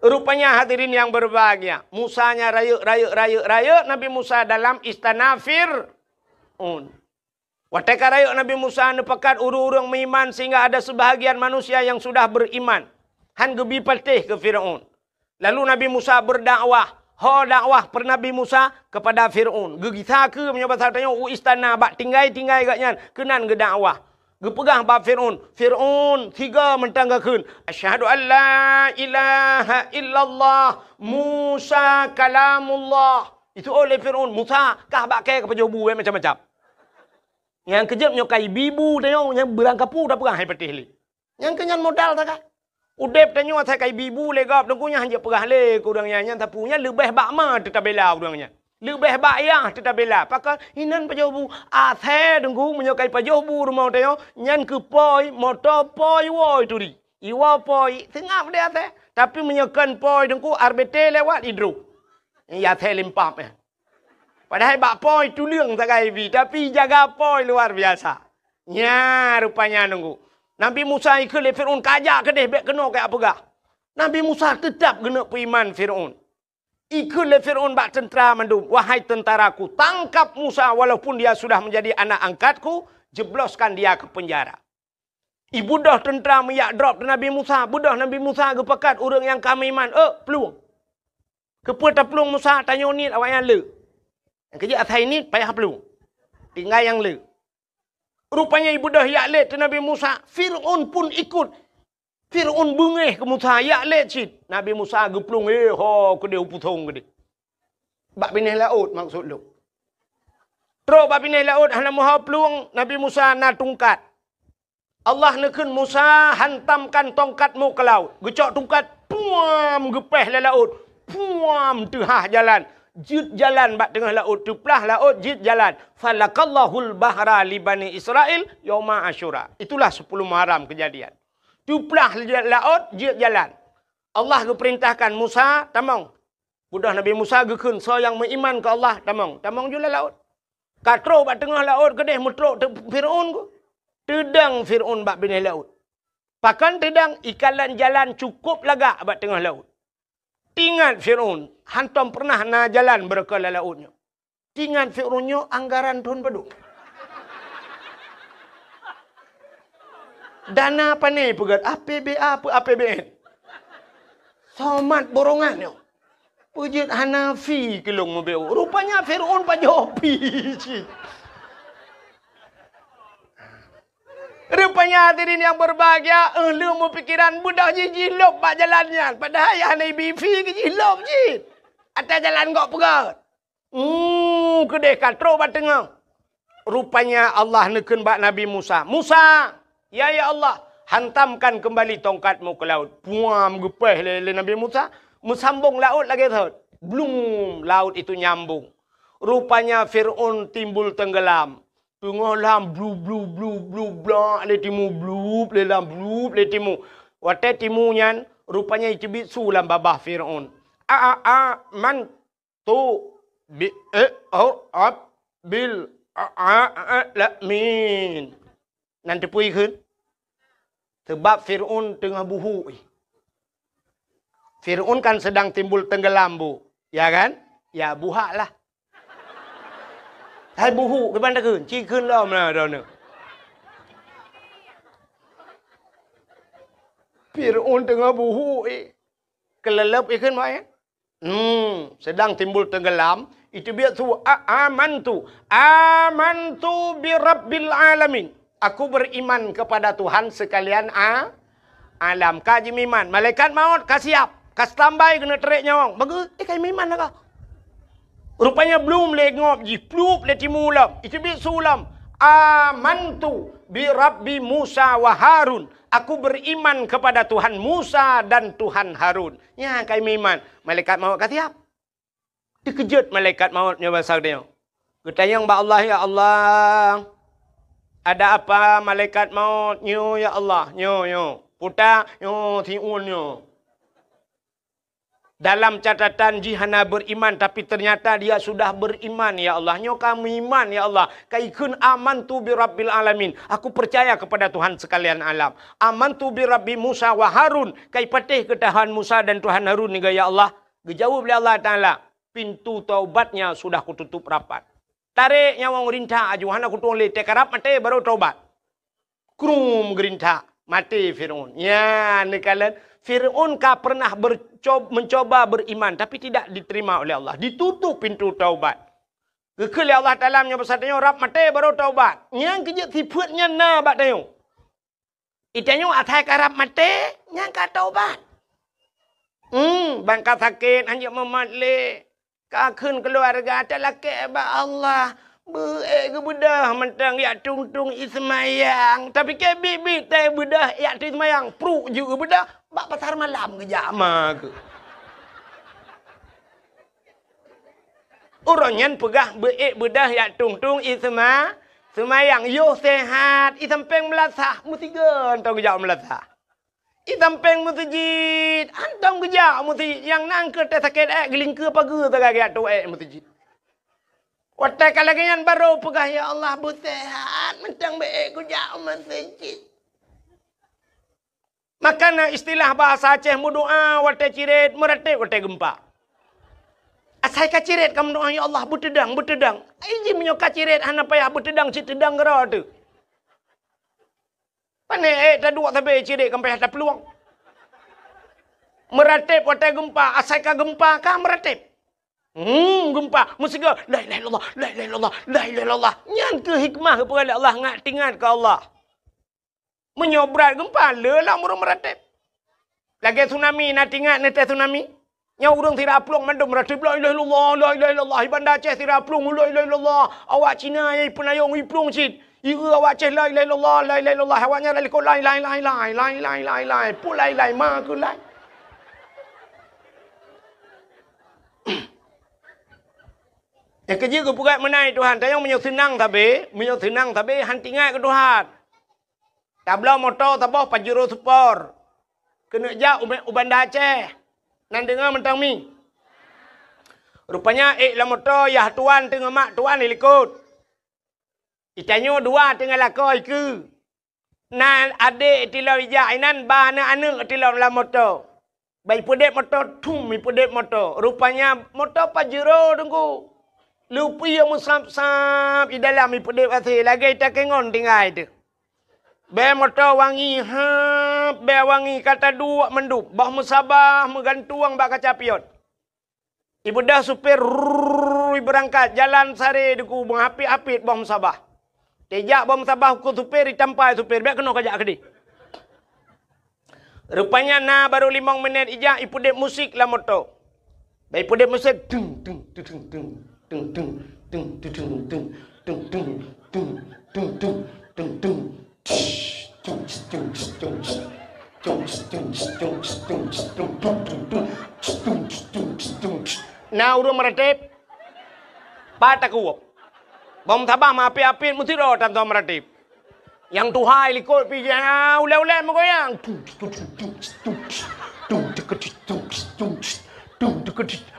Rupanya hadirin yang berbahagia, Musa nya rayeuk, rayeuk, rayeuk, rayeuk Nabi Musa dalam istana Fir'aun. Watée ka rayeuk Nabi Musa neupakat ureuëng-ureuëng meuiman sehingga ada sebahagian manusia yang sudah beriman, han geubi patéh keu Fir'aun. Lalu Nabi Musa berdakwah. Ho dakwah per Nabi Musa kepada Fir'aun. Geugisa keu meunyoe basa tanyoe u istana bak tinggai-tinggai geuh nyan keunan geudakwah. Geupeugah bak Fir'aun, "Fir'aun, tiga mantong gakheun, 'Asyhadu an la ilaha illallah, Musa kalamullah.'" Itu oleh Fir'aun, "Musa, kah bak kée ka pajoh bu, macam-macam." Nyang keujeuet nyoe ka ibi bu tanyoe nyang beurangkapu tapeugah hai patéh lé. Nyang keu nyan modal takai. Udeb tanyoe asai ka ibi bu lé gob teungku nyan hanjeuet peugah lé keu ureuëng nyan, nyan sapeue nyan leubeh bak ma teutabela ureuëng nyan. Leubeh bak yah teutabela. Pakon inan pajoh bu asai teungku meunyoe ka ipajoh bu rumoh tanyoe nyan keu poi, moto poi woi turi. Iwoe poi seungab deh asai. Tapi meunyoe kon poi teungku R B T lewat idroh. Ya asai limpap ya. Padahai bak poi tuleueng sagai ibi, tapi jaga poi luar biasa. Nya rupanya nunggu. Nabi Musa ikheun lé Fir'aun, "Kajak keudeh, bék keunoe kajak peugah." Nabi Musa teutab geuneuk peuiman Fir'aun. Ikheun lé Fir'aun bak teuntra mandum, "Wahai tentaraku, tangkap Musa walaupun dia sudah menjadi anak angkatku, jebloskan dia ke penjara." Ibeudôh teuntra meujak drob Nabi Musa, beudôh Nabi Musa geupakat ureuëng nyang ka meuiman, "Ôk, plueng." Keupeue taplueng Musa, tanyoe niet awaknyan le. Nyang keujeuet asai niet payah plueng. Tinggai nyang le. Rupanya ibeudôh jak lét teuk Nabi Musa, Fir'aun pun ikot. Fir'aun beungéh keu Musa, jak lét cit. Nabi Musa geuplueng, eh, ho keudéh u pusong keudéh. Bak binéh laôt maksud lôn. Trok bak binéh laôt hana meuho plueng, Nabi Musa na tungkat. Allah neukheun Musa, "Hantamkan tongkatmu ke laut." Geucok tungkat, puam, geupéh lé laôt. Puam, teuhah jalan. Jeuet jalan bak teungoh laôt, teuplah laôt, jeuet jalan. "Falakallahul bahra li Bani Israil yauma Asyura." Itulah sepuluh Muharram kejadian. Teuplah laôt, jeuet jalan. Allah geupeurintahkan Musa, "Tamong." Beudôh Nabi Musa geukheun, "Soe nyang meuiman keu Allah, tamong." Tamong ju lam laôt. Ka trok bak teungoh laôt keudéh meutrok teuk Fir'aun ku. Teudong Fir'aun bak binéh laôt. Pakon teudong, ikalon jalan cukôp lagak bak teungoh laôt. Teuingat Fir'aun, hantom peureunah na jalan beureukoh lam laôt nyoe. Teuingat Fir'aun nyoe anggaran thôn padum. Dana pané peugét, A P B A peu A P B N. Somat borongan nyoe. Peujeuet hana fi keu lôn meubeuet. Rupanya Fir'aun pajoh fi cit. Rupanya hadirin yang berbahagia, eh, lôn meupikiran beudôh jih jilop bak jalan nyan. Padahai hana ibi fi keu jilop cit. Atas jalan gok peugét. Hmm, keudéh ka trok bak teungoh. Rupanya Allah neukheun bak Nabi Musa, "Musa, ya, ya Allah, hantamkan kembali tongkatmu ke laut." Puam, geupéh lé, lé Nabi Musa, meusambong laôt lagée thot. Blum, laut itu nyambung. Rupanya Fir'aun timbul tenggelam. Teungoh lam blu, blu, blu, blu, blak lé timu, blup lé lam, blup lé timu. Watée timu nyan, rupanya iteubiet su lam babah Fir'aun. A, a, a, man tu bi, eh, oh, ab, bil, a, a, a, la, min. Nan teupeue kheun? Sebab Fir'aun teungoh buhuk. Fir'aun kan sedang timbul tenggelam, Bu. Ya kan? Ya, buhak lah. Hai buhuk, kiban takheun? Ci kheun lom lah droeneuh. Fir'aun teungoh buhuk, eh. Keuleuleub ikheun, Mak, ya? Hmm, sedang timbul tenggelam, iteubiet su, a, amantu, amantu bi rabbil alamin. Aku beriman kepada Tuhan sekalian a, alam. Ka jimeuiman, malaikat maut ka siap, ka standby keuneuk trek nyawöng. Bagus, eh, ka jimeuiman dah ka. Rupanya blum lé ngop jih, plup lé timu lom, iteubiet su lom. Amantu bi rabbi Musa wa Harun. Aku beriman kepada Tuhan Musa dan Tuhan Harun. Nyan ka jimeuiman, malaikat maut ka siap. Teukeujot malaikat maut nyoe basa geutanyoe. Geutanyong bak Allah, "Ya Allah, ada apa malaikat maut nyoe, ya Allah? Nyoe, nyoe. Puta, nyoe, siun nyoe. Dalam catatan jih hana beriman, tapi ternyata dia sudah beriman, ya Allah. Nyoe ka meuiman, ya Allah. Ka ikheun amantu bi rabbil alamin. Aku percaya kepada Tuhan sekalian alam. Amantu bi rabbi Musa wa Harun." Ka ipatéh keu Tuhan Musa dan Tuhan Harun nyoe, ya Allah. Geujaweueb lé Allah Taala, "Pintu taubatnya sudah kututup rapat." Tarek nyawöng rintak aju, hana kutueng lé, teukarab maté baru taubat. Krum geurintak, maté Fir'aun. Nyan neukalon, Fir'aun ka pernah berco-, mencoba beriman, tapi tidak diterima oleh Allah. Ditutup pintu taubat. Geukheun lé Allah Taala meunyoe basa tanyoe rab maté baru taubat. Nyan keujeuet sifeuet nyan na bak tanyoe. Itanyoe asai karab maté, nyan ka taubat. Hmm, ban ka sakét, hanjeuet mumat lé. Ka kheun keuluwarga, talakée bak Allah. Beu-ék geubeudôh mantong jak tung-tung i seumayang. Tapi keu biet-biet teuh beudôh jak tung seumayang. Pruek jeuet geubeudôh, bak pasar malam geujak ma keuh. Uroe nyan peugah beu-ék beudôh jak tung-tung i seuma-, seumayang, yoh seuhat, i sampéng meulasah, meusigoe teuh geujak meulasah. I sampéng meuseujid, hantom geujak meuseujid, nyang na keuh teuh sakét ék, geulingkeue pageue sagai geujak tuek ék meuseujid. Watée ka lagée nyan barô peugah, "Ya Allah, beuseuhat, mantong beu-ék kujak meuseujid." Maka na istilah bahasa Aceh meudoá watée cirét, meuratéb watée geumpa. Asai ka cirét ka meudoá, "Ya Allah, beuteudang, beuteudang." Ai jih meunyoe ka cirét hana payah beuteudang, cit teudang keudroe teuh. Pané ék taduek sabe cirét ka payah taplueng. Meuratéb watée geumpa, asai ka geumpa ka meuratéb. Hmm, geumpa. Meusigoe, "La ilaha illallah, la ilaha illallah, la ilaha illallah." Nyan keuh hikmah geupeugah lé Allah, ngat teuingat keu Allah. Meunyoe brat geumpa, le lam ureuëng meuratéb. Lagée tsunami, na teuingat neuteuh tsunami? Nyoe ureuëng sira plueng mandum meuratéb, "La ilaha illallah, la ilaha illallah." Di Banda Aceh sira plueng, "La ilaha illallah." Awak Cina nyang ipeunayong iplueng cit. Ieu awak Aceh, "La ilaha illallah, la ilaha illallah." Awak nyan likot, "Lai, lai, lai, lai, lai, lai, lai, lai." Peue lai, lai, ma keuh lai. Nyang keujeuet geupeugah meunan Tuhan, tanyoe meunyoe seunang sabe, meunyoe seunang sabe, han teuingat keu Tuhan. Tabloe moto saboh Pajero Sport. Keuneuk jak u, u Banda Aceh. Nan deungoe mantong mi. Rupanya ék lam moto yah tuan teungoh mak tuan di likot. Itanyoe dua teungoh lakoe ikeue. Na adék tilom ijak inan, ba aneuëk-aneuëk tilom lam moto. Ba ipeudeb moto, thum, ipeudeb moto. Rupanya moto Pajero teungku. Lupi meusab-sab i dalam ipeudeb asée lagée takengon tinggai teuh. Bée moto wangi, heup, bée wangi ka taduek mandum, boh meusabah meugantueng bak kaca pion. Ibeudôh supir, rrrr, ibeurangkat, jalan sare teungku, meuhapit-hapit boh meusabah. Teujak boh meusabah keu supir, itampai supir, "Bék keunoe kajak keudeh." Rupanya na barô limong minét ijak, ipeudeb musik lam moto. Bék ipeudeb musik, tung, tung, tung, tung. Na ureuëng meuratéb, pat takuwob. Boh meusabah meuhapit-hapit, meusidroe tan soe meuratéb. Nyang tuha i likot pih, ah, ulée-ulée meugoyang.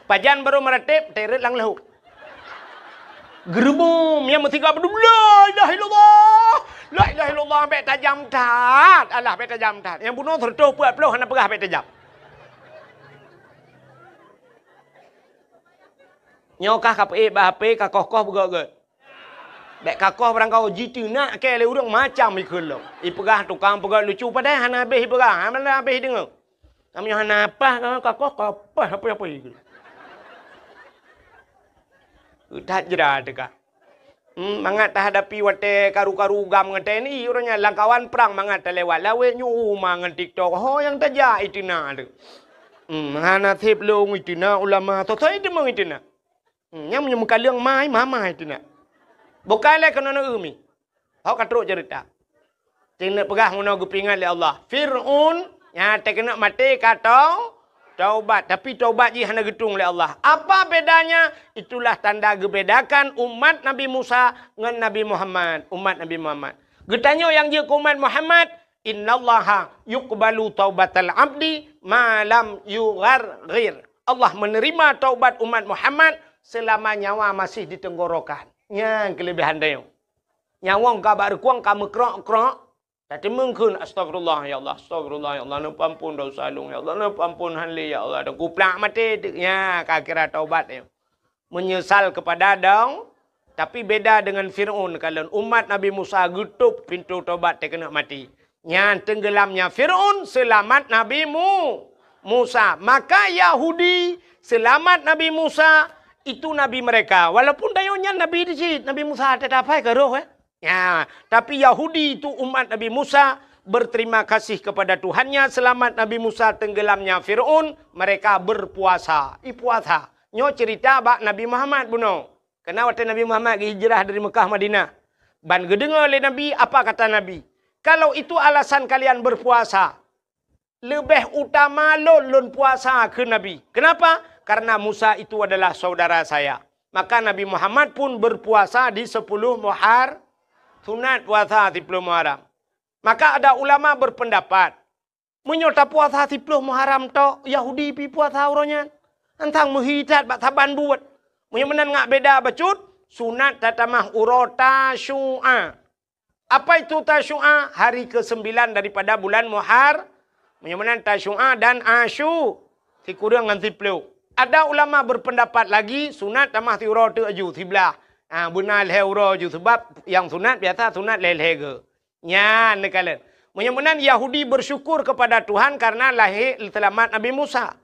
Pajan barô meuratéb, teret lam leuhô. Geureuboh, nyang meusigoe beudôh, "La ilaha illallah! La ilaha illallah!" Bék tajam that. Alah, bék tajam that. Nyang bunoe seureutôh peuet ploh hana peugah bék tajam. Nyoe kah kapeuék bak H P, kakoh-koh beugét-gét. Bék kakoh barang kaho jiteunak kée lé ureuëng macam ikheun lom. Ipeugah tukang peugét lucu padahai hana habéh ipeugah, hana habéh ideungoe. Kamoe nyoe hana apah, kakoh kapah apa-apa ikheun. That jra teuka. Hmm, mangat tahadapi watée karu-karu gam ngon T N I, uroe nyan lam kawan prang mangat talewat lawét nyoe uma ngon TikTok. Ho nyang tajak iteunak teuh. Hmm, hana sép lôn iteunak ulama, soe-soe iteumeung iteunak. Hmm, nyang meunyoe meukaleueng mai, mama iteunak. Bukai lé keunoe neu mi. Ho ka trok ceurita. Teuneuk peugah meunoe geupeuingat lé Allah. Fir'aun nyang teukeunok maté ka tau-, taubat, tapi taubat jih hana geutueng lé Allah. Apa bedanya? Itulah tanda geubedakan umat Nabi Musa ngon Nabi Muhammad, umat Nabi Muhammad. Geutanyoe nyang jeuet keu umat Muhammad, "Innallaha yuqbalu taubatal abdi ma lam yugharghir." Allah menerima taubat umat Muhammad selama nyawa masih di tenggorokan. Nyan keulebihan tanyoe. Nyawöng ka bak reukueng ka meukrok-krok, tateumeung kheun, "Astagfirullah, ya Allah, astagfirullah, ya Allah, neupeuampon desya lôn, ya Allah, neupeuampon han lé, ya Allah." Dan kuplak maté teuk, nya ka kira taubat nyoe. Menyesal kepada dong, tapi beda dengan Fir'aun, kalon umat Nabi Musa geutôp pintoe taubat teukeunok maté. Nyan teunggeulamnya Fir'aun, seulamat Nabi Mu-, Musa. Maka Yahudi seulamat Nabi Musa, itu nabi mereka. Walaupun tanyoe nyan nabi di cit, Nabi Musa teutab hai ka roh, eh. Ya, tapi Yahudi itu umat Nabi Musa berterima kasih kepada Tuhannya, selamat Nabi Musa, tenggelamnya Fir'aun, mereka berpuasa. Ipuasa. Nyoe cerita bak Nabi Muhammad bunoe. Karena watée Nabi Muhammad geuhijrah dari Mekah Madinah. Ban geudeungoe lé Nabi, apa kata Nabi? "Kalau itu alasan kalian berpuasa, leubeh utama lôn, lôn puasa," kheun Nabi. Kenapa? "Karena Musa itu adalah saudara saya." Maka Nabi Muhammad pun berpuasa di sepuluh Muhar-, sunat puasa sepuluh Muharram. Maka ada ulama berpendapat, meunyoe tapuasa sepuluh Muharram tok, Yahudi pi puasa uroe nyan. Antang meuhi that bak saban buet. Meunyoe meunan ngak beda bacut, sunat tatamah uroe Tasyu'a. Apa itu Tasyu'a? Hari kesembilan daripada bulan Muhar-, meunyoe meunan Tasyu'a dan Asyu, sikureueng ngon siploh. Ada ulama berpendapat lagi, sunat tamah siuroe teuk aju, siblah. Ha, beuna lhée uroe aju, sebab nyang sunat biasa sunat lhée-lhée geu. Nyan neukalon. Meunyoe meunan Yahudi bersyukur kepada Tuhan karena lahé seulamat Nabi Musa.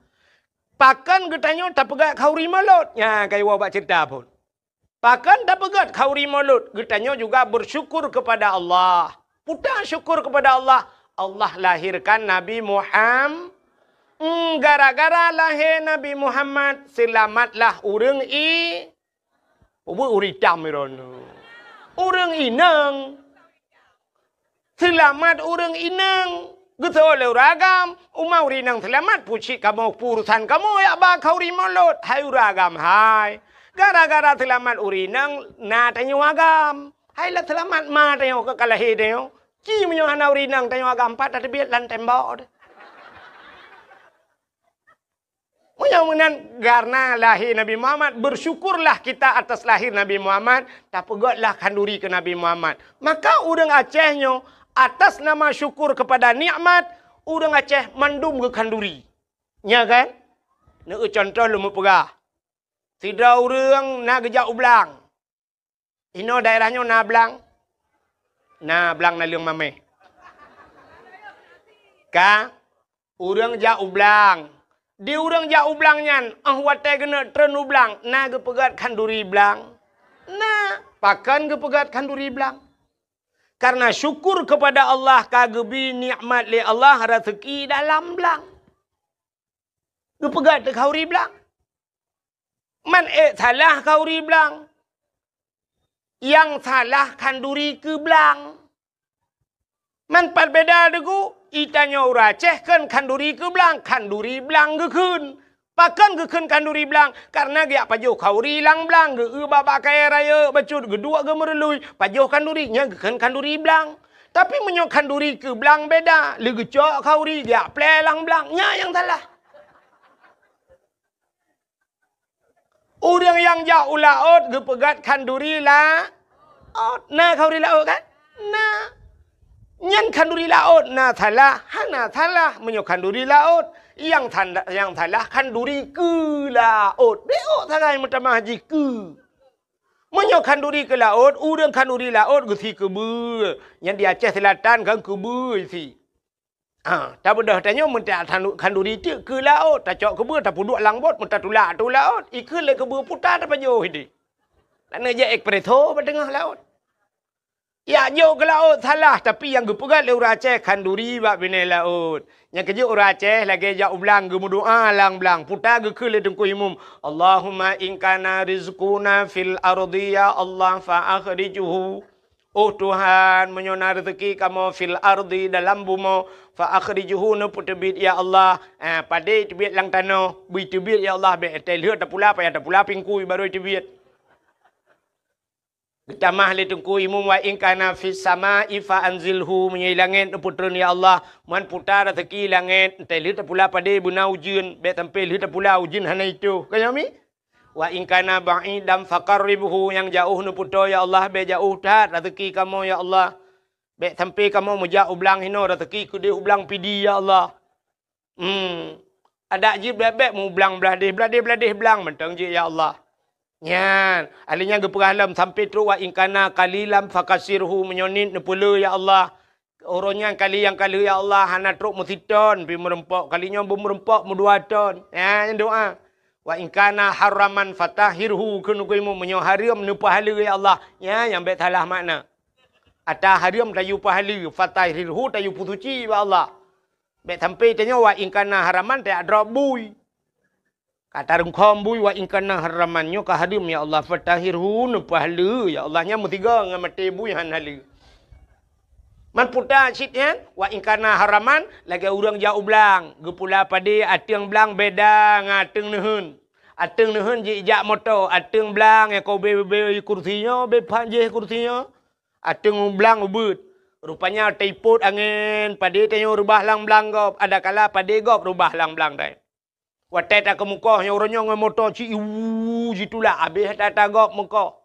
Pakon geutanyoe tapeugét khanduri mulod? Nyan ka iwoe bak ceurita phon. Pakon tapeugét khanduri mulod? Geutanyoe juga bersyukur kepada Allah. Peue ta syukur kepada Allah? Allah lahirkan Nabi Muham-, Hmm, gara-gara lahé Nabi Muhammad, seulamatlah ureuëng i-, Ubé ureuëng itam droeneuh. Ureuëng inong. Seulamat ureuëng inong. Geusoe lé ureuëng agam, uma ureuëng inong seulamat, peue cit kamoe, peue urusan kamoe jak ba khanduri mulod, hai ureuëng agam hai. Gara-gara seulamat ureuëng inong na tanyoe agam. Hai lah seulamat ma tanyoe ka lahé tanyoe. Ci meunyoe hana ureuëng inong tanyoe agam, pat tateubiet lam tembok deh. Meunyoe meunan, karena lahé Nabi Muhammad, bersyukurlah kita atas lahir Nabi Muhammad, tapeugétlah khanduri keu Nabi Muhammad. Maka ureuëng Aceh nyoe, atas nama syukur kepada nikmat, ureuëng Aceh mandum geukhanduri. Nya kan? Neueu contoh lôn meupeugah. Sidroe ureuëng na geujak u blang. Inoe daerah nyoe na blang? Na blang naleueng mamèh. Ka, ureuëng jak u blang. Di ureuëng jak u blang nyan, óh watèe geuneuk treun u blang, na geupeugét khanduri blang? Na, pakon geupeugét khanduri blang? Karena syukur kepada Allah ka geubri nikmat lé Allah raseuki dalam blang. Geupeugét khanduri blang. Man ék salah khanduri blang. Nyang salah khanduri keu blang. Man pat beda deungon, i tanyoe ureuëng Aceh kheun khanduri keu blang, khanduri blang geukheun. Pakon geukheun khanduri blang? Karena geujak pajoh khanduri lam blang, geueu bak-bak kayèe rayeuk bacut, geuduek geumeurului, pajoh khanduri, nyan geukheun khanduri blang. Tapi meunyoe khanduri keu blang beda, lé geucok khanduri, geujak plè lam blang, nyan nyang salah. Ureuëng nyang jak u laôt geupeugét khanduri laôt. Na khanduri laôt kan? Na. Nyan khanduri laôt na salah, hana salah meunyoe khanduri laôt. Nyang sanda-, nyang salah khanduri keu laôt. Beuôt sagai meutamah jih keu. Meunyoe khanduri keu laôt, ureuëng khanduri laôt geusi keubeue. Nyan di Aceh Selatan kan keubeue isi. Ha, tabeudôh tanyoe meuntak khanduri teuk keu laôt, tacok keubeue, tapeuduek lam bot, meutatulak ateueh laôt, ikheun lé keubeue puta tapajoh idéh. Laneuk jak espresso bak teungoh laôt. Jak jok keu laôt salah, tapi nyang geupeugét lé ureuëng Aceh khanduri bak binéh laôt. Nyang keujeuet ureuëng Aceh lagèe jak u blang geumeudoá lam blang, puta geukheun lé Teungku Imum, "Allahumma in kana rizquna fil ardi, ya Allah, fa akhrijhu." Oh Tuhan, meunyoe na reuzeuki kamoe fil ardi, dalam bumoe, fa akhrijhu, neupeuteubiet ya Allah. Ah, padé teubiet lam tanoh, bri teubiet ya Allah, bèk teuh lheueh tapula, payah tapula pingkui barô teubiet. Geutamah lé Teungku Imum, wa in kana fis sama'i fa anzilhu, meunyoe langét neupeutreun ya Allah, man puta reuzeuki langét, teuh lheueh tapula padé beuna ujeuen, bèk sampai lheueh tapula ujeuen hana itôh. Ka nyoe mi? Wa in kana ba'idan faqarribhu, nyang jaoh neupeutoe ya Allah, bèk jaoh that reuzeuki kamoe ya Allah. Bèk sampai kamoe meujak u blang hinoe reuzeuki keudéh u blang Pidie ya Allah. Hmm. Adak jih bèk-bèk mu blang bladéh, bladéh-bladéh blang mantong jih ya Allah. Nyan, ahli nyan geupeugah lom sampai trok wa in kana qalilan fakatsirhu, meunyoe niet neupeule ya Allah. Uroe nyan kali nyang ka lheueh ya Allah hana trok meusiton pih meurumpok, kali nyoe beumeurumpok meudua ton. Nyan doa. Wa in kana haraman fatahhirhu, kheun Teungku Imum, meunyoe hareuem neupahala ya Allah. Nyan nyang bèk salah makna. Ata hareuem tayue pahala, fatahhirhu tayue peusuci bak Allah. Bèk sampai tanyoe wa in kana haraman tajak drob bui. Ka tarungkhom bui wa in kana haraman, nyoe ka hareuem ya Allah, fatahhirhu, neupahala ya Allah, nyan meusigoe ngon maté bui han haleue. Man puta cit nyan, wa in kana haraman, lagèe ureuëng jak u blang, geupula padé ateueng blang beda ngon ateueng neuheun. Ateueng neuheun jijak moto, ateueng blang nyang ka ubé-ubé kursi nyoe, ubé phan jih kursi nyoe. Ateueng blang ubeuet. Rupanya taipot angén, padé tanyoe reubah lam blang gob, adakala padé gob reubah lam blang dai. Watèe takeumeukoh nyoe uroe nyoe ngon moto ci iwu jitulak, abéh ata-ata gob meukoh.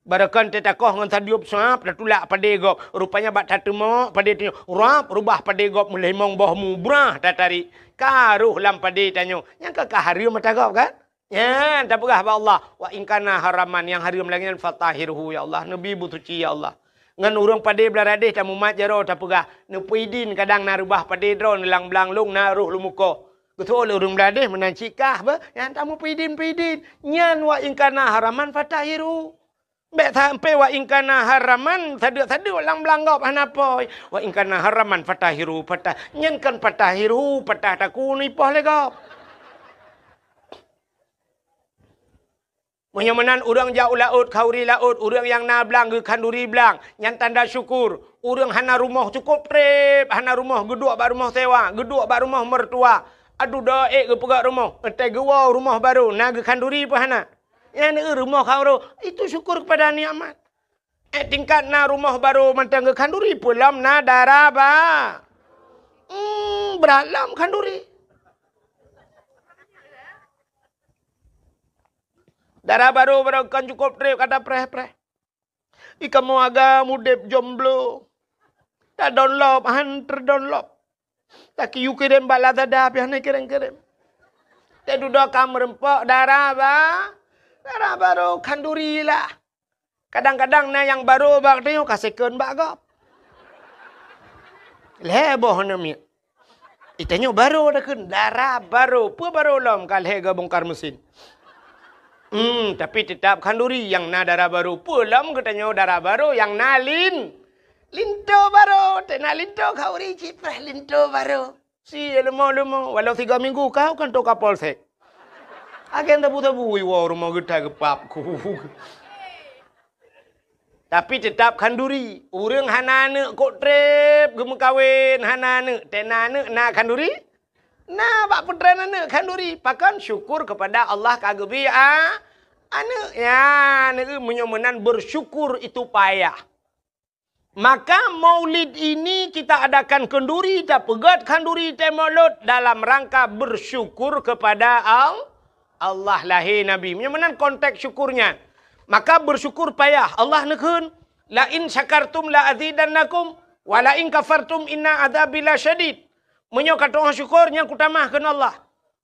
Barokon tatakoh ngon sadeup sab tatulak padé gob. Rupanya bak tateumok padé tanyoe rab reubah padé gob meulimong boh mu brah tatarék. Ka roh lam padé tanyoe. Nyang ka, ka hareuem ata gob kan? Nyan tapeugah bak Allah, wa in kana haraman, nyang hareuem lagèe nyan fatahhirhu ya Allah, neubi beusuci ya Allah. Ngon ureuëng padé blang radéh tamumat jaroe tapeugah, neupeuidin kadang na reubah padé droe neulang blang lôn na roh lôn meukoh. Geutu'oh lé ureuëng Bangladesh meunan cit kah beh, nyang tamu pidin-pidin. Nyan wa in kana haraman fatahiru. Bék sampai wa in kana haraman, sadeuk-sadeuk lam blang gob hana poi. Wa in kana haraman fatahiru, patah. Nyan kan fatahiru, patah takun ipoh lé gob. Meunyoe meunan ureuëng jak u laôt, khanduri laôt, ureuëng nyang na blang geukhanduri blang, nyan tanda syukur. Ureuëng hana rumoh cukôp treb, hana rumoh geuduek bak rumoh sewa, geuduek bak rumoh mertua. Aduh doa ék geupeugah rumoh, entée geuwoe rumoh barô, na geukhanduri peue hana? Nyan rumoh khanduri, itu syukur kepada nikmat. Eh, tingkat na rumoh barô mantong geukhanduri, peue lom na dara ba. Hmm, brat lom khanduri. Dara barô, barô kon cukôp treb kata preh-preh. Di kamoe agam udeb jomblo. Tadonlop, han teudonlop. Taki yue kirém bak Lazada, pih hana kirém-kirém. Teududoe ka meureumpok dara ba, dara barô khanduri lah. Kadang-kadang na nyang barô bak tanyoe ka second bak gob. Lhée boh aneuk miet. Itanyoe barô takheun, dara barô. Peue barô lom ka lhée geubongkar mesin. Hmm, tapi teutap khanduri nyang na dara barô. Peue lom geutanyoe dara barô nyang na lin-, linto barô. Teuh na linto khanduri cit preh linto barô. Si leumo-leumo, walau tiga minggu kau kan toka polsek. Agen tabu-tabu iwoe rumoh geutai geupap ku. Tapi teutap khanduri, ureuëng hana aneuk kok treb geumeukawen, hana aneuk, teuh na aneuk na khanduri? Na bak peutren aneuk khanduri, pakon syukur kepada Allah ka geubri a-, aneuk. Ya, aneuk meunyoe meunan bersyukur itu payah. Maka maulid ini kita adakan khanduri, tapeugét khanduri teuh maulud dalam rangka bersyukur kepada Al-, Allah lahé Nabi. Meunyoe meunan konteks syukurnya. Maka bersyukur payah. Allah neukheun, "La in syakartum la azidannakum, wa la in kafartum inna adzabi lasyadid." Meunyoe ka tu'oh syukur, nyan kutamah kheun Allah.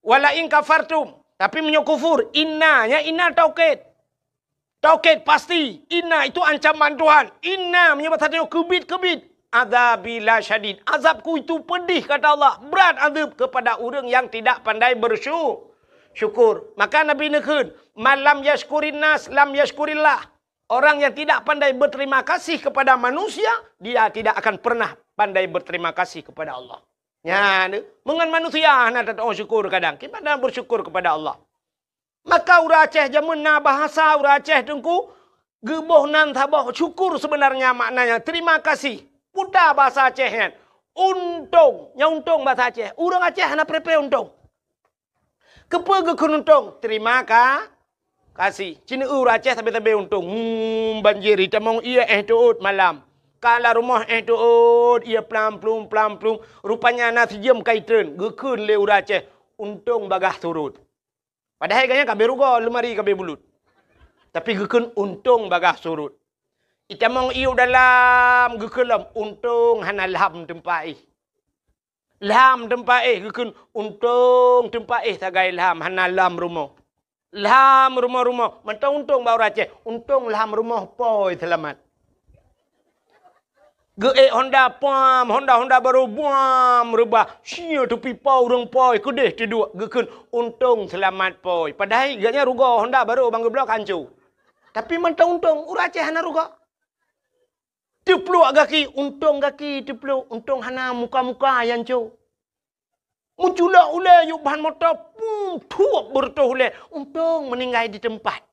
"Wa la in kafartum." Tapi meunyoe kufur, inna, nya inna taukid. Taukid pasti, inna itu ancaman Tuhan. Inna meunyoe bahasa tanyoe keubit-keubit. Adzabi lasyadid. Azabku itu pedih, kata Allah. Berat azab kepada ureuëng yang tidak pandai bersyu-, syukur. Maka Nabi neukheun, "Man lam yashkurin nas, lam yashkurillah." Orang yang tidak pandai berterima kasih kepada manusia, dia tidak akan pernah pandai berterima kasih kepada Allah. Nyan, meungon manusia hana tatu'oh syukur kadang. Kiban bersyukur kepada Allah. Maka ureuëng Aceh jameun na bahasa ureuëng Aceh teungku, geuboh nan saboh syukur sebenarnya maknanya terima kasih. Peue bahasa Aceh nyan? Untông. Nyang untông bahasa Aceh. Ureuëng Aceh hana preh-preh untông. Keupeue geukheun untông? Terima ka-, kasih. Ci neu ureuëng Aceh sabe-sabe untông. Hmm, banjir itamong ié éh teuôt malam. Ka lam rumoh éh teuôt ié plam-plum, plam-plum. Rupanya na sijeuem ka itreun. Geukheun lé ureuëng Aceh, untông bagaih surut. Padahai gobnyan ka abéh rugoe, leumari ka abéh bulut. Tapi geukheun untông bagaih surut. Itamong ié u dalam geukheun lom, untông hana lham teumpat éh. Lham teumpat éh geukheun, untông teumpat éh sagai lham hana lham rumoh. Lham rumoh-rumoh, mantong untông bak ureuëng Aceh, untông lham rumoh pôi seulamat. Geuék honda pam, honda-honda barô buam reubah. Sia teupipa ureuëng pôi keudeh teuduek geukheun untông seulamat pôi. Padahai gobnyan rugoe honda barô ban geubloe ka hanco. Tapi mantong untông, ureuëng Aceh hana rugoe. Teupluek gaki, untông gaki teupluek, untông hana muka-muka nyang hanco. Meuculok ulée yub ban moto, pum, thuep beureutoh ulée. Untông meuninggai di teumpat.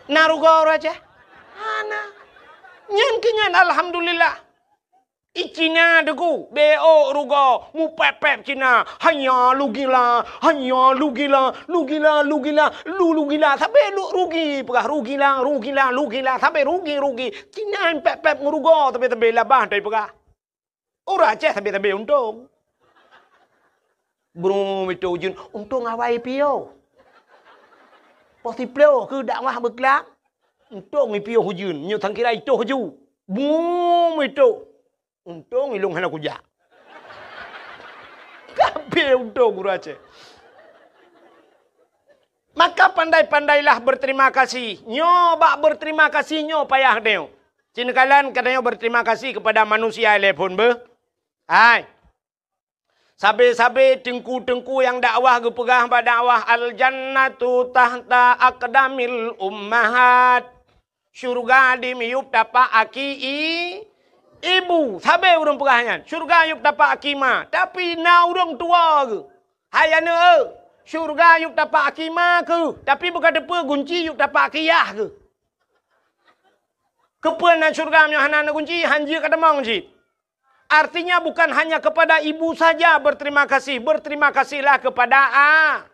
Na rugoe ureuëng Aceh? Hana. Nyan keuh nyan alhamdulillah. I Cina teungku, bék rugoe, mupép-pép Cina. Hanya lugila, hanya lugila, lugila, lugila, lu lugila. Sabe lu rugi, peugah rugila, rugila, lugila, sabe rugi, rugi. Cina pép-pép ngon rugoe, sabe-sabe labah tai peugah. Ureuëng Aceh sabe-sabe untông. Brum itoh ujeuen, untông awai piôh. Poh siplôh keu dakwah beuklam, untông ipiôh ujeuen, nyoe sangkira itoh ju. Brum itoh, untông ilông hana kujak. Kabeh untông ureuëng Aceh. Maka pandai-pandailah berterima kasih. Nyoe bak berterima kasih nyoe payah teuh. Ci neukalon geutanyoe berterima kasih kepada manusia lé phon beuh. Hai. Sabe-sabe teungku-teungku nyang dakwah geupeugah bak dakwah, "Al-jannatu tahta aqdamil ummahat." Syurga di miyueb tapak aki i-, ibu. Sabe ureuëng peugah nyan, syurga yueb tapak aki ma. Tapi na ureuëng tuwoe geuh. Hai aneuëk, syurga yueb tapak aki ma keuh. Tapi beuka teupeue gunci yueb tapak aki yah keuh. Keupeue na syurga meunyoe hana na gunci, hanjeuet ka tamong cit. Artinya, bukan hanya kepada ibu saja berterima kasih, berterima kasihlah kepada a-,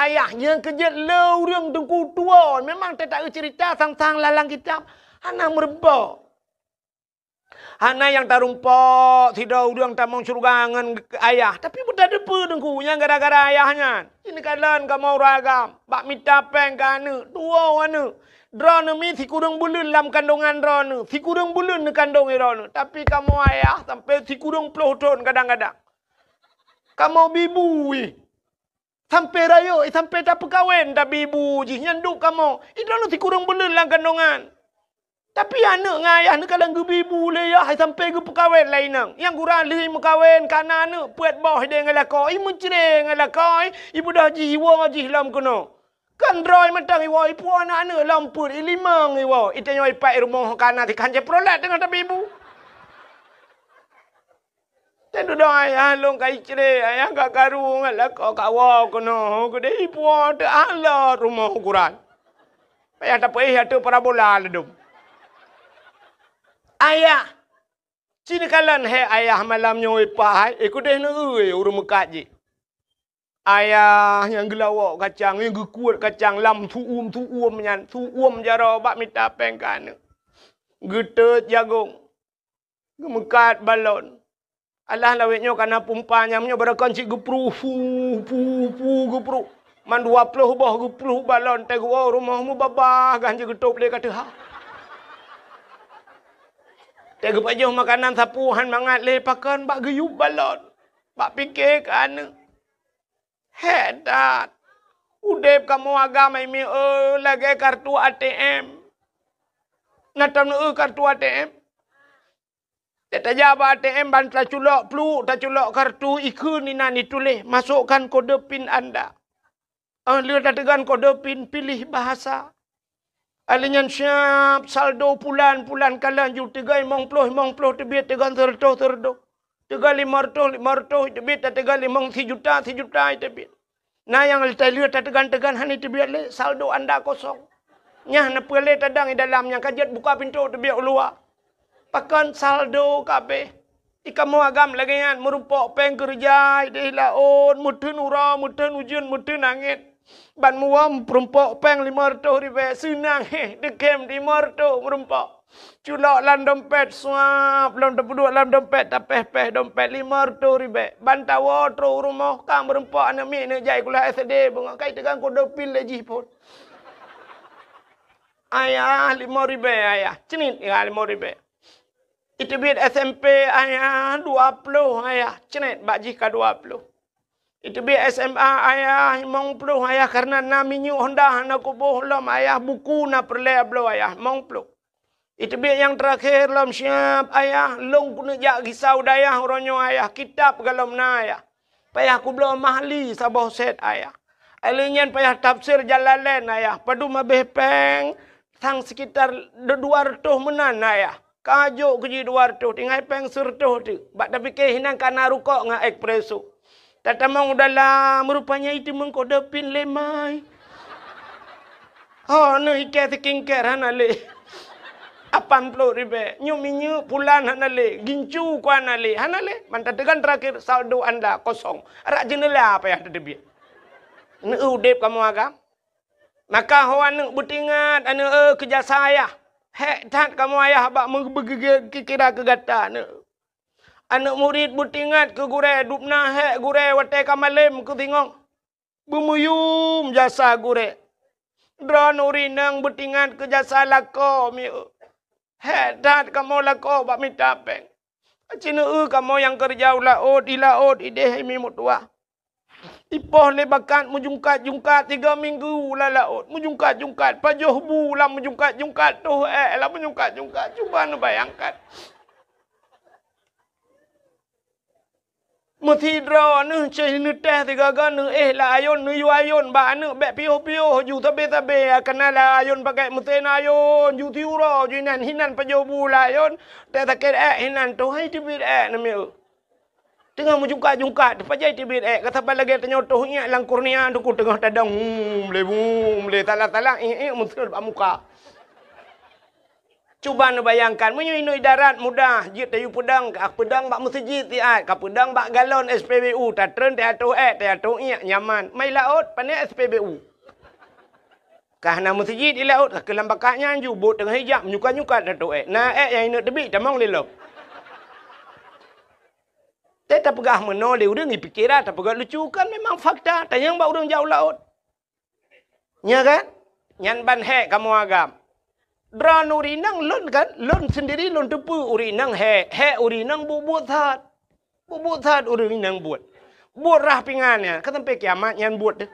ayah. Nyang keujeuet le ureuëng teungku tuwoe. Memang teutak cerita sang-sang lalang kitab hana meurumpok. Hana nyang tarumpok sidroe ureuëng tamong syurga ngon ayah. Tapi beutateupeue teungku nyang gara-gara ayah nyan. Ini kalon kamoe ureuëng agam, bak mita péng keu aneuëk, tuwoe aneuëk. Droeneuh mi sikureueng buleuen lam kandongan droeneuh, sikureueng buleuen neukandong droeneuh. Tapi kamoe ayah sampai sikureueng ploh thon kadang-kadang. Kamoe bi bu ih. Sampai rayeuk, eh, sampai tapeukawen tabi bu jih nyan duek kamoe. Ih, droeneuh sikureueng buleuen lam kandongan. Tapi aneuëk ngon ayah neukalon geubi bu lé yah, eh, sampai geupeukawen lé inong. Nyang gura lheueh meukawen kana aneuëk peuet boh ideh ngon lakoe, ih, meucre ngon lakoe, ih, ibeudôh jih iwoe jih lom keunoe. Kan droe mantong iwoe, ipuwoe aneuëk-aneuëk lom peuet, ilimong iwoe. Itanyoe ipat i rumoh kana tikhan cit Chevrolet teungoh tabi bu. Teududoe ayah lôn ka icre, ayah ka karu ngon lakoe ka woe keunoe, keudeh ipuwoe teualot rumoh ukuran. Payah tapeuéh ateueh parabola ladum. Ayah, ci neukalon hé ayah malam nyoe ipat hai, eh, keudeh neueu ureuëng meukat jih. Ayah nyang geulawok kacang, nyang geukuet kacang lam su'um-su'um nyan, su'um jaroe bak mita péng keu aneuëk. Geutot jagong, geumeukat balon. Alah lawét nyoe kana pumpa nyang nyoe barokon cit geupruh, pu, pu, pu, geupruh. Man dua ploh boh geupruh balon, teuh geuwoe rumoh meubabah gan jeuet geutôb lé ka teuhah. Teuh geupajoh makanan sapeue han mangat lé pakon bak geuyub balon. Bak pike keu aneuëk. Hék that! Udeb kamoe agam ai mié, eh, lagée kartu A T M. Na tom neueu kartu A T M? Tajak bak A T M ban taculok pluek, taculok kartu, ikheun inan ituléh, "Masukkan kode pin Anda." Ah, lheueh tateugan kode pin, pilih bahasa. Alheuh nyan siab saldo pulan-pulan kalon ju teuga limong ploh, limong ploh teubiet, teuga seureutôh, seureutôh. Teuga limong reutôh, limong reutôh teubiet, tateuga limong sijuta, sijuta teubiet. Na nyang lheueh tateugan-teugan hana teubiet lé, saldo anda kosong. Nyan na peue lé tadang i dalam nyang ka jeuet buka pintoe teubiet u luwa. Pakon saldo ka abéh. I kamoe agam lagée nyan, meurumpok péng keureuja ideh laôt, meuteun uroe, meuteun ujeuen, meuteun angén. Ban muwöm peurumpok péng limong reutôh ribée, seunang héh, deukem limong reutôh meurumpok. Culok lam dompet, suap, lom tapeuduek lam dompet, tapéh-péh dompet limong reutôh ribée. Ban tawoe trok u rumoh, ka meurumpok aneuk miet neuk jai sikula S D, beungoh ka iteugang kode pin lé jih phon. Ayah, limong ribée, ayah. Ceunit, ya, limong ribée. Iteubiet S M P, ayah, dua ploh, ayah. Ceunit, bak jih ka dua ploh. Iteubiet S M A, ayah, limong ploh, ayah, kareuna na minyeuk Honda hana kuboh lom, ayah, buku na peureulée bloe, ayah, limong ploh. Iteubiet nyang teurakhé lom siab, ayah, lôn keuneuk jak gisa u dayah uroe nyoe, ayah, kitab galom na, ayah. Payah kubloe Mahli saboh set, ayah. Alheuh nyan payah tafsir Jalalain, ayah. Padum abéh péng, sang sekitar du-, dua reutôh meunan, ayah. Ka jok keu jih dua reutôh, tinggai péng seureutôh teuk. Bak tapike hinan ka na rukok ngon espresso. Tatamong u dalam, rupanya iteumeung kode pin lé mai. Ho, neuh ikée skincare hana lé. Lapan ploh ribée. Nyoe minyeuk pulan hana lé. Gincu ku hana lé. Hana lé. Man tateugan teurakhé saldo anda kosong. Rak jeuneula payah tateubiet. Neueu udeb kamoe agam. Maka ho aneuk beutingat, aneuk, eh, keu jasa ayah. Hék that kamoe ayah bak meubeugeugét kira keu gata, aneuk. Aneuk murit beutingat keu gurée, dubna hék gurée watée ka malém keu singoh. Beumeuyum jasa gurée. Droeneuh ureueng inong beutingat keu jasa lakoe mieu. Hék that kamoe lakoe bak mita péng. Aci neueu kamoe nyang keureuja u laôt, di laôt ideh imi meutuwah. Ipoh lé bakat meujungkat-jungkat tiga minggu lam laôt, meujungkat-jungkat, pajoh bu lam meujungkat-jungkat, toh ék lam meujungkat-jungkat. Cuba neubayangkan. Meusidroe neuh ceh neuteh sigaga neuéh lam ayôn, neuyue ayôn bak aneuk bék piôh-piôh ju sabe-sabe, kana lam ayôn pakai meusén ayôn ju siuroe ju inan hinan pajoh bu lam ayôn, teuh sakét ék hinan toh hai teubiet ék namiet. Teungoh meujungkat-jungkat, teupajoh teubiet ék, ka saban lagée tanyoe toh iék lam kurnia teungku teungoh tadong, hmm, lé, hmm, lé, salah-salah, iék-iék meuseuet bak muka. Cuba neubayangkan, meunyoe inoe idarat mudah, jeuet tayue peudong, ka peudong bak meuseujid siat, ka peudong bak galon S P B U, tatreun teuatoh ék, teuatoh iék, nyaman. Mai laôt, pané S P B U. Ka hana meuseujid di laôt, ka keulam bakat nyan ju, bot teungoh ijak, menyukat-nyukat teuatoh ék. Na ék nyang ineuk teubiet, tamong lé lom. Teuh tapeugah meunoe lé ureuëng, ipikira tapeugah lucu, kan memang fakta, tanyong bak ureuëng jak u laôt. Nya kan? Nyan ban hék kamoe agam. Droeneuh ureuëng inong lôn kan, lôn sendiri lôn teupeue ureuëng inong hék, hék ureuëng inong buet-buet that. Buet-buet that ureuëng inong buet. Buet rhah pingan nyan, ka sampai kiamat nyan buet teuh.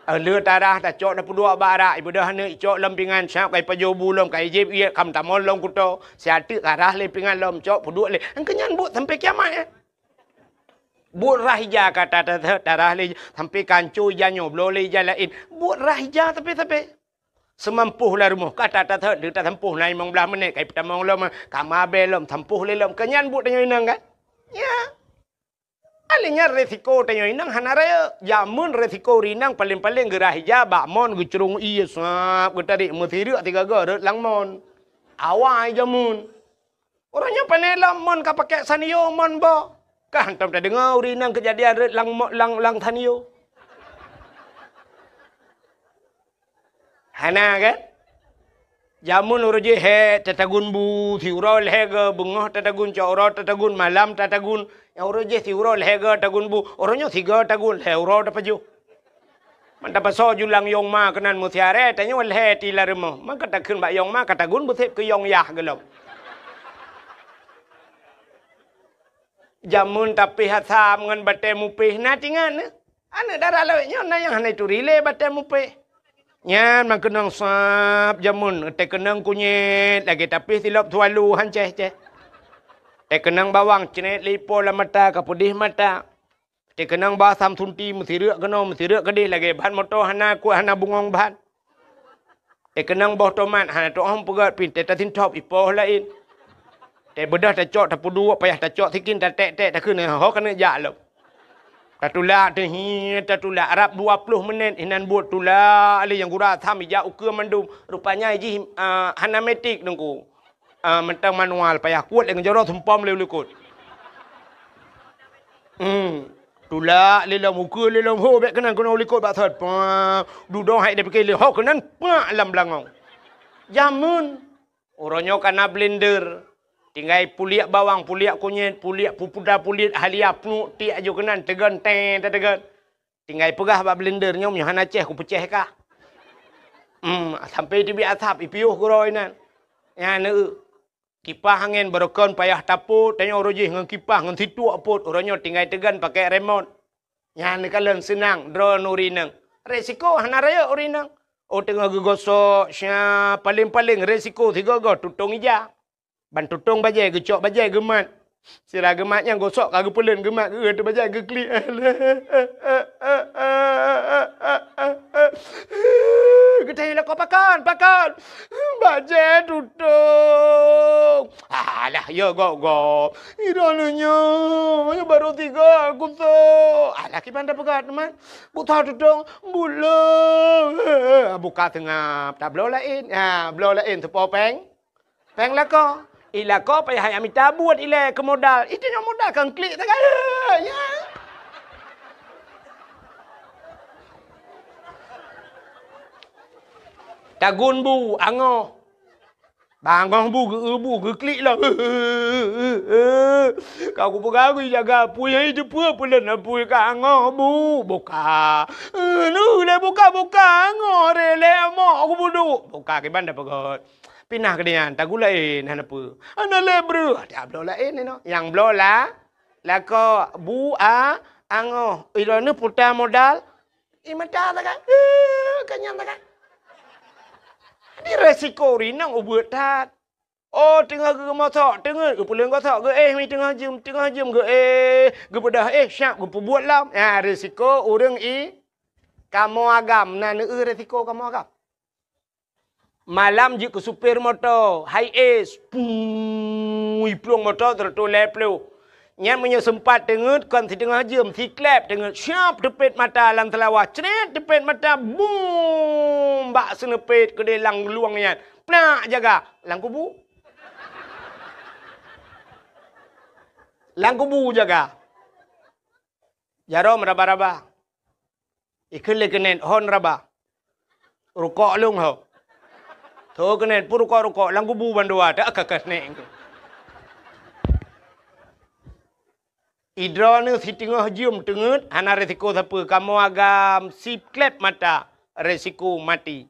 Lheueh tarhah tacok tapeuduek bak arak, ibeudôh aneuk icok lom pingan, siab ka ipajoh bu lom, ka ijieb iék, ka meutamong lom kuto, siat teuk ka rhah lé pingan lom, cok peuduek lé. Engkeu nyan buet sampai kiamat nyan. Buet rhah ija ka ta-, ta-, ta-, tarhah lé, sampai ka ancô ija nyoe, bloe lé ija laén. Buet rhah ija sabe-sabe. Seumampôh lam rumoh, ka ta-, ta-, ta-, tasampôh na limong blaih menit, ka ipeutamong lom, ka mabée lom, sampôh lé lom. Keu nyan buet tanyoe inong kan? Ya. Alèh nyan resiko tanyoe inong hana rayeuk. Jameun resiko ureuëng inong paleng-paleng geurhah ija bak mon geucurông ié sab geutarék meusireuk sigaga rhot lam mon. Awai jameun. Uroe nyoe pane lom mon ka pakai sanio mon boh. Ka hantom tadeungoe ureuëng inong keujadian rhot lam mo-, lam, lam sanio. Hana kan? Jameun uroe jih hék tatagun bu, siuroe lhée go, beungoh tatagun, cok uroe tatagun, malam tatagun. Nyang uroe jih siuroe lhée go tagun bu, uroe nyoe sigo tagun, lhée uroe tapajoh. Man tapasoe ju lam yong ma keunan meusiaré, tanyoe lhée ti lam rumoh. Maka takheun bak yong ma ka tagun beuseb keu yong yah gohlom. Jameun tapéh asam ngon batée mupéh na tingat nyoe. Aneuk dara lawét nyoe na nyang hana ituri lé batée mupéh. Nyan meukeunong sab jameun, teukeunong kunyét lagée tapéh silop sualu han céh-céh. Teukeunong bawang cret lé ipo lam mata ka peudeh mata. Teukeunong bawang asam sunti meusireuk keunoe meusireuk keudeh lagée ban moto hana kuat hana bungong ban. Teukeunong boh tomat hana teuôh peugét pih teuh tasintop ipoh laén. Teubeudôh tacok tapeuduek payah tacok sikin taték-ték takheun ho keuneuk jak lom. Tatulak teuh hi tatulak rab dua ploh menit inan buet tulak lé nyang gura asam ijak ukeue mandum. Rupanya jih, ah, hana metik teungku. Ah, mantong manual payah kuet lé ngeujoro sumpom lé u likot. Hmm. Tulak lé lom ukeue lé lom ho bék keunan keunoe u likot bak thot. Pah, dudoe hai dipike lé ho keunan pak lam beulangong. Jameun. Uroe nyoe kana blender. Tinggai puliek bawang, puliek kunyét, puliek pupuda, puliek halia, pnuek tiek aju keunan teugon teng tateugon. Tinggai peugah bak blender nyoe meunyoe hana céh kupeucéh kah. Hmm, sampai teubiet asap ipiôh keudroe inan. Nyan eu. Kipah angén barokon payah tapot, tanyoe uroe jih ngon kipah ngon situek pot, uroe nyoe tinggai teugon pakai remot. Nyan neukalon seunang droeneuh ureuëng inong. Resiko hana rayeuk ureuëng inong. Oh teungoh geugosok, sya, paleng-paleng resiko sigoe-goe tutong ija. Ban tutong bajée geucok bajée geumat. Sira geumat nyang gosok ka geupeuleuen geumat geueu teuh bajée geuklik. Geutanyoe lakoe pakon, pakon. Bajée tutong. Alah, ya gok-gok. Droeneuh nyoe, ya baru tiga kusok. Alah, kiban tapeugah teuma. Buta tutong, bulo. Buka seungab, tabloe laén. Ha, bloe laén teupo péng. Péng lakoe. I lakoe payah jak mita buet ilée keu modal. Itu nyoe modal kang klik sagai. Ya. Tagun bu, angoh. Bangoh bu, geu-, bu, geuklik lah. Ka kupeugah jaga apui, hai teupeue peulen apui ka angoh bu. Buka. Nu lé buka-buka angoh re lé amok kubudu. Buka kiban dah peugah. Pinah keu nyan, tagun laén hana peue. Hana lé breuh, tabloe laén inoe. Nyang bloe la, lakoe bu a angoh. Iroe nyoe puta modal. I mata sagai. Eh, ka nyan sagai. Di resiko rinong ubeut that. Oh, teungoh geumosok, teungeut geupuléng gosok, geuéh mi teungoh jeuem, teungoh jeuem geuéh, geubeudoh éh, siap geupeubuet lom. Nyan risiko ureuëng i kamoe agam, na neueu risiko kamoe agam. Malam jeuet keu supir moto, high ace, pui plueng moto seratus lhèe ploh. Nyan meunyoe seumpat teungeut kon siteungoh jeuem, siklep teungeut, siap teupet mata lam seulawah, cret teupet mata, bum, bak seuneupet keudeh lam luwang nyan. Plak jaga lam kubu. Lam kubu jaga. Jaroe meuraba-raba. Ikheun lé keuneuk hon raba. Rukok lôn ho. Tho keuneuk pun rukok-rukok lam kubu bandua tak ka keuneuk. Idroeneuh siteungoh jeuem teungeut hana risiko sapeue, kamoe agam siklep mata risiko maté.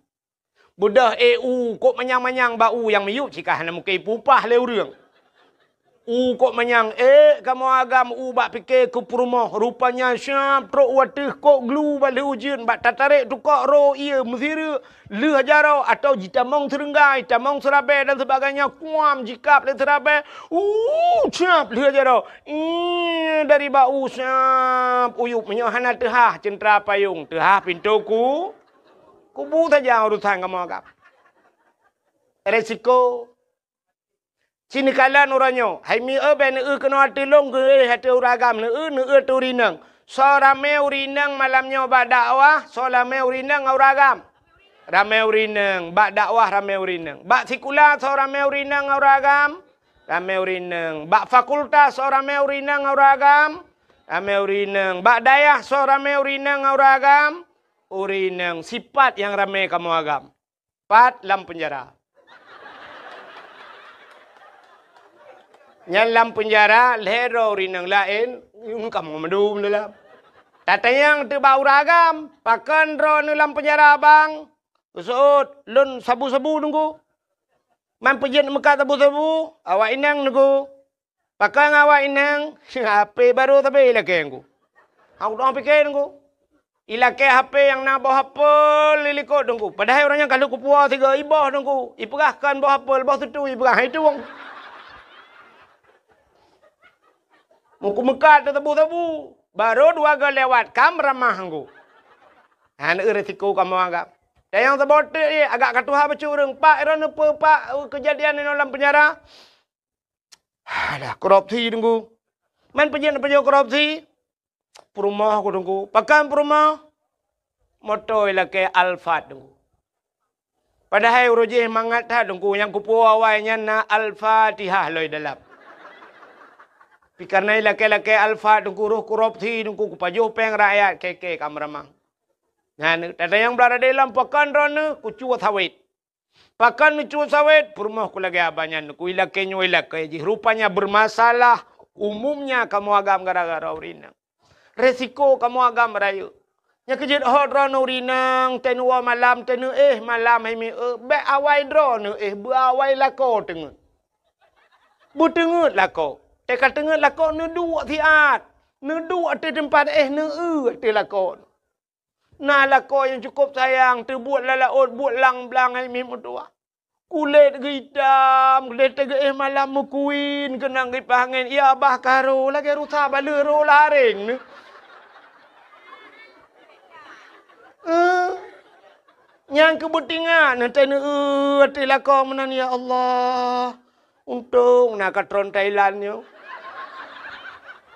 Beudoh éh u kok manyang-manyang bak u nyang miyueb cika hana mungken ipupah lé ureuëng. U kok manyang ék kamoe agam u bak pike keu peurumoh, rupanya siap trok u ateueh kok glu bak lheueh ujeuen bak tatarek tukok ro ié meusireuk lheueh jaroe atau jitamong seureunggai, tamong seurabée dan sebagainya kuam jikab lé seurabée. Uh, siap lheueh jaroe. Ih, dari bak u siap uyueb meunyoe hana teuhah ceuntra payong, teuhah pintoe ku. Kubu saja urusan kamoe agam. Resiko. Sinikalon uroe nyoe, hai mi eu bèk neueu keunoe ateueh lôn geuéh ateueh ureuëng agam, neueu, neueu ateueh ureuëng inong. Soe ramé ureuëng inong malam nyoe bak dakwah, soe ramé ureuëng inong ngon ureuëng agam. Ramé ureuëng inong, bak dakwah ramé ureuëng inong. Bak sikula soe ramé ureuëng inong ngon ureuëng agam, ramé ureuëng inong. Bak fakultas soe ramé ureuëng inong ngon ureuëng agam, ramé ureuëng inong. Bak dayah soe ramé ureuëng inong ngon ureuëng agam, ureuëng inong. Sipat nyang ramé kamoe agam. Pat lam peunjara. Nyan lam peunjara lhèe droe ureuëng inong laén, nyoe kamoe mandum dalam. Tatanyong teuk bak ureuëng agam, pakon droeneuh lam peunjara bang? Geuseuôt, lôn sabu-sabu teungku. Man peujeuet meukat sabu-sabu, awak inong teungku. Pakon awak inong, H P barô sabe ilakée teungku. Aku dong pike teungku. Ilakée H P nyang na boh apel di likot teungku. Padahai ureuëng nyan ka lheueh kupuwoe sigoe iboh teungku. Ipeugah kon boh apel, boh sutui ipeugah hai tueng. Muku meukat teusabu-sabu. Barô dua goe lewat, kam ramah teungku. Hana risiko kamoe agam. Dan nyang saboh teuk jih, agak ka tuha bacut ureuëng. Pak, droeneuh peue pak keujadian inoe lam peunjara? Alah, korupsi teungku. Man peujeuet-peujeuet korupsi? Peurumoh ku teungku. Pakon peurumoh? Moto ilakée Alphard teungku. Padahai uroe jih mangat that teungku, nyang kupuwoe awai nyan na Al-Fatihah lom dalam. Pi kareuna ilakée-lakée Alphard teungku, roh korupsi teungku, kupajoh péng rakyat, keke ka meuramah. Nyan, tatanyong blah radé lom, pakon droeneuh? Kucue sawét. Pakon neucue sawét? Peurumoh ku lagée abah nyan, ku ilakée nyoe ilakée jih. Rupanya bermasalah umumnya kamoe agam gara-gara ureuëng inong. Resiko kamoe agam rayeuk. Nyang keujeuet hot droeneuh ureuëng inong, teuh neuwoe malam, teuh neuéh malam hai mi eu, bék awai droeneuh éh, beu awai lakoe teungeut. Beuteungeut lakoe. Teuka teungeut lakoe neuduek siat. Neuduek ateueh teumpat éh, neueu ateueh lakoe. Na lakoe nyang cukôp sayang, teubuet lam laôt, buet lang-blang hai mi meutuwah. Kulét geuitam, kulét teugeuéh malam meukuin, keunong gipah angén, ya bah ka ro, lagée rusa baleueh ro lareng neuh. Eh, nyang keu beutingat neuh teuh neueu ateueh lakoe meunan, ya Allah. Untông na katron Thailand nyoe.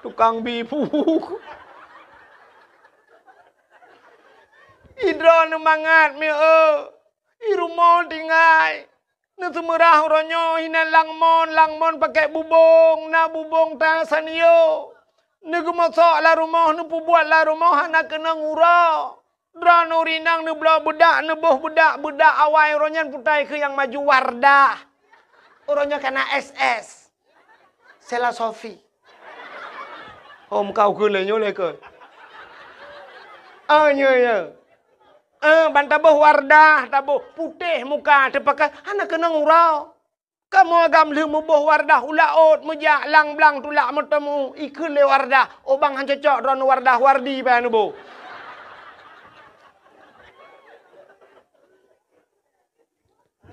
Tukang bi phu. Idroeneuh mangat mi eu. I rumoh tinggai. Neuseumeurah uroe nyoe hinan langmon, langmon pakèk bubông, na bubông ta sanyo. Neugeumosok lam rumoh, neupeubuet lam rumoh hana keunong uroe. Droeneuh ureueng inong neubloe beudak, neuboh beudak, beudak awai uroe nyan putai keu nyang maju Wardah. Uroe nyoe kana S S. Sela Sofi. Hom kau keu lé nyoe lé keu. Ah, nyoe, nyoe. Eh, ban taboh Wardah, taboh putéh muka, teupakai hana keunong uroe. Kamoe agam lheueh muboh Wardah u laôt, meujak lang-blang tulak meuteumu, ikheun lé Wardah, "Oh bang, han cocok droeneuh Wardah, Wardi bèk neuboh."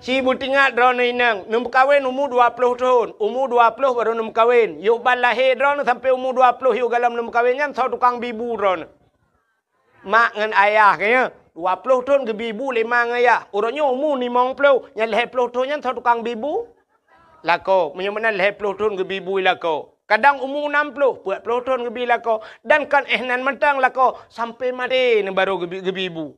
Ci beutingat droeneuh inong, neumeukawen umu dua ploh thon, umu dua ploh barô neumeukawen. Yôh ban lahé droeneuh sampoe umu dua ploh yôh galom neumeukawen nyan soe tukang bi bu droeneuh. Mak ngon ayah geuh nyan, dua ploh thon geubi bu lé ma ngon ayah. Uroe nyoe umu limong ploh, nyan lhèe ploh thon nyan soe tukang bi bu? Lakoe. Meunyoe meunan lhèe ploh thon geubi bu lakoe. Kadang umu nam ploh, peuet ploh thon geubi lakoe. Dan kon éh nan mantong lakoe, sampoe maté neuh barô geubi, geubi bu.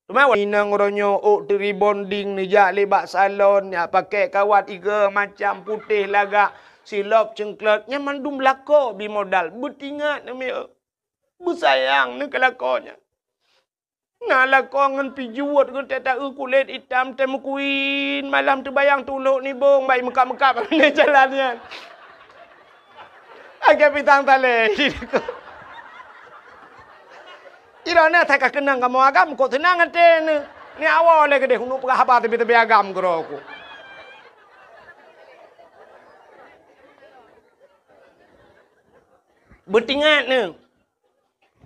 Teuma inong uroe nyoe ôk teurebonding neujak lé bak salon, jak pakèk kawat iga macam putéh lagak, silop ceungklot, nyan mandum lakoe bi modal. Beutingat neuh mieu. Beusayang neuh keu lakoe nyan. Na lakoe ngon pijuet geuh teuh taeu kulét itam teuh meukuin, malam teubayang tulok nibong bak meukat-meukat bak jalan nyan. Agak pisang talé. Iroh na that ka keunong kamoe agam, kok seunang até neuh. Ni awai lé keudeh, uneuk peugah haba teubi-teubi agam keudroe ku. Beutingat neuh.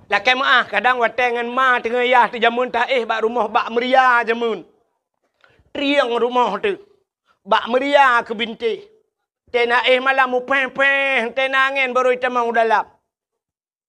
Lakèe meu'ah, kadang watèe ngon ma teungoh yah teuh jameun taéh bak rumoh bak meuria jameun. Trieng rumoh teuh. Bak meuria keu bintéh. Teuh na éh malam mupéh-péh, teuh na angén barô itamong u dalam.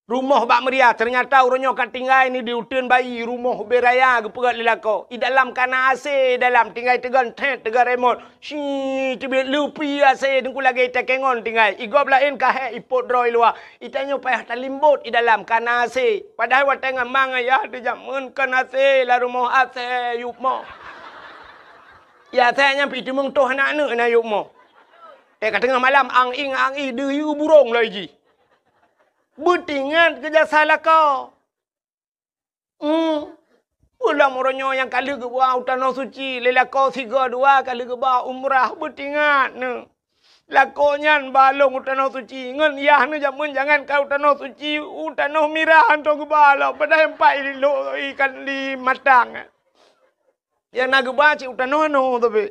Rumoh bak meuria, teunyata uroe nyoe ka tinggai neuh di uteuen bayi, rumoh ubé raya geupeugöt lé lakoe. I dalam ka na AC i dalam, tinggai teugon thét, teugon remot. Shi, teubiet leupi AC teungku lagèe ita kèe ngon tinggai. I gob laén ka hék ipot droe i luwa. Ita nyoe payah talimbot i dalam ka na AC. Padahai watèe ngon ma ngon yah teuh jameun kon AC lam rumoh AC yup mo. Ya, AC nyan pih teumeung toh aneuk-aneuk na yup mo. Teuh ka teungoh malam ang-ing ang-i deuh yue burông loi jih. Beutingat keu jasa lakoe. Hmm. Peue lom uroe nyoe nyang ka lheueh geuba u tanoh suci lé lakoe sigoe dua ka lheueh geuba umrah, beutingat neuh. Lakoe nyan ba lôn u tanoh suci, ngon yah neuh jameun jangan ka u tanoh suci, u tanoh mirah hantom geuba lom, padahai empat i lôn ikan di matang. Nyang na geuba cit u tanoh anoe tapi.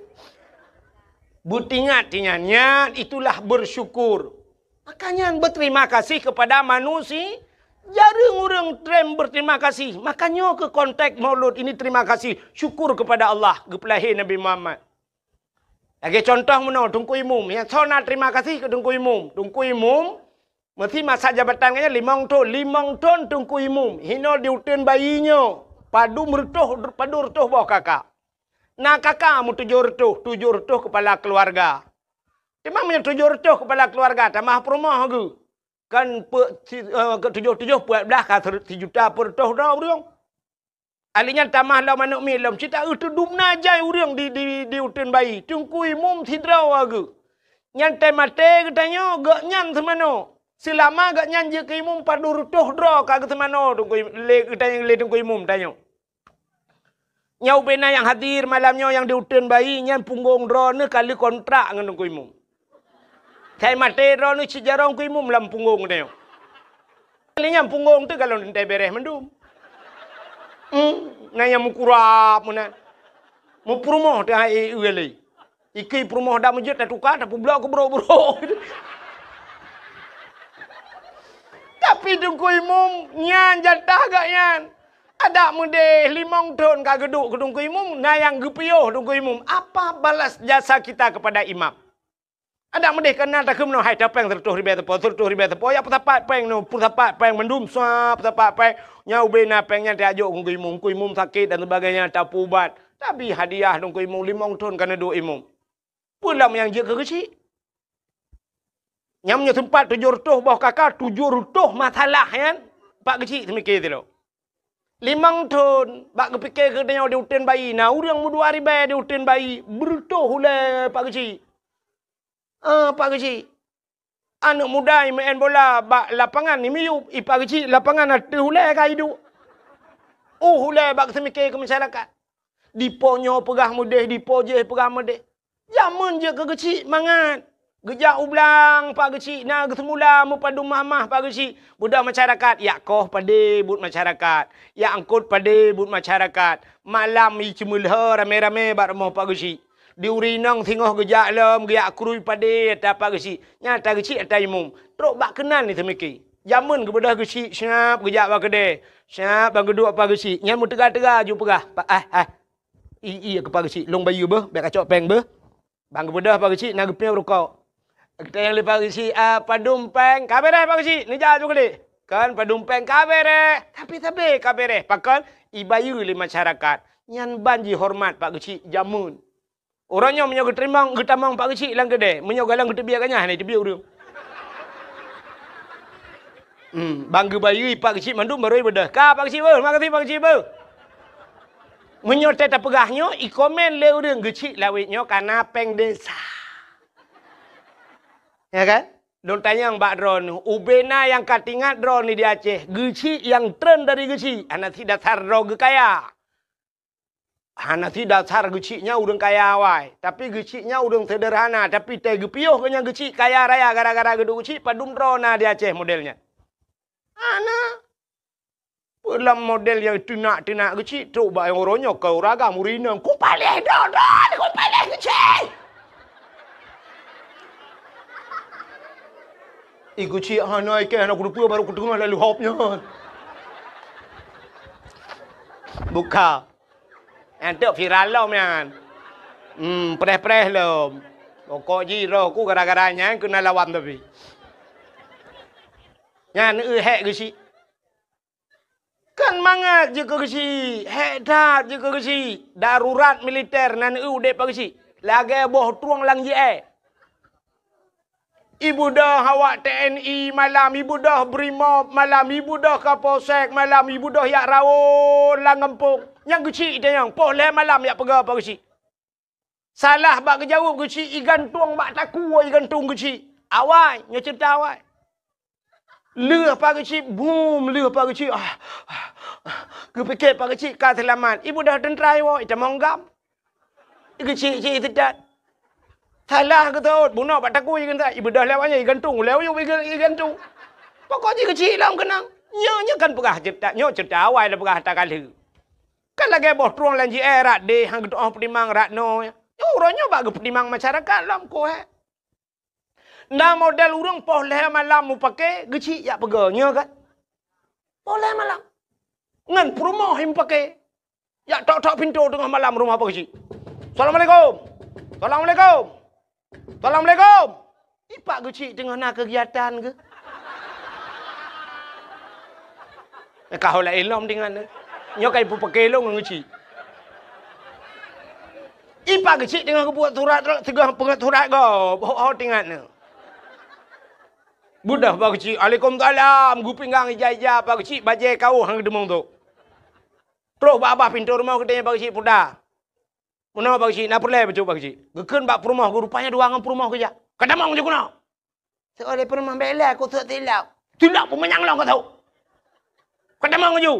Beutingat nyan, nyan itulah bersyukur. Maka nyan berterima kasih kepada manusia. Jareueng ureueng trém berterima kasih. Maka nyoe keuh konteks Maulud ini terima kasih, syukur kepada Allah geupeulahé Nabi Muhammad. Lagèe contoh meunoe, Teungku Imum. Nyang soe na terima kasih keu Teungku Imum. Teungku Imum, meusi masa jabatan geuh nyan limong thon. Limong thon Teungku Imum. Hinoe di uteuen bayi nyoe, padum reutôh, padum reutôh boh kaka. Na kaka meutujoh reutôh, tujoh reutôh kepala keluarga. Teuma meunyoe tujoh reutôh kepala keluarga, tamah peurumoh geuh. Kan pe-, si-, eh, keu tujoh-tujoh peuet blah ka ser-, sijuta peuet reutôh droe ureueng. Ahli nyan tamah lom aneuk miet lom, cit taeu teudum na jai ureueng di, di, di uteuen bayi. Teungku Imum sidroe geuh. Nyan teuh maté geutanyoe, gobnyan seumanoe. Seulama gobnyan jeuet keu imum padum reutôh droe ka geuseumanoe Teungku Im-, lé geutanyoe, lé Teungku Imum tanyoe. Nyoe ubé na nyang hadir malam nyoe nyang di uteuen bayi, nyan punggong droeneuh ka lheueh kontrak ngon Teungku Imum. Sai maté droeneuh cit jaroe Teungku Imum lam punggong geutanyoe. Lé nyan punggong teuh galon teuntèe bèrèh mandum. Hmm, na nyang meukurab meunan. Meupeurumoh teuh hai, eh, lé. Ikeu peurumoh dak meujeuet tatuka, tapeubloe keu brok-brok. Tapi Teungku Imum nyan jatah gobnyan. Adak meudeh limong thon ka geuduek keu Teungku Imum, na nyang geupiôh Teungku Imum. Apa balas jasa kita kepada imam? Adak meudeh ka na takheun meunoe, hai tapéng seureutôh ribèe sapo, seureutôh ribèe sapo, ya peusapat péng nyoe, peusapat péng mandum, sa peusapat péng. Nyan ubé na péng nyan tajok keu Teungku Imum, Teungku Imum sakét dan sebagainya, tapeuubat. Tabi hadiah Teungku Imum limong thon ka neuduek imum. Peue lom nyang jeuet keu geuchik? Nyang meunyoe seumpat tujoh reutôh boh kaka, tujoh reutôh masalah nyan, Pak Geuchik seumiké sidroe. Limong thon, bak geupiké geutanyoe di uteuen bayi, na ureueng meudua ribèe di uteuen bayi, beureutôh ulèe Pak Geuchik. Ah, Pak Geuchik. Aneuk muda imeu'en bola bak lapangan imiyup, i Pak Geuchik lapangan ateueh ulèe ka iduek. Uh, ulèe bak geuseumiké keu masyarakat. Dipo nyoe peugah meudeh, dipo jéh peugah meudeh. Jameun jeuet keu geuchik mangat. Geujak u blang Pak Geuchik na geuseumula meupadum mahmah Pak Geuchik. Beudoh masyarakat, yak koh padé buet masyarakat. Yak eungkot padé buet masyarakat. Malam i ceumeulhö ramé-ramé bak rumoh Pak Geuchik. Di ureueng inong singoh geujak lom, geujak krui padé ata Pak Geuchik. Nyan ata geuchik ata imum. Trok bak keunan diseumiké. Jameun geubeudoh geuchik, siap geujak bak keudè. Siap ban geuduek Pak Geuchik. Nyan meuteuga-teuga ju peugah, "Pak, ah, ah." I, i, keu Pak Geuchik, lôn bayeue beuh, bèk kacok péng beuh. Ban geubeudôh Pak Geuchik na geupiyôh rukok. Geutanyong lé Pak Geuchik, "Ah, padum péng?" "Ka bèrèh Pak Geuchik." Neujak ju keudéh. "Kon padum péng?" "Ka bèrèh." Tapi sabé ka bèrèh. Pakon? Ibayeue lé masyarakat. Nyan ban jihoreumat Pak Geuchik jameun. Uroe nyoe meunyoe geuteurimong, geutamong Pak Geuchik lam keudè, meunyoe galong geuteubiet ganyah hana jiteubiet ureueng. Hmm, ban geubayeue Pak Geuchik mandum barô ibeudôh. "Ka Pak Geuchik beuh, makasih Pak Geuchik beuh." Meunyoe teuh tapeugah nyoe, ikomen lé ureueng, "Geuchik lawét nyoe ka na péng desa." Ya kan? Lôn tanyong bak droeneuh, ubena nyang ka teuingat droeneuh di Aceh, Geuchik nyang treun dari Geuchik, hana sit dasar droe geukaya. Hana sit dasar Geuchik nyan ureueng kaya awai, tapi Geuchik nyan ureueng seuderhana, tapi teuh geupiôh geuh nyan Geuchik kaya raya gara-gara geuduek Geuchik, padum droe na di Aceh model nyan. Hana. Peue lam model nyang teunak-teunak Geuchik, trok bak nyang uroe nyoe ka ureueng agam ureueng inong, "Kupaléh droe-droe, kupaléh Geuchik!" I Geuchik hana ikèh, hana kuteupeu, barô kuteungoh lalu hop nyan. Buka. Nyan teuk viral lom nyan. Hmm, preh-preh lom. Pokok jih roh ku gara-gara nyan keuneuk lawan tapi. Nyan eu hék Geuchik. Kan mangat jih keu Geuchik, hék that jih keu Geuchik. Darurat militer nan eu udép Pak Geuchik. Lagèe boh trueng lam jié. Ibeudôh awak T N I malam, ibeudôh Brimob malam, ibeudôh Kapolsek malam, ibeudôh jak rawon lam gampông. Nyan Geuchik itanyong, poh lhèe malam jak peugah Pak Geuchik. Salah bak geujaweueb Geuchik, igantung bak takue igantung Geuchik. Awai, nyoe ceurita awai. Lheueh Pak Geuchik, bum, lheueh Pak Geuchik, ah, ah, ah. Geupike Pak Geuchik ka seulamat. Ibeudôh teuntra iwoe, itamong gam. Geuchik-chik seudat. Salah geutot, bunoe bak takue igantung. Ibeudôh lewat nyan, igantung, lewat nyan, iga-, igantung. Pokok jih Geuchik lom keunong. Nyoe, nyoe kan peugah ceurita, nyoe ceurita awai lôn peugah ata ka lheueh. Kan lagèe boh trueng lam jié, rat deh, han geutu'oh peutimang rat noe. Nyoe uroe nyoe bak geupeutimang masyarakat lom, koh, eh. Na model ureueng poh lhèe malam mupake, Geuchik jak peugah, nyoe kan? Poh lhèe malam. Ngon peurumoh mupake. Jak tok-tok pintoe teungoh malam rumoh Pak Geuchik. "Assalamualaikum. Assalamualaikum. Assalamualaikum." I Pak Geuchik teungoh na keugiatan geuh. Ka ho laén lom tingat nyoe. Nyoe ka ipeupaké lôn ngon Geuchik. I Pak Geuchik teungoh geubuet surat, teungoh peugét surat gob, ho-ho tingat nyoe. Beudôh Pak Geuchik, "Alaikumsalam," geupinggang ija-ija Pak Geuchik, bajèe kawöh han geuteumong tu. Troh bak babah pintoe rumoh geutanyoe Pak Geuchik, "Puta, meunoe Pak Geuchik, na peureulèe bacut Pak Geuchik?" Geukheun bak peurumoh geuh, rupanya dua ngon peurumoh geujak. "Ka tamong ju keunoe." Seulé peurumoh bèk lé, kuteuek tilok. "Tilok peumanyang lôn kuteuek. Ka tamong ju."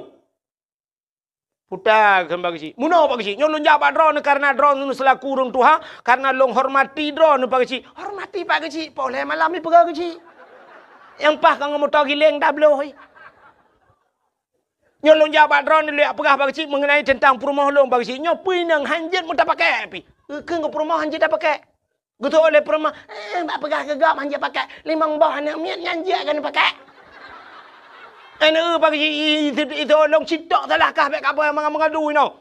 Puta kheun Pak Geuchik. "Meunoe Pak Geuchik, nyoe lôn jak bak droeneuh kareuna droeneuh seulaku ureueng tuha, kareuna lôn hormati droeneuh Pak Geuchik." "Hormati Pak Geuchik, poh lhèe malam ipeugah Geuchik. Nyang paih ka ngon moto giléng tabloe. Nyoe lôn jak bak droeneuh lôn jak peugah Pak Geuchik meungenai teuntang peurumoh lôn Pak Geuchik. Nyoe peue inong han jeuet meutapakèk pih." Keu peurumoh han jeuet tapakèk. Geutu'oh lé peurumoh, "Eh, bak peugah keu gob han jeuet pakèk. Limong boh aneuk miet nyan jeuet keuneuk pakèk." Aneuk Pak Geuchik, i, i, i, itu lôn sitok salah kah bèk ka boh manga-manga dui nyoe.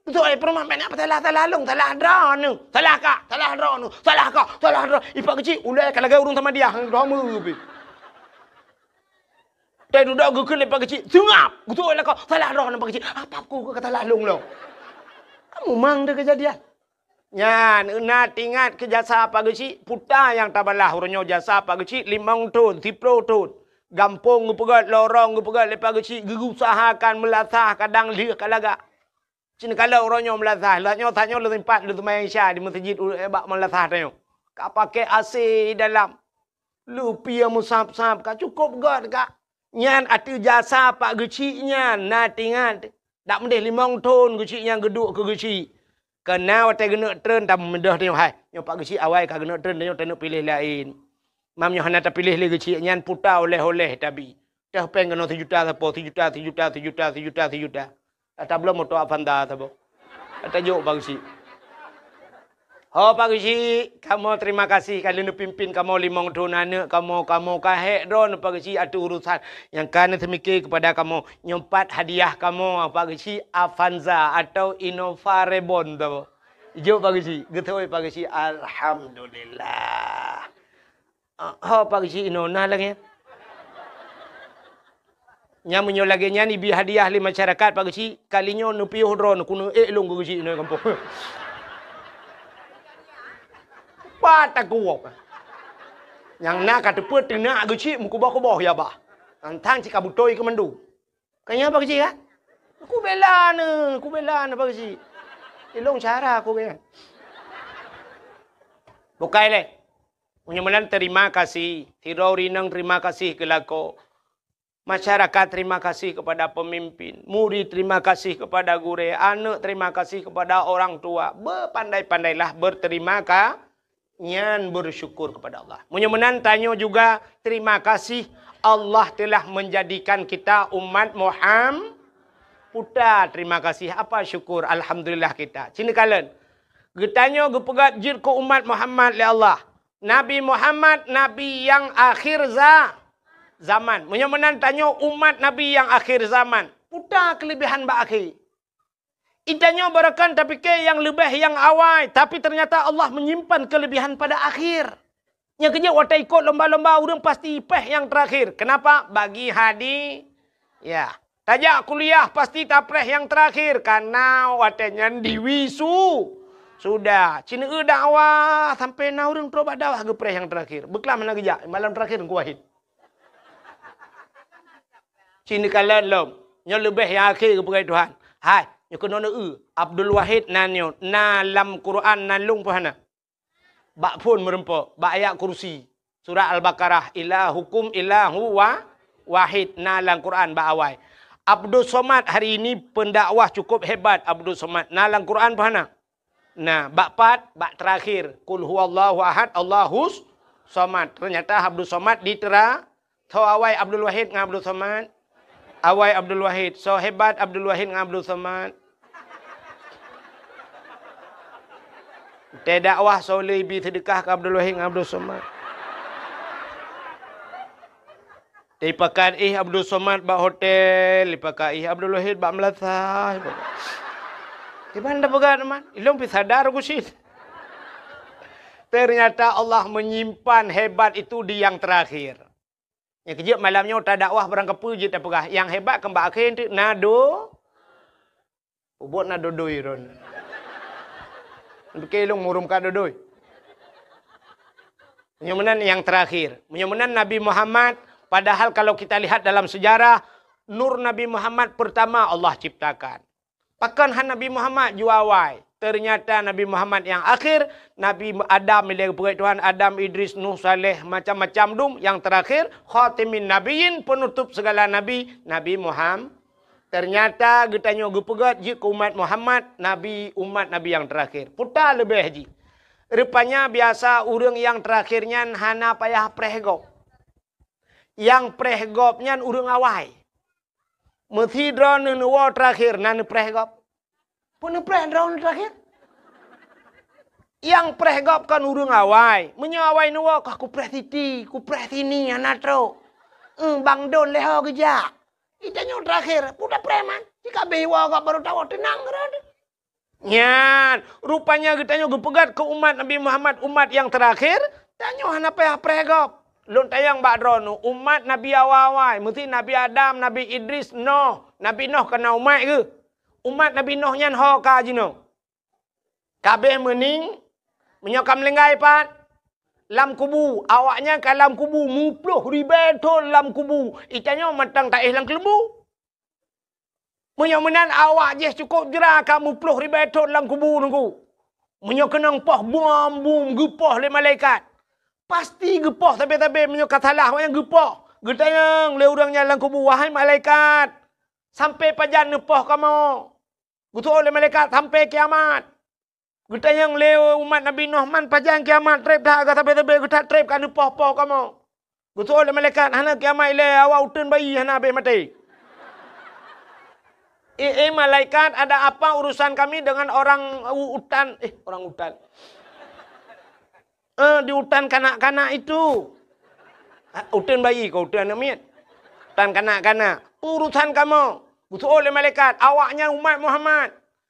Geutu'oh lé peurumoh, "Bèk na peusalah-salah lôn, salah droeneuh. Salah kah, salah droeneuh, salah kah, salah droe." I Pak Geuchik, ulèe ka lagèe ureueng Samadiyah, droe meu pih. Teududoe geukheun lé Pak Geuchik, "Seungab!" Geutu'oh lé kah, "Salah droeneuh Pak Geuchik." "Apa ku ka salah lôn lom?" Kamu mang deh keujadian. Nyan, na teuingat keu jasa Pak Geuchik, puta nyang tabalah uroe nyoe jasa Pak Geuchik limong thon, siplôh thon. Gampông geupeugöt, lorong geupeugöt lé Pak Geuchik, geuusahakan meulasah kadang lheueh ka lagak. Cit kalon uroe nyoe meulasah, lheueh nyoe, tanyoe lôn sempat lôn seumayang Isya di meuseujid u-, eh, bak meulasah tanyoe. Ka pakai A C dalam. Leupie meusab-sab ka cukôp göt ka. Nyan ateueh jasa Pak Geuchik nyan, na teuingat. Dak meudeh limong thon Geuchik nyan geuduek keu Geuchik. Keu na watèe geuneuk treun tameudeh tanyoe hai. Nyoe Pak Geuchik awai ka geuneuk treun tanyoe taneuk piléh laén. Mam nyoe hana tapiléh lé Geuchik nyan puta oleh-oleh tabi. Teuh péng keunoe sijuta sapo, sijuta, sijuta, sijuta, sijuta, sijuta. Ata bloe moto Avanza saboh. Ata jok Pak Geuchik. Ho Pak Geuchik, kamoe terima kasih ka lheueh neupimpin kamoe limong thon aneuk kamoe, kamoe ka hék droeneuh Pak Geuchik ateueh urusan nyang ka neuseumiké keupada kamoe. Nyoe pat hadiah kamoe Pak Geuchik, Avanza atau Innova Reborn tu. Jok Pak Geuchik, geutôi Pak Geuchik, alhamdulillah. Ah, ho Pak Geuchik inoe na lagée nyan. Nyan meunyoe lagée nyan ibi hadiah lé masyarakat Pak Geuchik, kali nyoe neupiôh droeneuh keuneuk ék lôn keu Geuchik inoe gampông. Pat takuwoe. Nyang na ka teupeu teunak Geuchik meukuboh-kuboh ya bah. Tantang cit ka beutôi keu mandum. Ka nyan Pak Geuchik kan? Kubela neuh, kubela neuh Pak Geuchik. Ilong cara aku kan. Bukai lé. Meunyoe meunan terima kasih. Sidroe ureueng inong terima kasih keu lakoe. Masyarakat terima kasih kepada pemimpin. Murid terima kasih kepada gurée. Aneuk terima kasih kepada orang tua. Bepandai-pandailah berterima ka-, nyan bersyukur kepada Allah. Meunyoe meunan tanyoe juga terima kasih Allah telah menjadikan kita umat Muhammad. Puta terima kasih, apa syukur, alhamdulillah kita. Sini kalen. Geutanyoe geupeugah jeuet keu umat Muhammad lé Allah. Nabi Muhammad, Nabi nyang akhir za-, zaman. Meunyoe meunan tanyoe umat Nabi nyang akhir zaman. Puta keulebihan bak akhé. Geutanyoe barokon tapike nyang leubeh nyang awai, tapi ternyata Allah menyimpan kelebihan pada akhir. Nyang keujeuet watée ikot lomba-lomba ureueng pasti ipéh nyang terakhir. Kenapa? Bagi hadi-, ya. Tajak kuliah pasti tapréh nyang terakhir, karena watée nyan diwisu-, sudah. Cineu dakwah sampai na ureueng trok bak dakwah geupréh nyang terakhir. Beuklam hana geujak, malam terakhir Teungku Wahid. Cit neukalon lom. Nyoe leubeh nyang akhé geupeugah Tuhan. Hai, nyoe keunoe neueu. Abdul Wahid nan nyoe, na lam Quran nan lôn peue hana? Bak phon meurumpok, bak ayat kursi. Surat Al-Baqarah, ilahukum ilahu wa-, wahid, na lam Quran bak awai. Abdul Somad hari ini pendakwah cukup hebat Abdul Somad. Na lam Quran peue hana? Nah, bak pat, bak terakhir, "Qul huwallahu ahad, Allahus somad." Ternyata Abdul Somad di tera-, tho awai Abdul Wahid ngon Abdul Somad. Awai Abdul Wahid, so hebat Abdul Wahid ngon Abdul Somad. Teudakwah so le ibi seudeukah keu Abdul Wahid ngon Abdul Somad. Dipakat ih Abdul Somad bak hotel, dipakat ih Abdul Wahid bak meulasah. Di mana peugah teman? Ilong pi sadar ku sit. Ternyata Allah menyimpan hebat itu di yang terakhir. Nyang keujeuet malam nyoe tadakwah barang kapeue jeuet tapeugah, nyang hebat kan bak akhé teuk na do-, Ubot na dodoi ron. Pike lôn murum ka dodoi. Meunyoe meunan nyang terakhir. Meunyoe meunan Nabi Muhammad, padahal kalau kita lihat dalam sejarah, nur Nabi Muhammad pertama Allah ciptakan. Pakon han Nabi Muhammad jua awai. Ternyata Nabi Muhammad nyang akhir, Nabi Adam ilée geupeugét Tuhan, Adam, Idris, Nuh, Saleh, macam-macam dum. Nyang terakhir, khatimin nabiyyin, penutup segala nabi, Nabi Muhammad. Ternyata geutanyoe geupeugét jeuet keu umat Muhammad, nabi, umat nabi nyang terakhir. Puta leubeh jih. Rupanya biasa ureuëng nyang terakhir nyan hana payah preh gob. Nyang preh gob nyan ureuëng awai. Meusidroe neuwoe terakhir na neupreh gob. Peue neupreh droeneuh terakhir? Nyang preh gob kon ureuëng awai. Meunyoe awai neuwoe kah kupreh siti, kupreh sini, hana trok. Eh, bang don lé ho geujak. Geutanyoe terakhir, peue tapreh man? Jika beh woe gob baru tawoe teunang droeneuh. Nyan, rupanya geutanyoe geupeugét keu umat Nabi Muhammad, umat nyang terakhir, tanyoe hana payah preh gob. Lôn tanyong bak droeneuh, umat Nabi awai-awai, meusti Nabi Adam, Nabi Idris, Noh. Nabi Noh kana umat geuh. Umat Nabi Noh nyan ho ka jinoe. Kabeh meuning, meunyoe ka meulinggai pat, lam kubu, awaknyan ka lam kubu, muploh ribée thon lam kubu, geutanyoe mantong taéh lam keuleumbu. Meunyoe meunan awak jih cukôp jra ka muploh ribée thon lam kubu nunggu. Meunyoe keunong poh bom-bom geupoh lé malaikat. Pasti geupoh sabe-sabe meunyoe ka salah awaknyan geupoh. Geutanyong lé ureuëng nyan lam kubu, "Wahai malaikat, sampai pajan neupoh kamoe?" Geuteupeue lé malaikat, "Sampai kiamat." Geutanyong lé umat Nabi Noh, "Man pajan kiamat treb that, ka sabe-sabe geuthat treb ka neupoh-poh kamoe?" Geuteupeue lé malaikat, "Hana kiamat ilée, awak uteuen bayi hana habéh maté." "Eh, eh, malaikat, ada apa urusan kami dengan orang u-, utan, eh, orang utan, Eh, di utan kanak-kanak itu. Ah, uteun bayi kah, uteun aneuk miet? Utan kanak-kanak. Urusan kamoe. Geuseuôt lé malaikat, awaknyan umat Muhammad.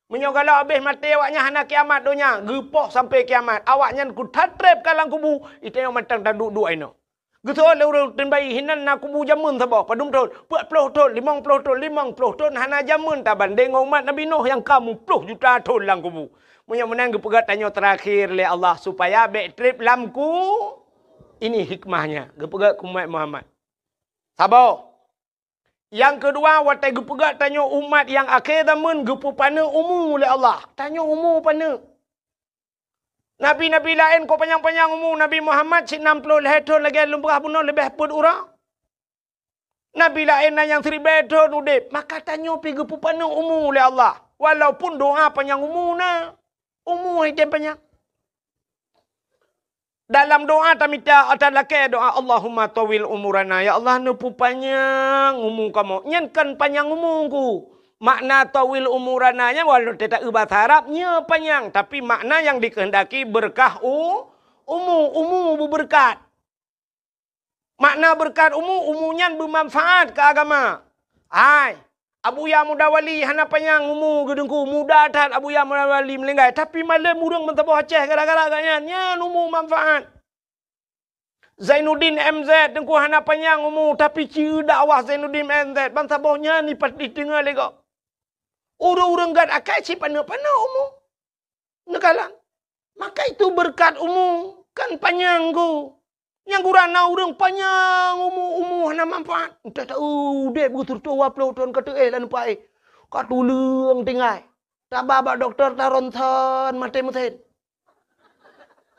Meunyoe galak habéh maté awaknyan hana kiamat donya, geupoh sampai kiamat. Awaknyan keu that treb ka lam kubu, geutanyoe mantong taduek-duek inoe. Geuseuôt lé ureuëng uteun bayi, hinan na kubu jameun saboh, padum thon, peuet ploh thon, limong ploh thon, limong ploh thon hana jameun tabandéng ngon umat Nabi Nuh nyang ka muploh juta thon lam kubu. Meunyoe meunan geupeugah tanyoe teurakhir lé Allah supaya bék treb lam ku-, ini hikmahnya geupeugah keu umat Muhammad. Saboh. Nyang keudua, watée geupeugah tanyoe umat nyang akhé zameun geupeupaneuk umu lé Allah. Tanyoe umu paneuk. Nabi-nabi laén kok panyang-panyang umu, Nabi Muhammad cit nam ploh lhée thon lagée lôn peugah bunoe leubeh peuet uroe. Nabi laén na nyang siribée thon udeb, maka tanyoe pih geupeupaneuk umu lé Allah. Walaupun doa panyang umu na, umu hai tem panyang. Dalam doa tamita, ata lakée doa, "Allahumma tawil umurana." Ya Allah, neupeupanyang umu kamoe. Nyan kan panyang umu ku. Makna tawil umurana nyan walau teuta bahasa Arab, nyoe panyang, tapi makna yang dikehendaki berkah u-, umu, umu beubeureukat. Makna beureukat umu, umu nyan beumanfaat keu agama. Hai, Abuya Muda Wali hana panyang umu geuteungku, muda that Abuya Muda Wali meuninggai, tapi malem ureuëng meusaboh Aceh gara-gara gobnyan, nyan umu manfaat. Zainuddin M Z teungku hana panyang umu, tapi ci dakwah Zainuddin M Z, ban saboh nyan ipat-, iteungoh lé gob. Ureuëng-ureuëng gét akai cit paneuk-paneuk umu. Neukalon. Maka itu beureukat umu kan panyang ku. Nyang gura na ureuëng panyang umu, umu hana manfaat. Entah tahu udeb beutôi dua ploh thon ka teuéh lam paéh. Ka tuleueng tinggai. Taba bak dokto ta ronsen maté meusén.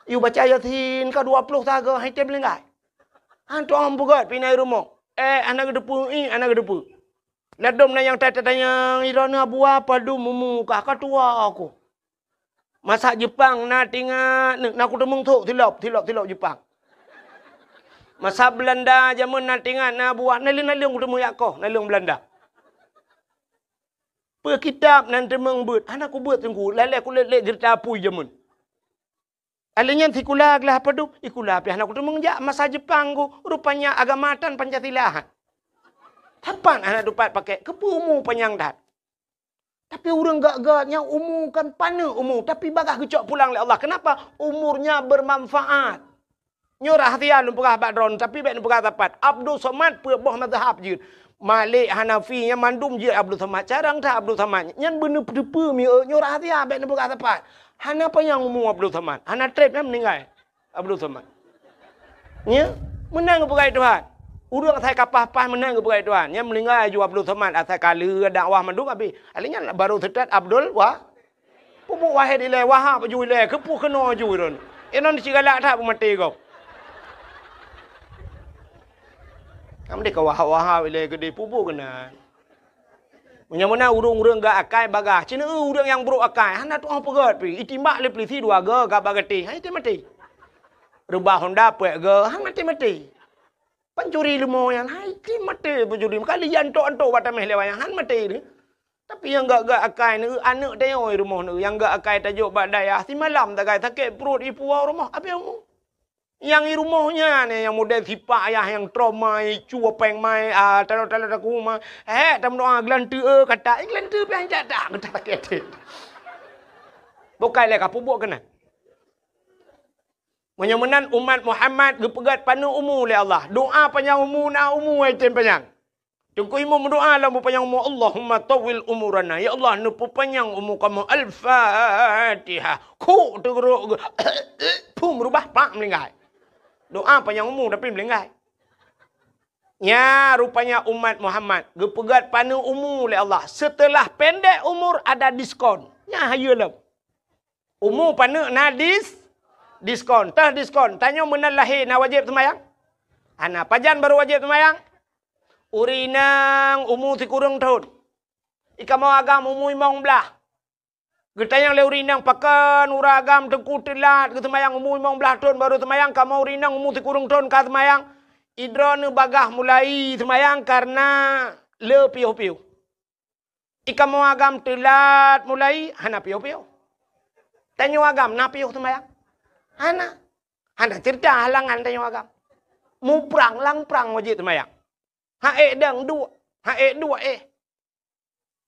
Yue baca Yasin ka dua ploh sagoe hai tem meuninggai. Han tuang peugét pih na i rumoh. Eh, hana geuteupeue, ih, hana geuteupeue. Ladom na nyang ta-, tatanyong, "Droeneuh Abuya padum umu kah?" "Ka tuha ku." Masa Jeupang na tingat, na kuteumeung sôk silop, silop, silop Jeupang. Masa Beulanda jameun na tingat na Abuya, naleueng-naleueng kuteumeung jak koh, naleueng Beulanda. Peue kitab nan teumeung beuet, hana kubeuet teungku, lalée kulét-lét geurita apui jameun. Alèh nyan sikula glah padub, sikula pih hana kuteumeung jak masa Jeupang ku, rupanya agama tan Pancasila. Sapat hana tupat pakék, keupeue umu panyang that. Tapi ureuëng gét-gét nyan umu kan paneuk umu, tapi bagaih geucok pulang lé Allah. Kenapa? Umurnya bermanfaat. Nyoe rahsia lôn peugah bak droeneuh, tapi bék neupeugah sapat. Abdul Somad peuet boh mazhab jeuet. Malik, Hanafi, nyan mandum jeuet Abdul Somad. Carông that Abdul Somad. Nyan beuneupeue-peue mieu, nyoe rahsia bék neupeugah sapat. Hana panyang umu Abdul Somad. Hana treb nyan meuninggai. Abdul Somad. Nya, meunan geupeugah Tuhan. Ureuëng asai ka paih-paih meunan geupeugah Tuhan. Nya meuninggai aju Abdul Somad asai ka lheueh dakwah mandum habéh. Alèh nyan baru seutôt Abdul Wa-, peubuet Wahid ilèe, Wahab aju ilèe, keupeue keunoe aju droeneuh. Inong sigalak that peumaté gob. Kamoe deh ka Wahab-Wahab ilèe keudeh peubuet keunan. Meunyoe meunan ureuëng-ureuëng gét akai bagaih, cit ureuëng nyang brôk akai, hana tu'oh peugét pih, itimbak lé peulisi dua goe gak bak gatéh, han maté. Reubah honda peuet goe, han maté-maté. Pancuri leumo nyan, han maté pancuri, meukalu jiantok-antok bak taméh lé wayang, han maté lé. Tapi nyang gét-gét akai neu, aneuëk tayue rumoh neu, nyang gét akai tajok bak dayah, simalam tagai sakét pruet ipuwoe rumoh, abéh umu. Nyang i rumoh nyan, nyang model sipak ayah nyang trok mai, cue péng mai, ah, talo-talo taku mai. Hék, tameudoa geulanteue, eh, kata, eh, geulanteue piah jak dak, kata sakét até. Bukai lé ka peubuet keunan. Meunyoe meunan umat Muhammad geupeugét paneuk umu lé Allah. Doa panyang umu na umu ai tem panyang. Teungku Imum meudoa lam beupanyang umu, "Allahumma tawwil umurana." Ya Allah, neupeupanyang umu kamoe. Al-Fatihah. Khuk teugeurok geu-, phum reubah pak meulinggai. Doa panyang umu tapi meulinggai. Nya rupanya umat Muhammad geupeugét paneuk umu lé Allah. Seuteulah pendek umur ada diskon. Nya hayeue lom. Umu paneuk na dis-, diskon. Teuh diskon. Tanyoe meunan lahé na wajéb seumayang? Hana. Pajan barô wajéb seumayang? Ureuëng inong umu sikureueng thon. Ikamoe agam umu limong blaih. Geutanyong lé ureuëng inong, "Pakon ureuëng agam teungku teulat geuseumayang umu limong blaih thon barô seumayang, kamoe ureuëng inong umu sikureueng thon ka seumayang?" Idroeneuh bagaih mulai seumayang kareuna le piôh-piôh. Ikamoe agam teulat mulai, hana piôh-piôh. Tanyoe agam na piôh seumayang? Hana. Hana cerita halangan tanyoe agam. Muprang lam prang wajéb seumayang. Hak ék dang duek, hak ék duek éh.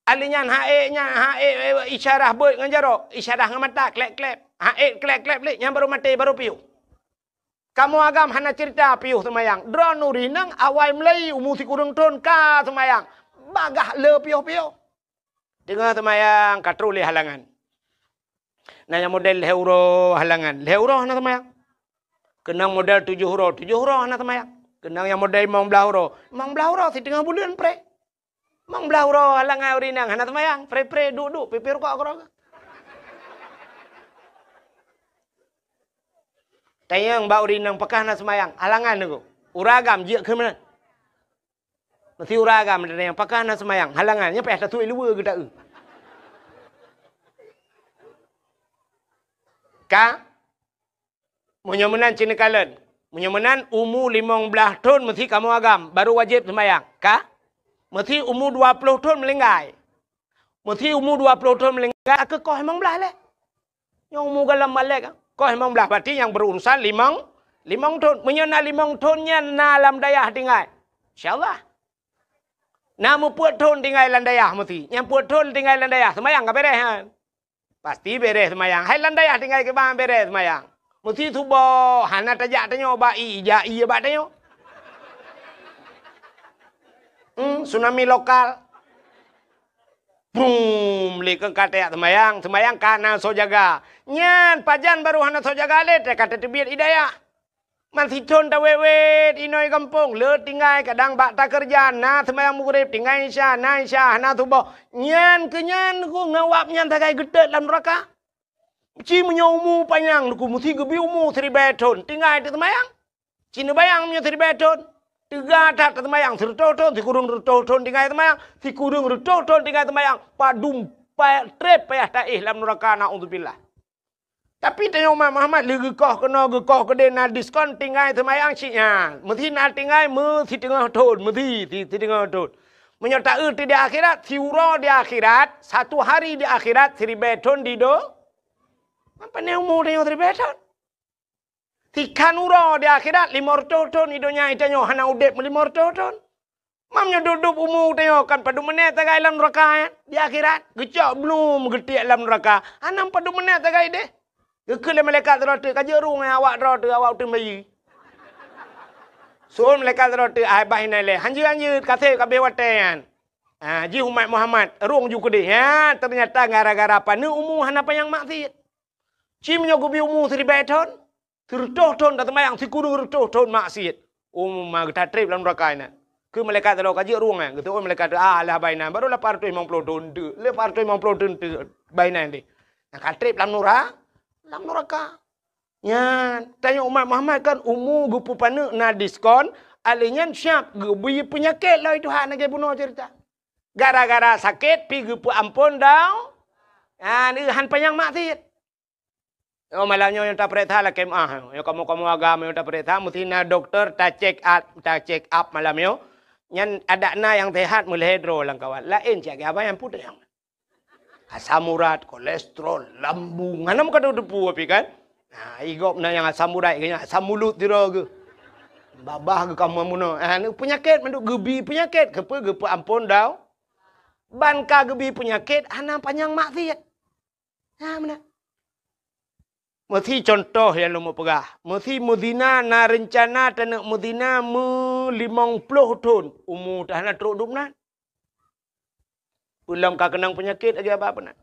Ahli nyan hak ék nyan, hak ék, ék, isyarah beuet ngon jaroe, isyarah ngon mata, klep-klep. Hak ék klep-klep lé, nyan barô maté, barô piôh. Kamoe agam hana cerita piôh seumayang. Droeneuh ureueng inong awai mulai umu sikureueng thon ka seumayang. Bagaih le piôh-piôh. Teungoh seumayang ka troh lé halangan. Na nyang model lhèe uroe halangan. Lhèe uroe hana seumayang. Keunong model tujoh uroe, tujoh uroe hana seumayang. Keunong nyang model limong blaih uroe, limong blaih uroe siteungoh buleuen preh. Limong blaih uroe halangan ureueng inong hana seumayang, preh-preh duek-duek, pipir kok keudroe. Tanyong bak ureueng inong pakon hana seumayang, halangan nyoe. Ureueng agam jeuet keu meunan. Meusti ureueng agam tanyong pakon hana seumayang, halangan nyan payah tatuek luweue geuta-eu. Ka? Meunyoe meunan cit neukalon. Meunyoe meunan umu limong blaih thon meusti kamoe agam, barô wajéb seumayang. Ka? Meusti umu dua ploh thon meulinggai. Meusti umu dua ploh thon meulinggai, ka koh limong blaih lé. Nyoe umu gohlom balek, koh limong blaih, berarti nyang berurusan limong, limong thon. Meunyoe na limong thon nyan na lam dayah tinggai. Insya Allah. Na meupeuet thon tinggai lam dayah meusti. Nyang peuet thon tinggai lam dayah, seumayang ka beres nyan. Pasti beres seumayang. Hai lam dayah tinggai kiban beres seumayang. Meusti suboh, hana tajak tanyoe bak ie, jak ie bak tanyoe. Hmm, tsunami lokal. Brum, lé keu ka tajak seumayang, seumayang ka na soe jaga. Nyan pajan barô hana soe jaga lé, ka tateubiet ie dayah. Man sithon tawét-wét inoe gampông, le tinggai kadang bak takeureuja, na seumayang Maghrib, tinggai Isya, na Isya, hana suboh. Nyan keu nyan ku ngon wab nyan sagai geutot lam nuraka. Ci meunyoe umu panyang ku meusti geubi umu siribèe thon, tinggai teuseumayang. Ci neubayang meunyoe siribèe thon, teuga that teuseumayang, sireutôh thon, sikureueng reutôh thon tinggai seumayang, sikureueng reutôh thon tinggai seumayang, padum pa-, treb payah taéh lam nuraka, naudzubillah. Tapi tanyoe umat Muhammad lé geukoh keunoe geukoh keudeh na diskon tinggai seumayang cit nyan. Meusti na tinggai meusiteungoh thon, meusti si-, siteungoh thon. Meunyoe taeu di akhirat, siuroe di akhirat, satu hari di akhirat, siribèe thon di do-, apa ni umu tanyoe siribèe thon? Sikhan uroe di akhirat, limong reutôh thon di donya tanyoe hana udeb meulimong reutôh thon. Mam nyoe dub-dub umu tanyoe kan padum menét sagai lam nuraka, eh, di akhirat. Geucok blum geutiek lam nuraka. Hana padum menét sagai deh. Geukheun lé malaikat sidroe teuk, "Ka jeuet rueng awak droe teuh, awak uteuen bayeue." Seuôn malaikat sidroe teuk, "Ai bah inan lé. Hanjeuet-hanjeuet, ka sép ka abéh watèe nyan." Ha, jih umat Muhammad, rueng ju keudeh. Ha, teunyata gara-gara paneuk umu hana panyang maksiet. Ci meunyoe geubi umu siribèe thon, sireutôh thon taseumayang, sikureueng reutôh thon maksiet. Umu ma geutatreb lam nuraka inan. Keu malaikat sidroe ka jeuet rueng nyan, geuseuôn malaikat teuk, "Ah, lah bah inan, barô lapan reutôh limong ploh thon teuk, lapan reutôh limong ploh thon teuk bah inan deh." Nah, ka treb lam nura-, lam nuraka. Nyan, tanyoe umat Muhammad kan umu geupeupaneuk na diskon, alèh nyan siab geubi peunyakét lom Tuhan lagèe bunoe cerita. Gara-gara sakét pih geupeuamphon dau-, nyan, han panyang maksiet. Oh, malam nyoe nyang tapareksa lakèe meu'ah. Nyoe kamoe-kamoe agam nyang tapareksa, meusti na dokto ta-check up, ta-check up malam nyoe. Nyan adak na nyang sehat meulhèe droe lam kawan. Laén cit abang nyang putéh. Asam urat, kolesterol, lambung. Hana meukateupeu pih kan? Nah, i gob na nyang asam urat, nyang asam mulut sidroe geuh. Babah geuh kamoe bunoe. Ah, ni peunyakét mandum geubi peunyakét. Keupeue geupeuamphon dau-, ban ka geubi peunyakét, hana panyang maksiet. Ha, meunan. Meusti contoh nyang lôn peugah. Meusti meuzina, na reuncana taneuk meuzina meulimong ploh thon. Umu teuh hana trok dum nan. Peulom ka keunong peunyakét lagèe abah peunan.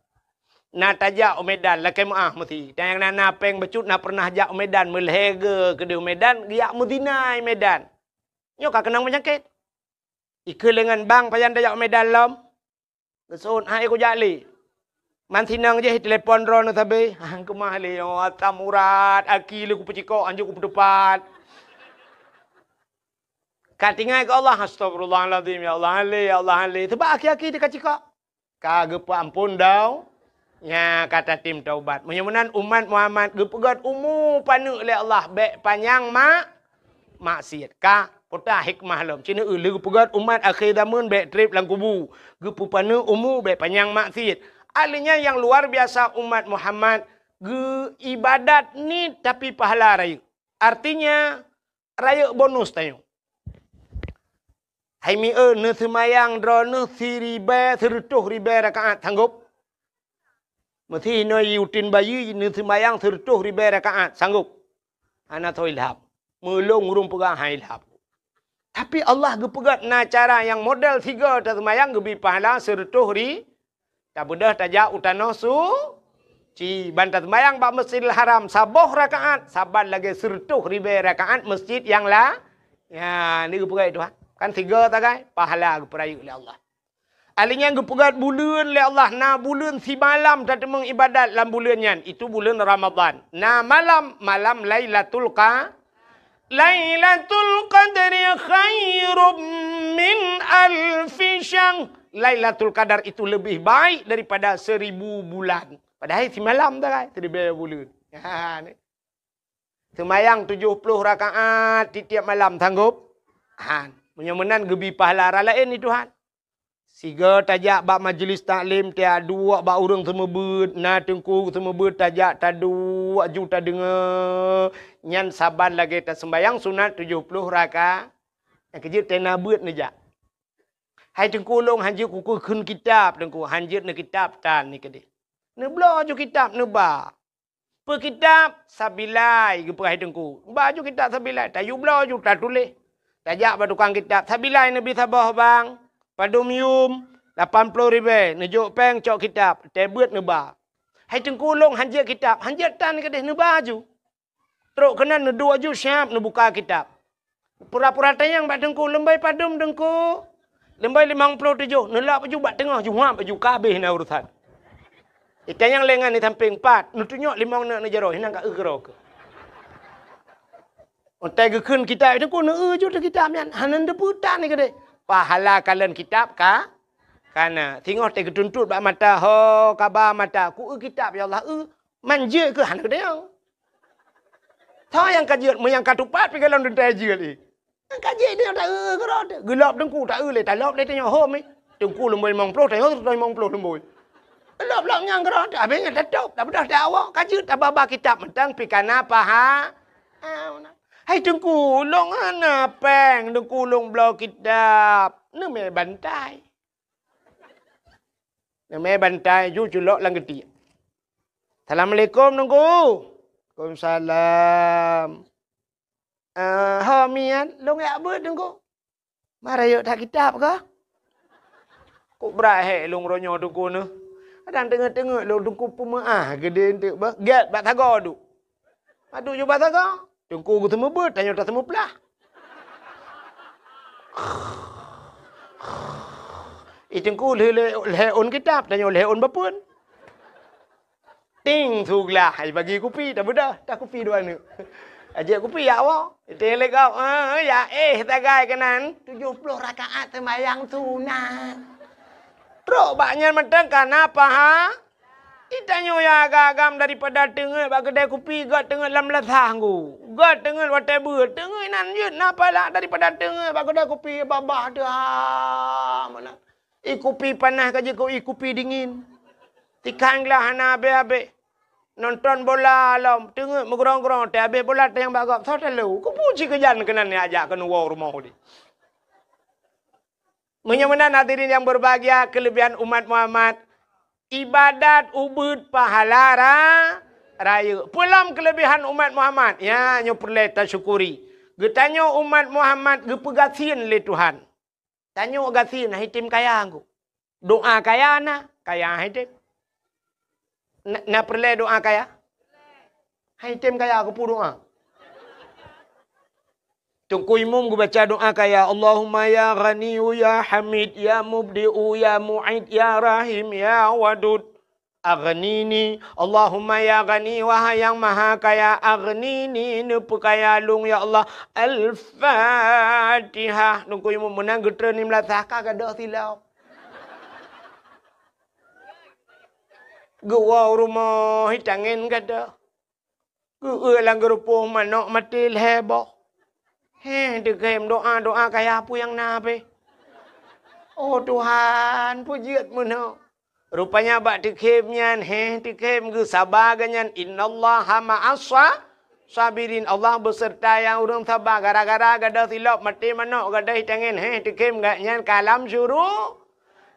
Na tajak u Medan, lakèe meu'ah meusti. Dan nyang na, na péng bacut na pernah jak u Medan, meulhèe geuh keudeh u Medan, geujak meuzina i Medan. Nyoe ka keunong peunyakét. Ikeu leungon bang pajan tajak u Medan lom. Geuseuôt hai kujak lé. Man sinong jih telepon droeneuh sabe. Hang keumah lé, oh, asam urat, aki lé kupeucikok, hanjeuet kupeuteupat. Ka tinggai keu Allah, "Astagfirullahalazim, ya Allah, han lé, ya Allah, han lé." Sabab aki-aki teuka cikok. Ka geupeuamphon dau-, Nya ka tatem taubat. Meunyoe meunan umat Muhammad geupeugöt umu paneuk lé Allah, bèk panyang mak-, maksiet. Ka, peue hikmah lom. Ci neueu lé geupeugöt umat akhé zameun bèk trép lam kubu. Geupeupaneuk umu bèk panyang maksiet. Ahli nyan nyang luar biasa umat Muhammad geuibadat niet tapi pahala rayeuk. Artinya, rayeuk bonus tanyoe. Hai mieu, neuseumayang droeneuh siribèe, sireutoh ribèe rakaat, sanggob? Meusi inoe uteuen bayeue neuseumayang sireutoh ribèe rakaat, sanggob? Hana soe ilham. Meulôn ureueng peugah han ilham. Tapi Allah geupeugah na cara nyang model sigoe taseumayang geubri pahala sireutoh ri-, tabeudôh tajak u tanoh suci. Ban taseumayang bak Masjidil Haram saboh rakaat, saban lagèe sireutoh ribèe rakaat masjid nyang la-, ya, ni geupeugah Tuhan. Kan sigoe sagai, pahala geupeurayeuk lé Allah. Alèh nyan geupeugah buleuen lé Allah, na buleuen simalam tateumeung ibadat lam buleuen nyan, itu buleuen Ramadhan. Na malam, malam Lailatul Qa-, Lailatul Qadri khairum min alfi syahr. Lailatul Qadar itu lebih baik daripada seribu bulan. Padahai simalam sagai, siribèe buleuen. Ha, ni. Seumayang tujoh ploh rakaat tiep-tiep malam, sanggob? Han. Meunyoe meunan geubri pahala raya laén di Tuhan. Sigoe tajak bak majlis taklim, tajak duek bak ureueng seumeubeuet, na teungku seumeubeuet, tajak taduek aju tadeungoe. Nyan saban lagèe taseumayang sunat tujoh ploh raka-, nyang keujeuet tena beuet neujak. Hai teungku, lôn hanjeuet kukheun kitab, teungku, hanjeuet neukitab tan ni keudeh. Neubloe aju kitab neuba. Peu kitab? Sabilai, geupeugah hai teungku. Ba aju kitab sabilai, tayue bloe aju tatuléh. Tajak bak tukang kitab, sabilai neubri saboh bang. Padum yum? Lapan ploh ribèe. Neujok pèng cok kitab, tebeuet neuba. Hai teungku, lôn hanjeuet kitab, hanjeuet tan keudeh, neuba aju. Trok keunan neuduek aju siab neubuka kitab. Pura-pura tanyong bak teungku, "Leumbai padum teungku?" "Leumbai limong ploh tujoh." Neulap aju bak teungoh, juhab aju, ka habéh na urusan. Itanyong lé ngon di sampéng, "Pat?" Neutunyok limong neuk neujaroe, hinan ka eu keudroe keuh. Watèe geukheun kitab teungku, neueu aju teuh kitab nyan, hana neuteupeue tan keudeh. Pahala kalon kitab ka, kana. Singoh teuh geutuntot bak mata, ho, kaba mata, "Kueu kitab, ya Allah, eu." Man jeuet keuh hana geutanyong. Soe nyang ka jeuet, meunyo nyang ka tupat pih gohlom teuntèe jeuet lé. Nyang ka jeuet nyoe taeu keudroe teuh. Geulop teungku taeu lé, talop lé tanyoe hom nyoe. Teungku leumoi limong ploh, tanyoe limong ploh leumoi. Geulop-lop nyang keudroe teuh, habéh nyan tatôb, tabeudôh tawoe, ka jeuet tababa kitab mantong pih kana paha-, ah, meunan. "Hai teungku, lôn hana pèng, teungku lôn bloe kitab." Neumè bantai. Neumè bantai ju culok lam geutiek. "Assalamualaikum, Teungku." "Waalaikumsalam." "Eh, ho miet, lôn jak beuet, Teungku." "Ma rayeuk that kitab kah?" "Kok brat hék lôn uroe nyoe, Teungku, neuh. Kadang teungeut-teungeut lôn, Teungku, peumeu'ah geudeh eunteuk beuh. Gèt bak sagoe duek." Padub ju bak sagoe. Teungku geuseumeubeuet, tanyoe taseumeuplah. Ih, teungku lheueh lhèe ôn kitab, tanyoe lhèe ôn bapeuen. Ting, su glah, ai bagi kupi, tabeudôh, takupi dua neuk. Ajak kupi jak woe. Iteng lé gob, eh, ya éh sagai keunan. Tujoh ploh rakaat seumayang sunat. Trok bak nyan mantong kana paha. Itanyoe nyang agam-agam daripada teungeut bak keudè kupi, göt teungeut lam meunasah nggu. Göt teungeut watèe beuet, teungeut inan jeuet na pahala daripada teungeut bak keudè kupi babah teuh, ha, meunan. Ih kupi panas ka jeuet keu ih kupi dingin. Tikhan glah hana habéh-habéh. Nonton bola lom, teungeut meugrong-grong, teuhabéh bola tanyong bak gob, soe talo. Kubu cit keujan keunan nyang ajak keunoe woe rumoh deh. Meunyoe meunan hadirin nyang berbahagia, keulebihan umat Muhammad, ibadat ubeuet pahala ra-, rayeuk. Peue lom keulebihan umat Muhammad? Ya, nyoe peureulèe tasyukuri. Geutanyoe umat Muhammad geupeugasien lé Tuhan. Tanyoe gasien, han item kaya ngku. Doa kaya na, kaya han item. Na, na peureulèe doa kaya? Han item kaya, keupeue doa? Teungku Imum geubaca doa kaya, "Allahumma ya Ghaniyu ya Hamid ya Mubdi'u ya Mu'id ya Rahim ya Wadud, aghnini." Allahumma ya Ghani, wahai Nyang Maha Kaya, aghnini, neupeukaya lôn ya Allah. Al-Fatihah. Teungku Imum meunan geutreun lim lasah ka gadôh silop. Geuwoe u rumoh, itangen gadôh. Geueu lam geurupoh manok maté lhèe boh. Heh, teukhem doa-doa kaya peue nyang na pih. Oh Tuhan, peue jeuet meunoe. Rupanya bak teukhem nyan, heh, teukhem geusaba geuh nyan, "Innallaha ma'as sa-," Sabirin, Allah beuseurta nyang ureuëng saba. Gara-gara gadôh silop maté manok gadôh tangen, heh, teukem gak nyan ka lam syuru.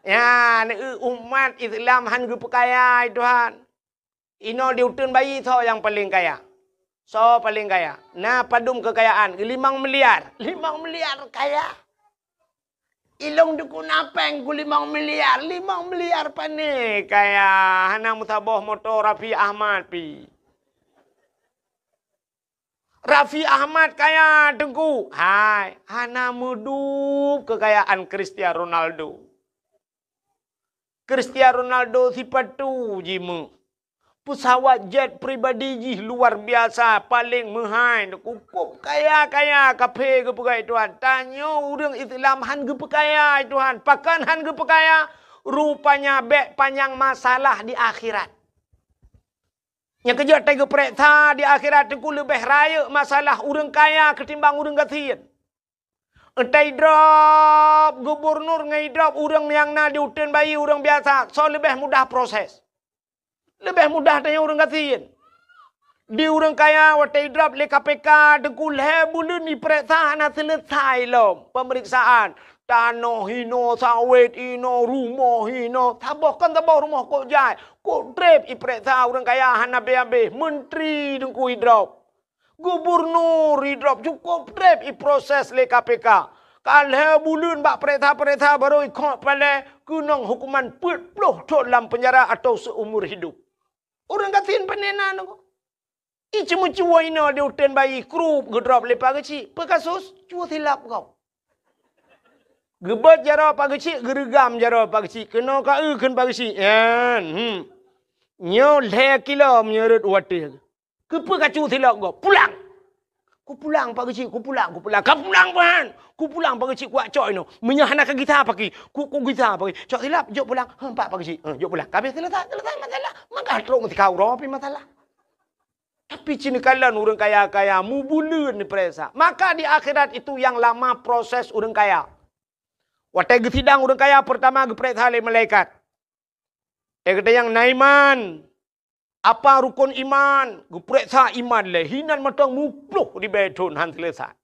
Ya, neu umat Islam han geupeukaya, hai Tuhan. Inoe di uteuen bayi soe nyang paleng kaya? Soe paleng kaya? Na padum keukayaan? Limong miliar. Limong miliar kaya. Ilong dukun apeng ku limong miliar. Limong miliar pane kaya? Hana meusaboh moto Raffi Ahmad pi. Raffi Ahmad kaya, Teungku. Hai, hana meudub keukayaan Cristiano Ronaldo. Cristiano Ronaldo sipatu jimeuet. Peusawat jet pribadi jih luar biasa, paleng meuhai, cukup kaya-kaya, kaphé geupeugah Tuhan. Tanyoe ureuëng Islam han geupeukaya, Tuhan. Pakon han geupeukaya? Rupanya bék panyang masalah di akhirat. Nyang keujeuet teugeupeureksa di akhirat teungku leubeh rayeuk masalah ureuëng kaya keutimbang ureuëng gasien. Entah idrop gubernur ngon idrop ureuëng nyang na di uteuen bayi ureuëng biasa, soe leubeh mudah proses? Leubeh mudah tanyoe ureuëng gasien. Di ureuëng kaya watée idrop lé K P K teungku lhée buleuen ipereksa hana seuleusai lom peumeriksaan. Tanoh hinoe, sawét hinoe, rumoh hinoe, saboh kon saboh rumoh kok jai, kok treb ipereksa ureuëng kaya hana abéh-abéh. Menteri teungku idrop. Gubernur idrop cukup treb iproses lé K P K. Ka lhée buleuen bak pereksa-pereksa barô ikhok palée keunong hukuman peuet ploh thon lam penjara atau seumur hidup. Ureuëng gasien pane na nyoe. Iceumeucue inoe di uteuen bayi krup geudrop lé Pak Geuchik. Peue kasus? Cue silap gob. Geubeuet jaroe Pak Geuchik, geureugam jaroe Pak Geuchik. Keunoe ka eu kheun Pak Geuchik. Nyan, hmm. Nyoe lhée kilo meunyoe rot watée. Keupeue ka cue silap gob? Pulang! Kupulang Pak Geuchik, kupulang, kupulang. Ka pulang ban! Kupulang Pak Geuchik, kuwak cok inoe. Meunyoe hana ka gisa paki, ku, kugisa paki. Cok silap, jok pulang. Heh, empat Pak Geuchik. Heh, jok pulang. Ka habéh selesai, selesai masalah. Maka trok meusikau roh pi masalah. Tapi cina kalon ureuëng kaya-kaya mubuleuen dipereksa. Maka di akhirat itu yang lama proses ureuëng kaya. Watée geusidang ureuëng kaya pertama geupereksa lé malaikat. Teukeutanyong na iman. Apa rukon iman? Geupereksa iman lé hinan mantong muploh ribée thon han selesai.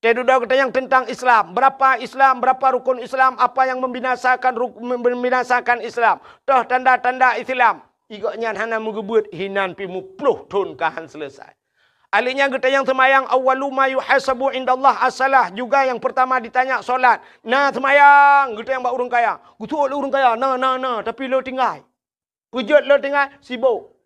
Teududoe geutanyong tentang Islam. Berapa Islam? Berapa rukon Islam? Apa yang membinasakan ruk-, membinasakan Islam? Toh tanda-tanda Islam. Igok nyan hana meugeubeuet hinan pi muploh thon ka han selesai. Alheuh nyan geutanyong seumayang, awwalu ma yuhasabu indallah as-salah, juga yang pertama ditanya solat. Na seumayang, geutanyong bak ureuëng kaya. Geusuet lé ureuëng kaya, na, na, na, tapi le tinggai. Peujeuet le tinggai, sibok.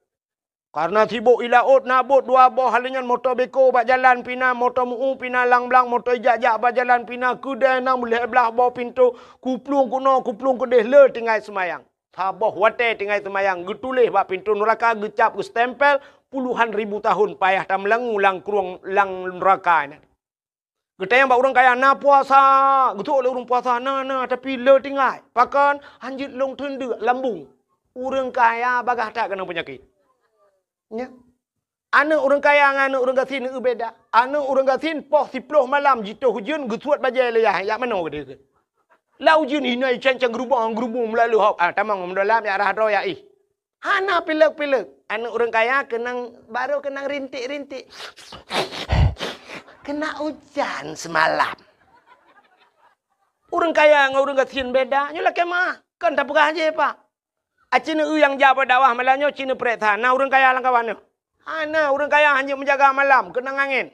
Karena sibok i laôt na bot dua boh, alheuh nyan moto beko bak jalan pina, moto meu pina lang blang, moto ijak-jak bak jalan pina, keudée na meulhée blaih boh pintoe, kuplueng keunoe, kuplueng keudeh le tinggai seumayang. Saboh watée tinggai seumayang, geutuléh bak pintoe nuraka, geucab, geustempel, puluhan ribu tahun payah tameulangue lam krueng lam nuraka nyan. Geutanyong bak ureuëng kaya, na puasa? Geutuek lé ureuëng puasa, na, na, tapi le tinggai. Pakon? Hanjeuet lôn teundeuk lambung. Ureuëng kaya bagaih that keunong peunyakét. Nya. Aneuëk ureuëng kaya ngon aneuëk ureuëng gasien neu beda. Aneuëk ureuëng gasien poh siploh malam jitoh ujeuen geusuet bajée lé yah, yak manoe geude. Lam ujeuen inoe cang-cang geurubong-geurubong meulalu hop. Ah, tamong meudôlam yak rhah droe yak ih. Hana pilek-pilek. Aneuëk ureuëng kaya keunong, barô keunong rintik-rintik. Kena ujan semalam. Ureuëng kaya ngon ureuëng gasien beda. Nyoe lakée meuah. Kon tapeugah jih, Pak. Aci neu nyang jak bak dakwah malam nyoe ci neupereksa. Na ureuëng kaya lam kawan nyoe? Hana, ureuëng kaya hanjeuet meujaga malam, keunong angén.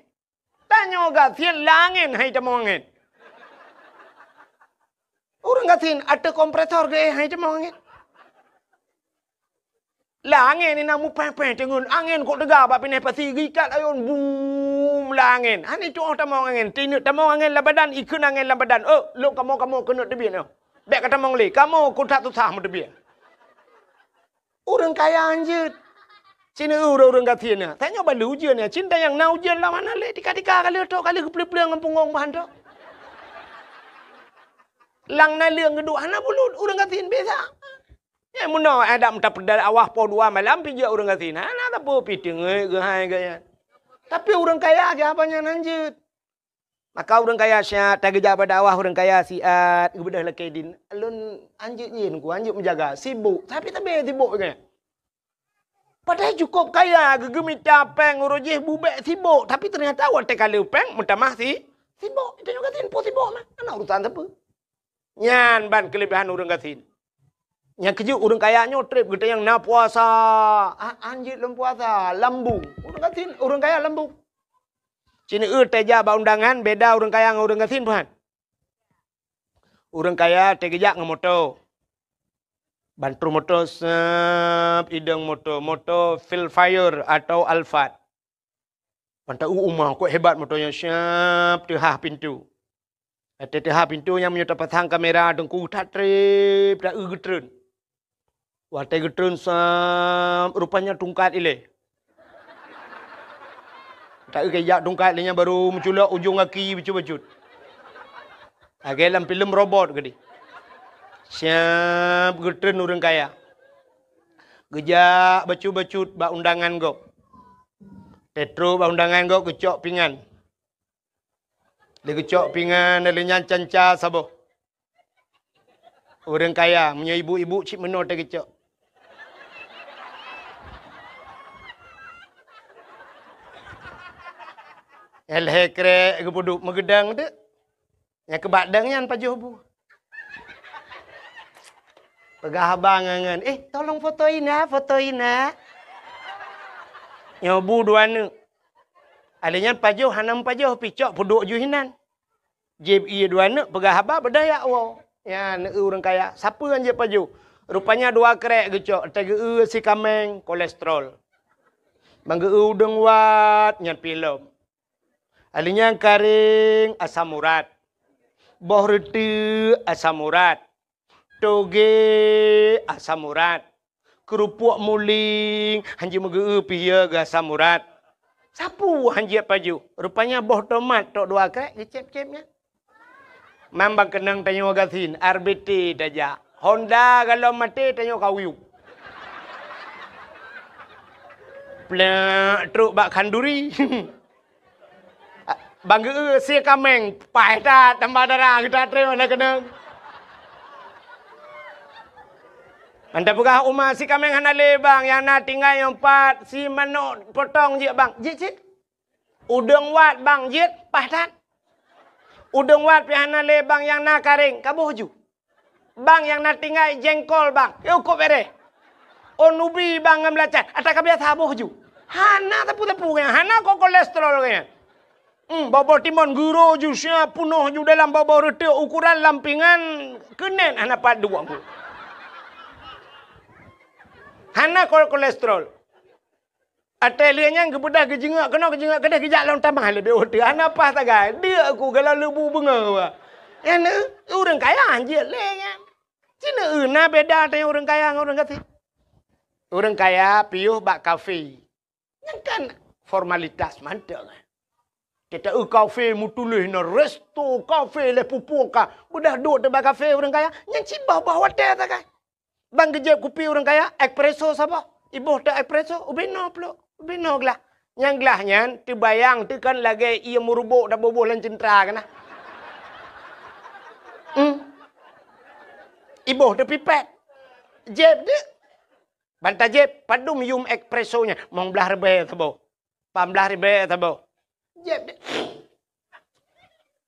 Tanyoe gasien lam angén hai tamong angén. Ureuëng gasien ateueh kompresor geuéh hai tamong angén. Lam angén inan mupéh-péh teungeun angén kok teuga bak pinéh pasi geuikat ayôn bum lam angén. Hana tuoh tamong angén, tineuk tamong angén lam badan, ikheun angén lam badan. Oh, lôn kamoe-kamoe keuneuk teubiet nyoe. Bék ka tamong lé, kamoe keu that susah meuteubiet. Ureuëng kaya hanjeuet. Cina ureuëng-ureuëng gasien nyan. Tanyoe balu ujeuen nyan. Cin tanyong na ujeuen lam hana lé tika-tika ka lheueh tok ka lheueh geupeuleueng-peuleueng ngon punggong bahan tok. Lam naleueng geuduek hana bulut ureuëng gasien biasa. Nyan meunoe adak meuta peudal awah poh dua malam pijak ureuëng gasien. Hana sapeue pi teungeut geuhai gaya. Tapi ureuëng kaya geuh apa nyan hanjeuet. Maka ureuëng kaya siat, tageujak bak dakwah ureuëng kaya siat, geubeudôh lakée din. Lôn hanjeuet nyin ku, hanjeuet meujaga, sibok. Tapi sabe sibok nyan. Padahai cukup kaya, geugeumita péng uroe jih bubek sibok, tapi teunyata watée ka le péng meutamah si sibok. Tanyoe gasien peue sibok mah, hana urusan sapeue. Nyan ban keuleubehan ureuëng gasien. Nyang keujeuet ureuëng kaya nyoe treb geutanyong na puasa, a- anjeuet lom puasa, lambung. Ureuëng gasien, ureuëng kaya lambung. Cineue teujak bak undangan beda ureuëng kaya ngon ureuëng gasien, Tuhan. Ureuëng kaya teugeujak ngon moto. Ban trok moto sep idong moto, moto Vellfire atau Alphard. Ban ta-eu uma kok hebat moto nyan, siap teuhah pintu. Watée teuhah pintu nyan meunyoe tapasang kamera teungku that treb ta-eu geutreun. Watée geutreun sep rupanya tungkat ilée. Ta-eu kejak tungkat lé nyan baru meuculok ujong gaki bacut-bacut. Lagée lam filem robot geude. Siap geutreun ureuëng kaya. Geujak bacut-bacut bak undangan gob. Teutro bak undangan gob geucok pingan. Lé geucok pingan lé nyan canca saboh. Ureuëng kaya meunyoe ibu-ibu cit meunoe teuh geucok. Lhée krek geupeuduek meugeudang teuk. Nyang keubak dang nyan pajoh bu. Peugah abang ngon, "Eh, tolong foto ina, foto ina." Nyoe bu dua neuk. Alé nyan pajoh hana meupajoh picok peuduek ju hinan. Jieb ié dua neuk peugah haba beudaya woe. Ya, neu ureuëng kaya. Sapeue nyang jieb pajoh? Rupanya dua krek geucok, teugeue sikameng kolesterol. Bang geue udeueng wat nyan pilom. Alé nyan karing asam urat. Boh reuteuek asam urat. Toge asam urat. Keurupuk muling hanjeuet meugeu pih ya geu asam urat. Sapeue hanjeuet pajoh? Rupanya boh tomat tok dua krek geucép-cép nyan. Mambang keunong tanyoe gasien, R B T tajak. Honda galom maté tanyoe kauyup. Plek trok bak khanduri. Bang geu sikameng, paih that tambah dara geuta treun na keunong. Anda peugah uma sikameng hana lé bang, nyang na tinggai nyang pat si manok potong jeuet bang, jeuet cit. Udeueng wat bang jeuet paih that. Udeueng wat pih hana lé bang, nyang na karing kaboh ju. Bang nyang na tinggai jengkol bang, yuk kok bereh. Oh nubi bang ngon belacan, ata ka biasa boh ju. Hana tepu-tepu nyan, hana kok kolesterol nyan. Hmm, bobo timon guro ju sia punoh ju dalam bobo reuteuek ukuran lampingan keunen hana pat dua. Hana kok kolesterol. Até lheueh nyan geubeudah geujeungok keunoe geujeungok keudeh geujak lom tamah leubeh uteue hana paih sagai. Deuk ku gala leubu beungoh. Nyan ureuëng kaya hanjeuet lé nyan. Cina na beda teuh ureuëng kaya ngon ureuëng gasien. Ureuëng kaya piôh bak kafe. Nyan kan formalitas mantong. Kita eu kafe mutuléh na resto kafe lé pupu ka. Beudah duek teuh bak kafe ureuëng kaya. Nyan cit bah-bah watée sagai. Bang geujép kupi ureuëng kaya, espresso saboh. Iboh teuh espresso, ubé noe plok, ubé noe glah. Nyang glah nyan teubayang teuh kan lagée ié meurubok taboh-boh lam ceuntra keunan. Hmm. Iboh teuh pipet. Jép deuh. Ban tajép padum yum espresso nyan, mong blaih ribée saboh. Pamblah ribée saboh. Jép deh.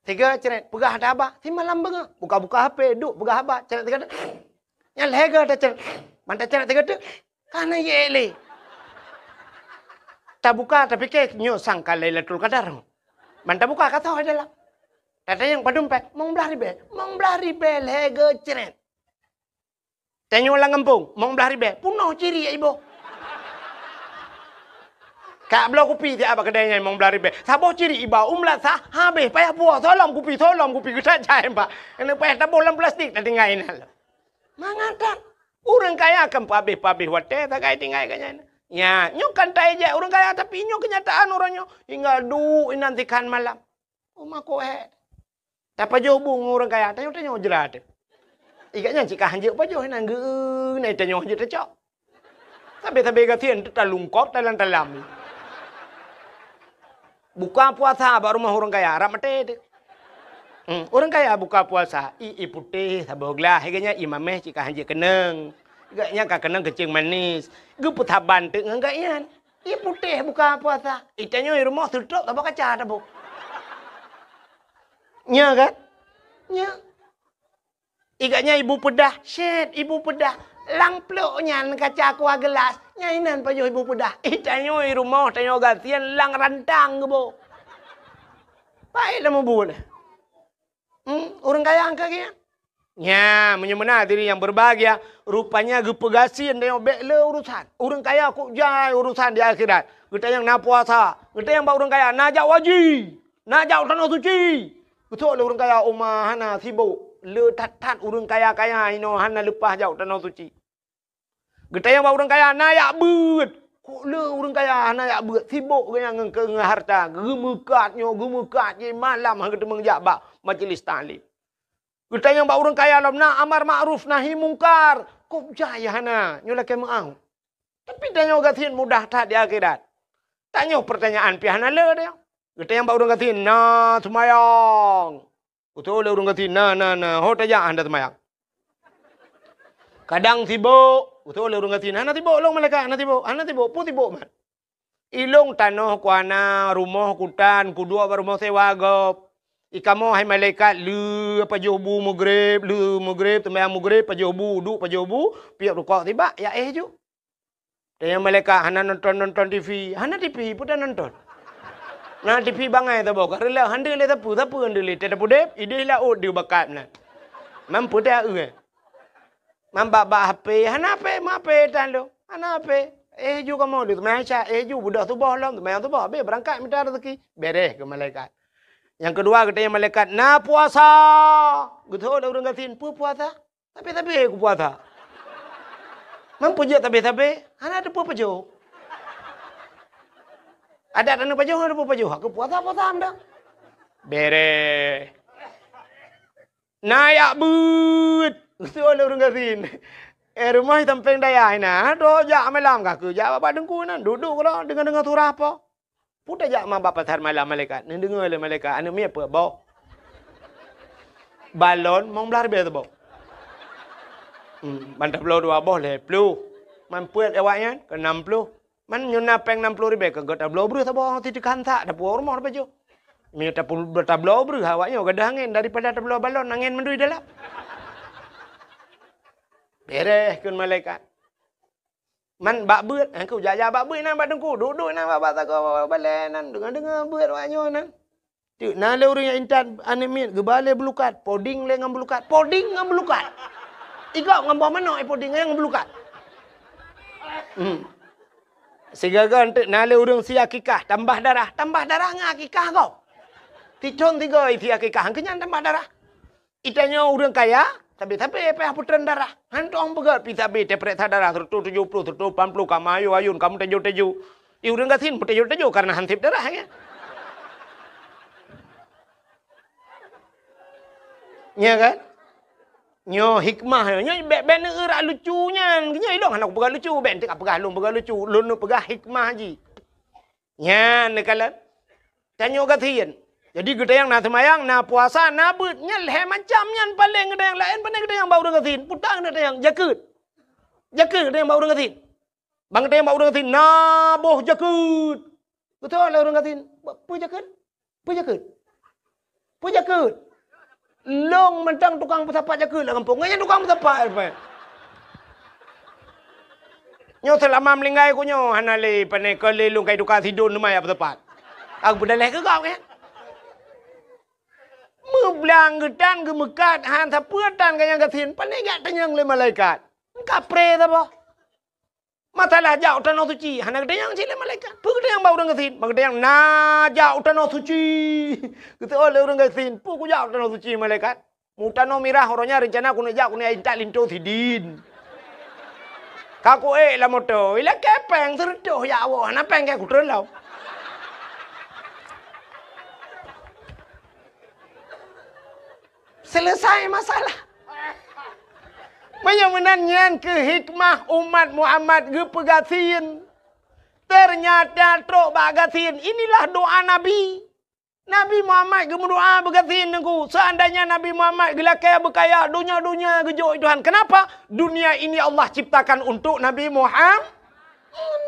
Tiga ceret, peugah haba. Simalam beungoh. Buka-buka H P, duek peugah haba. Ceret tiga deh. Nyan lhée goe taceret. Ban taceret tiga deh. Ka na yek lé. Tabuka, tapike nyoe sang ka Lailatul Qadar. Ban tabuka ka soe dalam. Tatanyong padum péng, mong blaih ribée. Mong blaih ribée lhée goe ceret. Tanyoe lam gampông, mong blaih ribée, punoh ciri iboh. Ka bloe kupi siat bak keudai nyan mong blaih ribée. Saboh ciri iba u meulasah, habéh payah puwoe, solom kupi, solom kupi, geutat jai bak. Keuneuk payah taboh lam plastik, tatinggai inan lom. Mangat that, ureuëng kaya kan pabéh-pabéh watée sagai tinggai ka nyan. Nya, nyoe kan taéjai ureuëng kaya, tapi nyoe keunyataan uroe nyoe. Hingga duek inan sikhan malam. Uma koh hé. Tapajoh bu ngon ureuëng kaya, tanyoe-tanyoe jra teuh. Ikat nyan cit ka hanjeuet pajoh, nyan geu-, na tanyoe hanjeuet tacok. Sabe-sabe gasien teuh talungkop talam-talam. Buka puasa bak rumoh ureuëng kaya, rab maté teuh. Hmm, ureuëng kaya buka puasa, i, i putéh saboh glah, lagée nyan i mameh cit ka hanjeuet keunong. Gobnyan ka keunong keuceung manis. Geupeusaban teuk ngon gobnyan. Ie putéh buka puasa. Itanyoe i rumoh seutrok saboh kaca taboh. Nya kan? Nya. Ikat nyan ibu peudah, syet, ibu peudah. Lam plok nyan kaca kuah geulas, nyan inan pajoh ibu peudah. Ih, tanyoe i rumoh, tanyoe gasien lam rantang geuboh. Paét lam mubu nyan. Hmm, ureueng kaya angka geuh nyan. Nya, meunyoe meunan hadirin yang berbahagia, rupanya geupeugasien tanyoe bék le urusan. Ureueng kaya kok jai urusan di akhirat. Geutanyong na puasa, geutanyong bak ureueng kaya na jak haji. Na jak u Tanoh Suci. Geusok lé ureueng kaya, "Oma, hana, sibok." Le that-that ureueng kaya-kaya inoe hana leupah jak u Tanoh Suci. Geutanyong bak ureueng kaya, "Na jak beuet?" Kok le ureueng kaya hana jak beuet? Sibok geuhnyan ngon keu-, ngon hareuta. Geumeukat nyoe, geumeukat jih, malam han geuteumeung jak bak majlis taklim. Geutanyong bak ureueng kaya lom, "Na amar makruf nahi mungkar?" Kok jai hana? Nyoe lakée meu'ah. Tapi tanyoe gasien mudah that di akhirat. Tanyoe peurtanyaan pih hana le tanyoe. Geutanyong bak ureueng gasien, "Na seumayang?" Geusok lé ureueng gasien, "Na, na, na." Ho tajak hana seumayang. Kadang sibok, geusok lé ureueng gasien, "Hana sibok lôn malaikat, hana sibok, hana sibok." Peue sibok mat? Ilôn tanoh ku hana, rumoh ku tan, kuduek bak rumoh sewa gob. Ikamoe hai malaikat, le pajoh bu meugreb, le meugreb, seumayang meugreb, pajoh bu, uduk pajoh bu, piep rukok sibak, ya éh ju. Tanyong malaikat, "Hana nonton-nonton T V?" "Hana T V, peue tanonton?" "Na T V bangai saboh, ka reuloh, han deuh lé sapeue, sapeue han deuh lé. Teuh tapudeb, ideh laôt deuh bakat meunan." "Man peue teuh?" "Man bak-bak H P." "Hana H P, meu H P tan lôn." "Hana H P." Éh ju kamoe deuh, seumayang Isya, éh ju beudôh suboh lom, seumayang suboh, habéh beurangkat mita raseuki. Bèrèh keu malaikat. Nyang keudua geutanyong malaikat, "Na puasa?" Geusok lé ureueng gasien, "Peue puasa?" "Sabé-sabé kupuasa." "Man peue jeuet sabé-sabé?" "Hana teupeue pajoh." "Adak taneuk pajoh, hana teupeue pajoh." "Aku puasa, puasa meudah." Bèrèh. "Na jak beuet?" Geusok lé ureueng gasien. "Eh, rumoh sampéng dayah inan, droe jak malam." "Ka keu jak bak Teungku inan, duek-duek keudroe, deungoe-deungoe surah po." Peue tajak ma bak pasar malam malaikat? Neudeungoe lé malaikat, aneuk miet peuet boh. Balon limong blaih ribèe saboh. Hmm, ban tabloe dua boh lhèe ploh. Man peuet awaknyan keu nam ploh. Man nyoe na péng nam ploh ribèe, keu tabloe breuh saboh, siteukah sak, tapuwoe rumoh tapajoh. Meunyoe tapu-, tabloe breuh awaknyoe gadôh angén daripada tabloe balon angén mandum dalam. Bèrèh kheun malaikat. Man bak beuet, eh, keu jak-jak bak beuet inan bak Teungku, duek-duek inan bak, bak sagoe balèe nan, deungoe-deungoe beuet awaknyoe nan. Teuk na lé ureueng nyang intat aneuk miet geuba lé beulukat, poding lé ngon beulukat, poding ngon beulukat. Igob ngon boh manok, eh, poding ngon beulukat. Hmm. Sigoe-goe teuk na lé ureueng sie akikah, tambah darah, tambah darah ngon akikah gob. Sithon sigoe sie akikah, keu nyan tambah darah. Itanyoe ureueng kaya, sabé-sabé payah peutreun darah. Hantom peugét pih sabé tapeuriksa darah seratus tujuh puluh, seratus lapan puluh, ka meuayôn-ayôn, ka meuteujô-teujô. Di ureueng gasien meuteujô-teujô kareuna han sép darah, ya. Nya kan? Nyoe hikmah, nyoe bèk, bèk neueu rak lucu nyan. Nyoe ilôn hana kupeugah lucu, bèk enteuk kapeugah lôn peugah lucu. Lôn neupeugah hikmah jih. Nyan neukalon. Tanyoe gasien. Jadi geutanyong na seumayang, na puasa, na beuet. Nyan lhèe macam nyan paleng geutanyong, laén pane geutanyong bak ureueng gasien. Peue ta geutanyong, jakeuet. Jakeuet geutanyong bak ureueng gasien. Ban geutanyong bak ureueng gasien, na boh jakeuet. Geutanyong lé ureueng gasien, "Peue jakeuet? Peue jakeuet? Peue jakeuet?" Lôn mantong tukang peusapat jakeuet lam gampông. Nyan tukang peusapat, Pak. Nyoe seulama meuninggai ku nyoe hana lé pane keu lé lôn kai tukang sidon teuma jak peusapat. Aku peudaleh keu gob nyan. Meublang geutan geumeukat han sapeue tan gobnyan gasien, pane jak tanyong lé malaikat. Kapré saboh. Masalah jak u Tanoh Suci, hana geutanyong cit lé malaikat. Peue geutanyong bak ureueng gasien? Ban geutanyong na jak u Tanoh Suci. Geuseuôt lé ureueng gasien, "Peue kujak u Tanoh Suci, malaikat?" "Meu tanoh mirah, uroe nyan reuncana keuneuk jak, keuneuk intat linto sidin." Ka kuék lam moto, ilakée péng seureutôh jak woe, hana péng keu kutreun lom. Selesai masalah. Meunyoe meunan nyan keuh hikmah umat Muhammad geupeugasien. Teunyata trok bak gasien, inilah doa Nabi. Nabi Muhammad geumeudoa beugasien Teungku. Seandainya Nabi Muhammad geulakée beukaya, donya-donya geujok Tuhan. Kenapa? Dunia ini Allah ciptakan untuk Nabi Muhammad.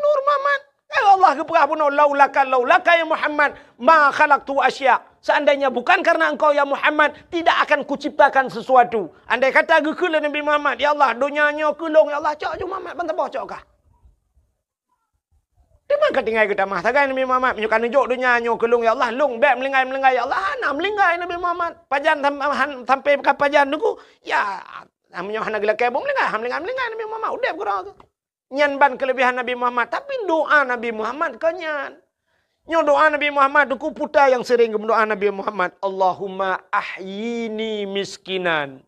Nur Muhammad. Ya Allah geupeugah bunoe, "Laulaka, laulaka ya Muhammad, ma khalaqtu asya." Seandainya bukan karena engkau ya Muhammad, tidak akan kuciptakan sesuatu. Andai kata geukheun lé Nabi Muhammad, "Ya Allah, donya nyoe keu lôn, ya Allah, cok ju Muhammad ban saboh cok kah." Teuma ka tinggai geutamah sagai Nabi Muhammad, "Meunyoe ka neujok donya nyoe keu lôn, ya Allah, lôn bék meulinggai-meulinggai, ya Allah." Hana meulinggai Nabi Muhammad. Pajan sam-, han-, sampai ka pajan Teungku, ya, meunyoe hana geulakée boh meulinggai, hana meulinggai-meulinggai Nabi Muhammad, udeb keudroe. Nyan ban keuleubehan Nabi Muhammad, tapi doa Nabi Muhammad kon nyan. Nyoe doa Nabi Muhammad, Teungku, peue nyang sering geumeudoa Nabi Muhammad, "Allahumma ahyini miskinan,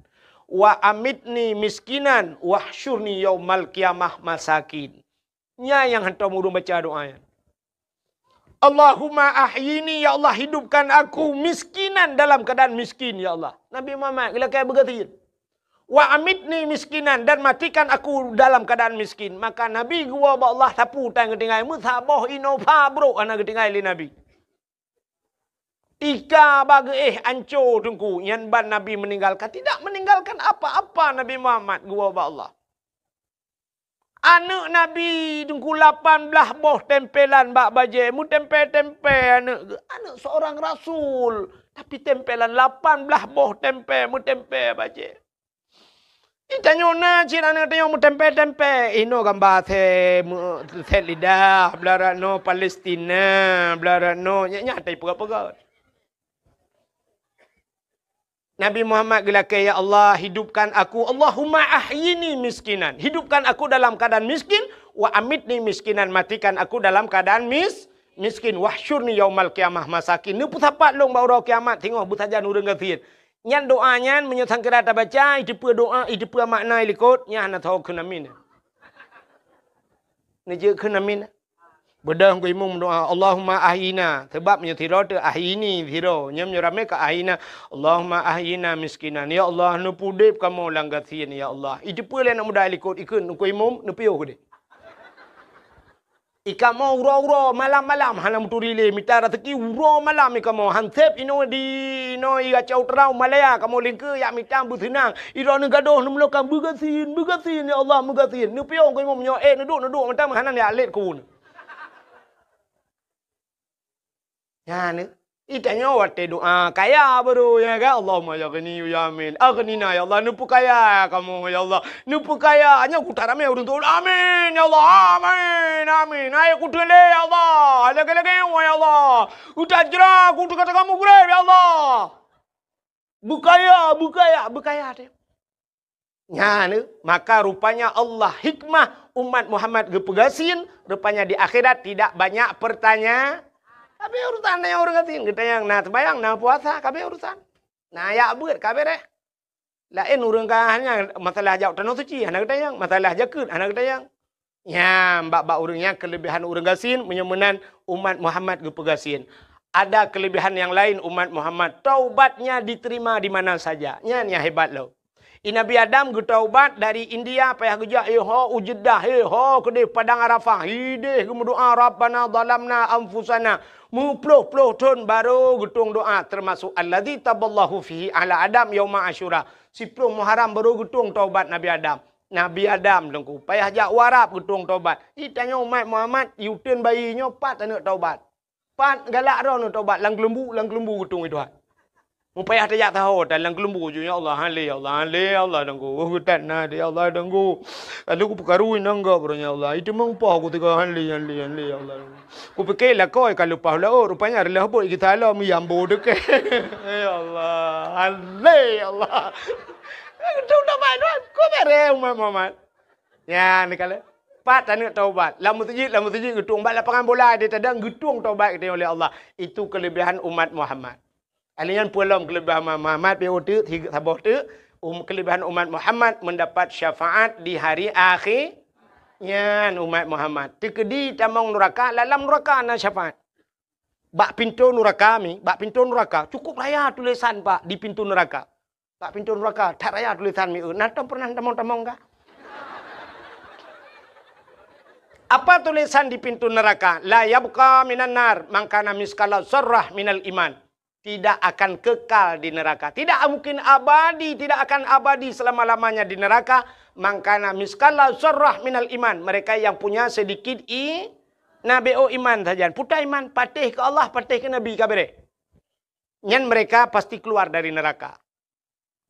wa amitni miskinan, wahsyurni yaumal qiyamah masakin." Nyan nyang hantom ureuëng baca doa nyan. "Allahumma ahyini, ya Allah, hidupkan aku miskinan, dalam keadaan miskin, ya Allah." Nabi Muhammad geulakée beugasien. "Wa amitni miskinan, dan matikan aku dalam keadaan miskin." Maka Nabi geuwoe bak Allah sapeue nyang geutinggai, meusaboh inoe pha brok hana geutinggai lé Nabi. Ika ba geuéh anco Teungku, nyan ban Nabi meninggalkan, tidak meninggalkan apa-apa Nabi Muhammad geuwoe bak Allah. Aneuëk Nabi Teungku lapan blaih boh tempelan bak bajée, meutempé-tempé aneuëk geuh. Aneuëk seorang rasul, tapi tempelan lapan blaih boh tempé, meutempé bajée. Ih, tanyoe na cit aneuëk tanyoe meutempé-tempé. Inoe gamba se-, me-, set lidah, blah rot noe Palestina, blah rot noe, nyak-nyak tai peugah-peugah. Nabi Muhammad geulakée, "Ya Allah, hidupkan aku, Allahumma ahyini miskinan. Hidupkan aku dalam keadaan miskin, wa amitni miskinan, matikan aku dalam keadaan mis-, miskin, wahsyurni yaumal qiyamah masakin." Neupeusapat lôn bak uroe kiamat singoh beusajan ureuëng gasien. Nyan doa nyan meunyoe sangkira tabaca, iteupeue doa, iteupeue makna likot, nyan hana soe kheun amin. Neujeuet kheun amin. Beudôh Teungku Imum doa, "Allahumma ahyina." Sabab meunyoe sidroe teuh ahyini sidroe, nyan meunyoe ramé ka ahyina, "Allahumma ahyina miskinan." Ya Allah, neupeudeb kamoe lam gasien, ya Allah. Iteupeue lé aneuk muda likot ikheun Teungku Imum, neupiôh keudeh. Ikamoe uroe-uroe, malam-malam hana meuturi lé, mita raseuki uroe malam ikamoe. Hanseb inoe di, inoe i Gacau Terau Malaya kamoe lingkeue yak mita beuseunang. Droeneuh gadôh neumeulokam beugasien, beugasien, ya Allah, beugasien. Neupiôh Teungku Imum nyoe, eh, neuduek, neuduek mantong hana yak lét keu. Nyan, ih, tanyoe watée doa kaya baru, ya kan? Allahumma ya ghani ya amin. Aghnina ya Allah, neupeukaya kamoe ya Allah. Neupeukaya, nyoe kuta ramé ureuëng tuan. Amin ya Allah, amin, amin. Hai kuteulé ya Allah, lagée-lagée ya Allah. Utajra kutu kata kamu gurée ya Allah. Beukaya, beukaya, beukaya teuh. Nyan, maka rupanya Allah hikmah umat Muhammad geupeugasien, rupanya di akhirat tidak banyak pertanya-, kabeh urusan na ureuëng gasien, geutanyong na seumayang, na puasa, kabeh urusan. Na yak beuet, kabeh deh. Laén ureuëng ka hanya masalah jak tanoh suci, hana geutanyong, masalah jakeuet, hana geutanyong. Nyan, bak-bak ureuëng nyan keuleubehan ureuëng gasien, meunyoe meunan umat Muhammad geupeugasien. Ada keuleubehan nyang laén umat Muhammad, taubatnya diterima di mana saja. Nyan nyang hebat lom. I Nabi Adam geutaubat dari India, payah geujak, eh, ho u Jeddah, eh, ho keudeh Padang Arafah, hideh geumeudoa, "Rabbana zalamna anfusana." Meuploh-ploh thon baru geutueng doa, termasuk alladzi taballahu fihi ala Adam yauma Asyura. Siploh Muharram baru geutueng taubat Nabi Adam. Nabi Adam Teungku, payah jak u Arab geutueng taubat. Ih, tanyoe umat Muhammad, i uteuen bayi nyoe pat aneuk taubat. Pat galak droeneuh taubat, lam keuleumbu, lam keuleumbu geutueng i Tuhan. Meupayah tajak saho, tan lam keuleumbu ju, "Ya Allah, han lé, ya Allah, han lé, ya Allah, Teungku. Oh, geutat na, ya Allah, Teungku. Lalu kupeukaru inong gob, ya Allah. Itu meumpah ku tiga, han lé, han lé, han lé, ya Allah." Kupike lakoe ka leupah laôt, rupanya reuloh bot geusalom, ya ambo deukeh. Ya Allah, han lé, ya Allah. Geutueng taubat, Tuhan. Ku bere umat Muhammad. Nyan kala. Pat taneuk taubat. Lam meuseujid, lam meuseujid geutueng, bak lapangan bola di tadang geutueng taubat geutanyoe lé Allah. Itu kelebihan umat Muhammad. Alèh nyan peue lom kelebihan umat Muhammad, pi uteuk, saboh teuk, um, kelebihan umat Muhammad mendapat syafaat di hari akhir. Nyan umat Muhammad. Teukeudi tamong nuraka, lam nuraka na syafaat. Bak pintoe nuraka mi, bak pintoe nuraka, cukup raya tulisan, Pak, di pintoe nuraka. Bak pintoe nuraka, that raya tulisan mi, na tom pernah tamong-tamong ka? Apa tulisan di pintoe nuraka? "La yabqa minan nar man kana miskala zarrah minal iman." tidak akan kekal di neraka. Tidak mungkin abadi, tidak akan abadi selama-lamanya di neraka. Mangkana miskala zarrah minal iman. Mereka yang punya sedikit i, nabi, oh, iman saja. Puta iman, patéh ke Allah, patéh ke Nabi, ka beres. Nyan mereka pasti keluar dari neraka.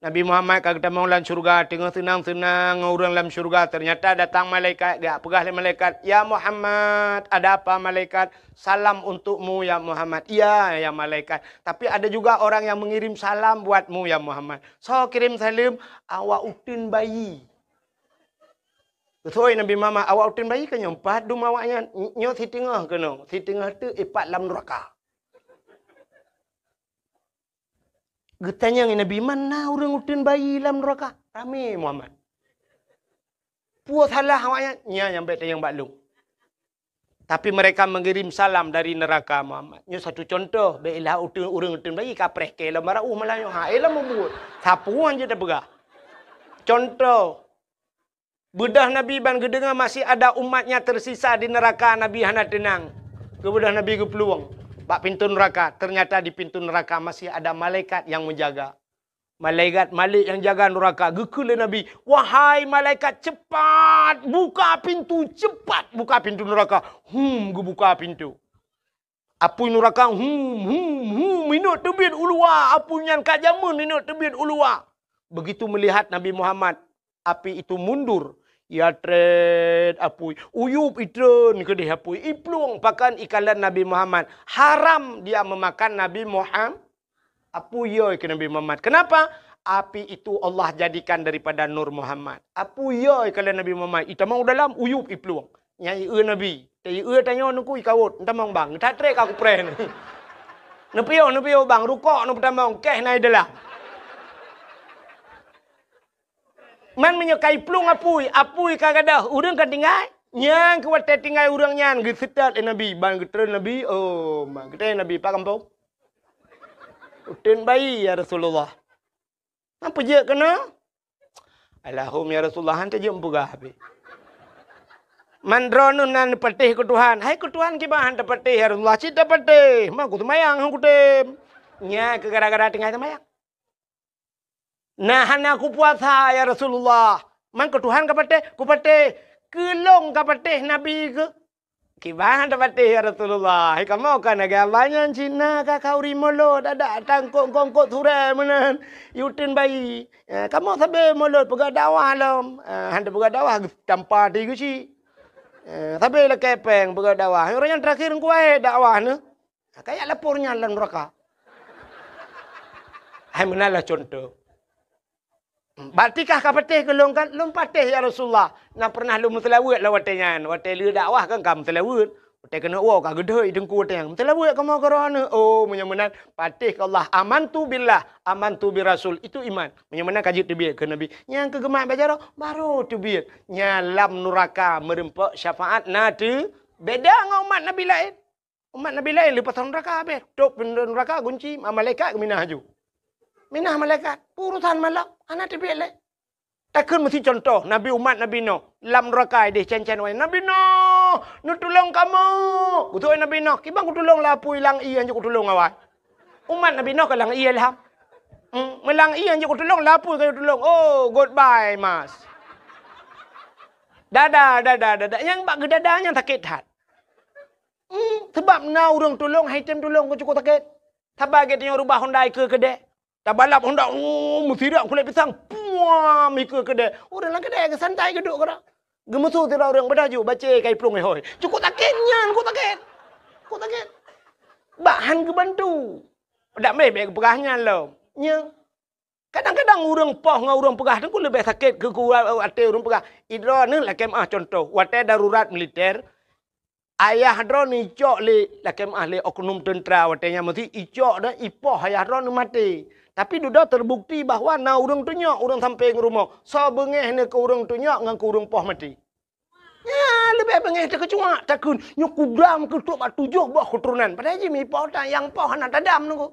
Nabi Muhammad ka geutamong lam syurga, teungoh seunang-seunang ngon ureuëng lam syurga, ternyata datang malaikat, geujak peugah lé malaikat, "Ya Muhammad, ada apa malaikat?" "Salam untukmu ya Muhammad." "Iya ya malaikat, tapi ada juga orang yang mengirim salam buatmu ya Muhammad." "Soe kirim saleuem?" "Awak uteuen bayi." Geuseuôt Nabi Muhammad, "Awak uteuen bayi keuh nyoe, pat dum awaknyan?" "Nyoe siteungoh keunoe, siteungoh teuk ipat lam neuraka." Geutanyong Nabi, "Man na ureuëng uteuen bayi lam neuraka?" Ramé Muhammad. "Peue salah awaknyan?" "Nyan nyang bék tanyong bak lôn." Tapi mereka mengirim salam dari neraka Muhammad. Nyoe satu contoh, bék ilah uteuen, ureuëng uteuen bayi kapreh keu lom barauh malah nyoe. Ha, eh, lom mubuet. Sapeue jeuet tapeugah. Contoh, beudôh Nabi ban geudeungoe masih ada umatnya tersisa di neraka, Nabi hana teunang. Keu beudôh Nabi geuplueng bak pintoe neuraka, ternyata di pintoe neuraka masih ada malaikat yang menjaga. Malaikat Malik yang jaga neuraka geukheun lé Nabi, "Wahai malaikat, cepat buka pintu, cepat buka pintu neuraka." Hum, geubuka pintu. Apui neuraka, hum, hum, hum, inok teubiet u luwa, apui nyan ka jameun inok teubiet u luwa. Begitu melihat Nabi Muhammad, api itu mundur. Ya trét apui, uyup itreun keudeh apui, iplueng pakan ikalon Nabi Muhammad. Haram dia memakan Nabi Muhammad. Apui yo keu Nabi Muhammad. Kenapa? Api itu Allah jadikan daripada nur Muhammad. Apui yo keu Nabi Muhammad. Itamong dalam uyup iplueng. Nyang ieu Nabi. Teu ieu tanyoe nuku ikawot. Entamong bang. That trek aku preh ni. Neupiyôh, neupiyôh bang. Rukok neupeutamong. Keh nai dalam. Man meunyoe ka iplueng apui, apui ka gadôh, ureuëng ka tinggai. Nyang keu watée tinggai ureuëng nyan geuseutôt lé Nabi, ban geutreun Nabi, oh, ma geutreun Nabi, "Pak gampông? Uteuen bayi, ya Rasulullah." "Apa jeuet keunoe?" "Alahum, ya Rasulullah, han tajeuet meupeugah habéh. Man droeneuh nan patéh keu Tuhan." "Hai keu Tuhan kiban han tapatéh, ya Rasulullah?" "Cit tapatéh, ma kuseumayang han kutem." Nya keu gara-gara tinggai seumayang. "Nah, hana kupuasa, ya Rasulullah." "Man keu Tuhan kapatéh?" "Kupatéh." "Keu lôn kapatéh Nabi keuh?" "Kiban tapatéh, ya Rasulullah. Hai kamoe ka lagée abah nyan cit na ka khauri mulod, adak tangkok-kongkot surée meunan, uteuen bayi. Eh, kamoe sabe mulod peugah dakwah lom. Eh, han tapeugah dakwah, tampa ti geuchik. Eh, sabe lakée péng peugah dakwah. Ureuëng nyang terakhir ngkuahe dakwah neuh." Kaya lapor nyan lam neuraka. Hai meunan lah contoh. "Berarti kah kapatéh keu lôn kan?" "Lôn patéh, ya Rasulullah. Na pernah lôn meuseulaweuet lam watée nyan. Watée lheueh dakwah kan ka meuseulaweuet. Watée keuneuk woe ka geudhôi teungku watée nyan. Meuseulaweuet kamoe keu droeneuh." Oh, meunyoe meunan, patéh keu Allah. "Amantu billah, amantu bir rasul." Itu iman. Meunyoe meunan ka jeuet teubiet keu Nabi. Nyang keu geumat bak jaroe, baru teubiet. Nyan lam neuraka meureumpok syafaat na teu beda ngon umat Nabi laén. Umat Nabi laén leupah neuraka habéh. Tôp pintoe neuraka gunci, ma-, malaikat geuminah laju. Minah malaikat, urusan malak, hana teubiet lé. Takheun meusi contoh, Nabi umat Nabi Nuh, lam neuraka ideh cen-cen wayang. "Nabi Nuh, neutulông kamoe!" Geutulông Nabi Nuh, "Kiban kutulông lapui lam ié hanjeuet kutulông awai." Umat Nabi Nuh ka lam ié lham. Hmm, meulam ié hanjeuet kutulông lapui ka kutulông. Oh, goodbye, Mas. Dada, dada, dada. Nyang bak geudada nyan sakét that. Hmm, sabab na ureuëng tulông, hai tem tulông keu cukôp sakét. Saban gét tanyoe rubah honda ikeue keudée. Tabalap honda, oh, meusirak kulét pisang, puam, ikeue keudée. Ureuëng lam keudée geusantai geuduek keudroe. Geumeusu sidroe ureuëng beudaju, bacé ka iplueng hôi. Cukôp sakét nyan, cukôp sakét. Cukôp sakét. Bak han geubantu. Dak meh bék geupeugah nyan lom. Nya. Kadang-kadang ureuëng poh ngon ureuëng peugah teungku leubeh sakét keu, keu até ureuëng peugah. Idroeneuh lakée meuah contoh, watée darurat militer, ayah droeneuh icok lé, lakée meuah lé oknum teuntra watée nyan meusi icok dan ipoh ayah droeneuh maté. Tapi dudoe terbukti bahwa na ureuëng tunyok ureuëng sampéng rumoh, soe beungéh neuh keu ureuëng tunyok ngon keu ureuëng poh maté. Nya, leubeh beungéh teukeucuak, takheun, nyoe kudam keutrok bak tujoh boh keuturonan. Padahai jih mipoh tan nyang poh hana tadam nunggu.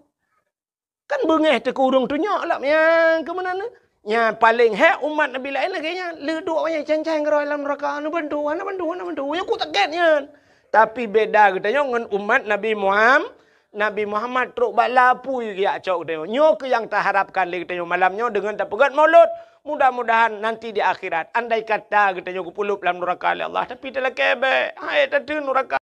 Kan beungéh teuh keu ureuëng tunyok lom nyang keu meunan. Nyan paleng hék umat Nabi laén lagée nyan. Le duek awaknyan cen-cen keudroe lam neuraka, neubantu, hana bantu, hana bantu. Nyan cukôp sakét nyan. Tapi beda geutanyoe ngon umat Nabi Muhammad. Nabi Muhammad trok bak lapui geujak cok geutanyoe. Nyoe keuh nyang taharapkan lé geutanyoe malam nyoe deungon tapeugét maulud. Mudah-mudahan nanti di akhirat, andai kata geutanyoe geupeuleub lam nuraka lé Allah, tapi talakée bék, hai tateun nuraka.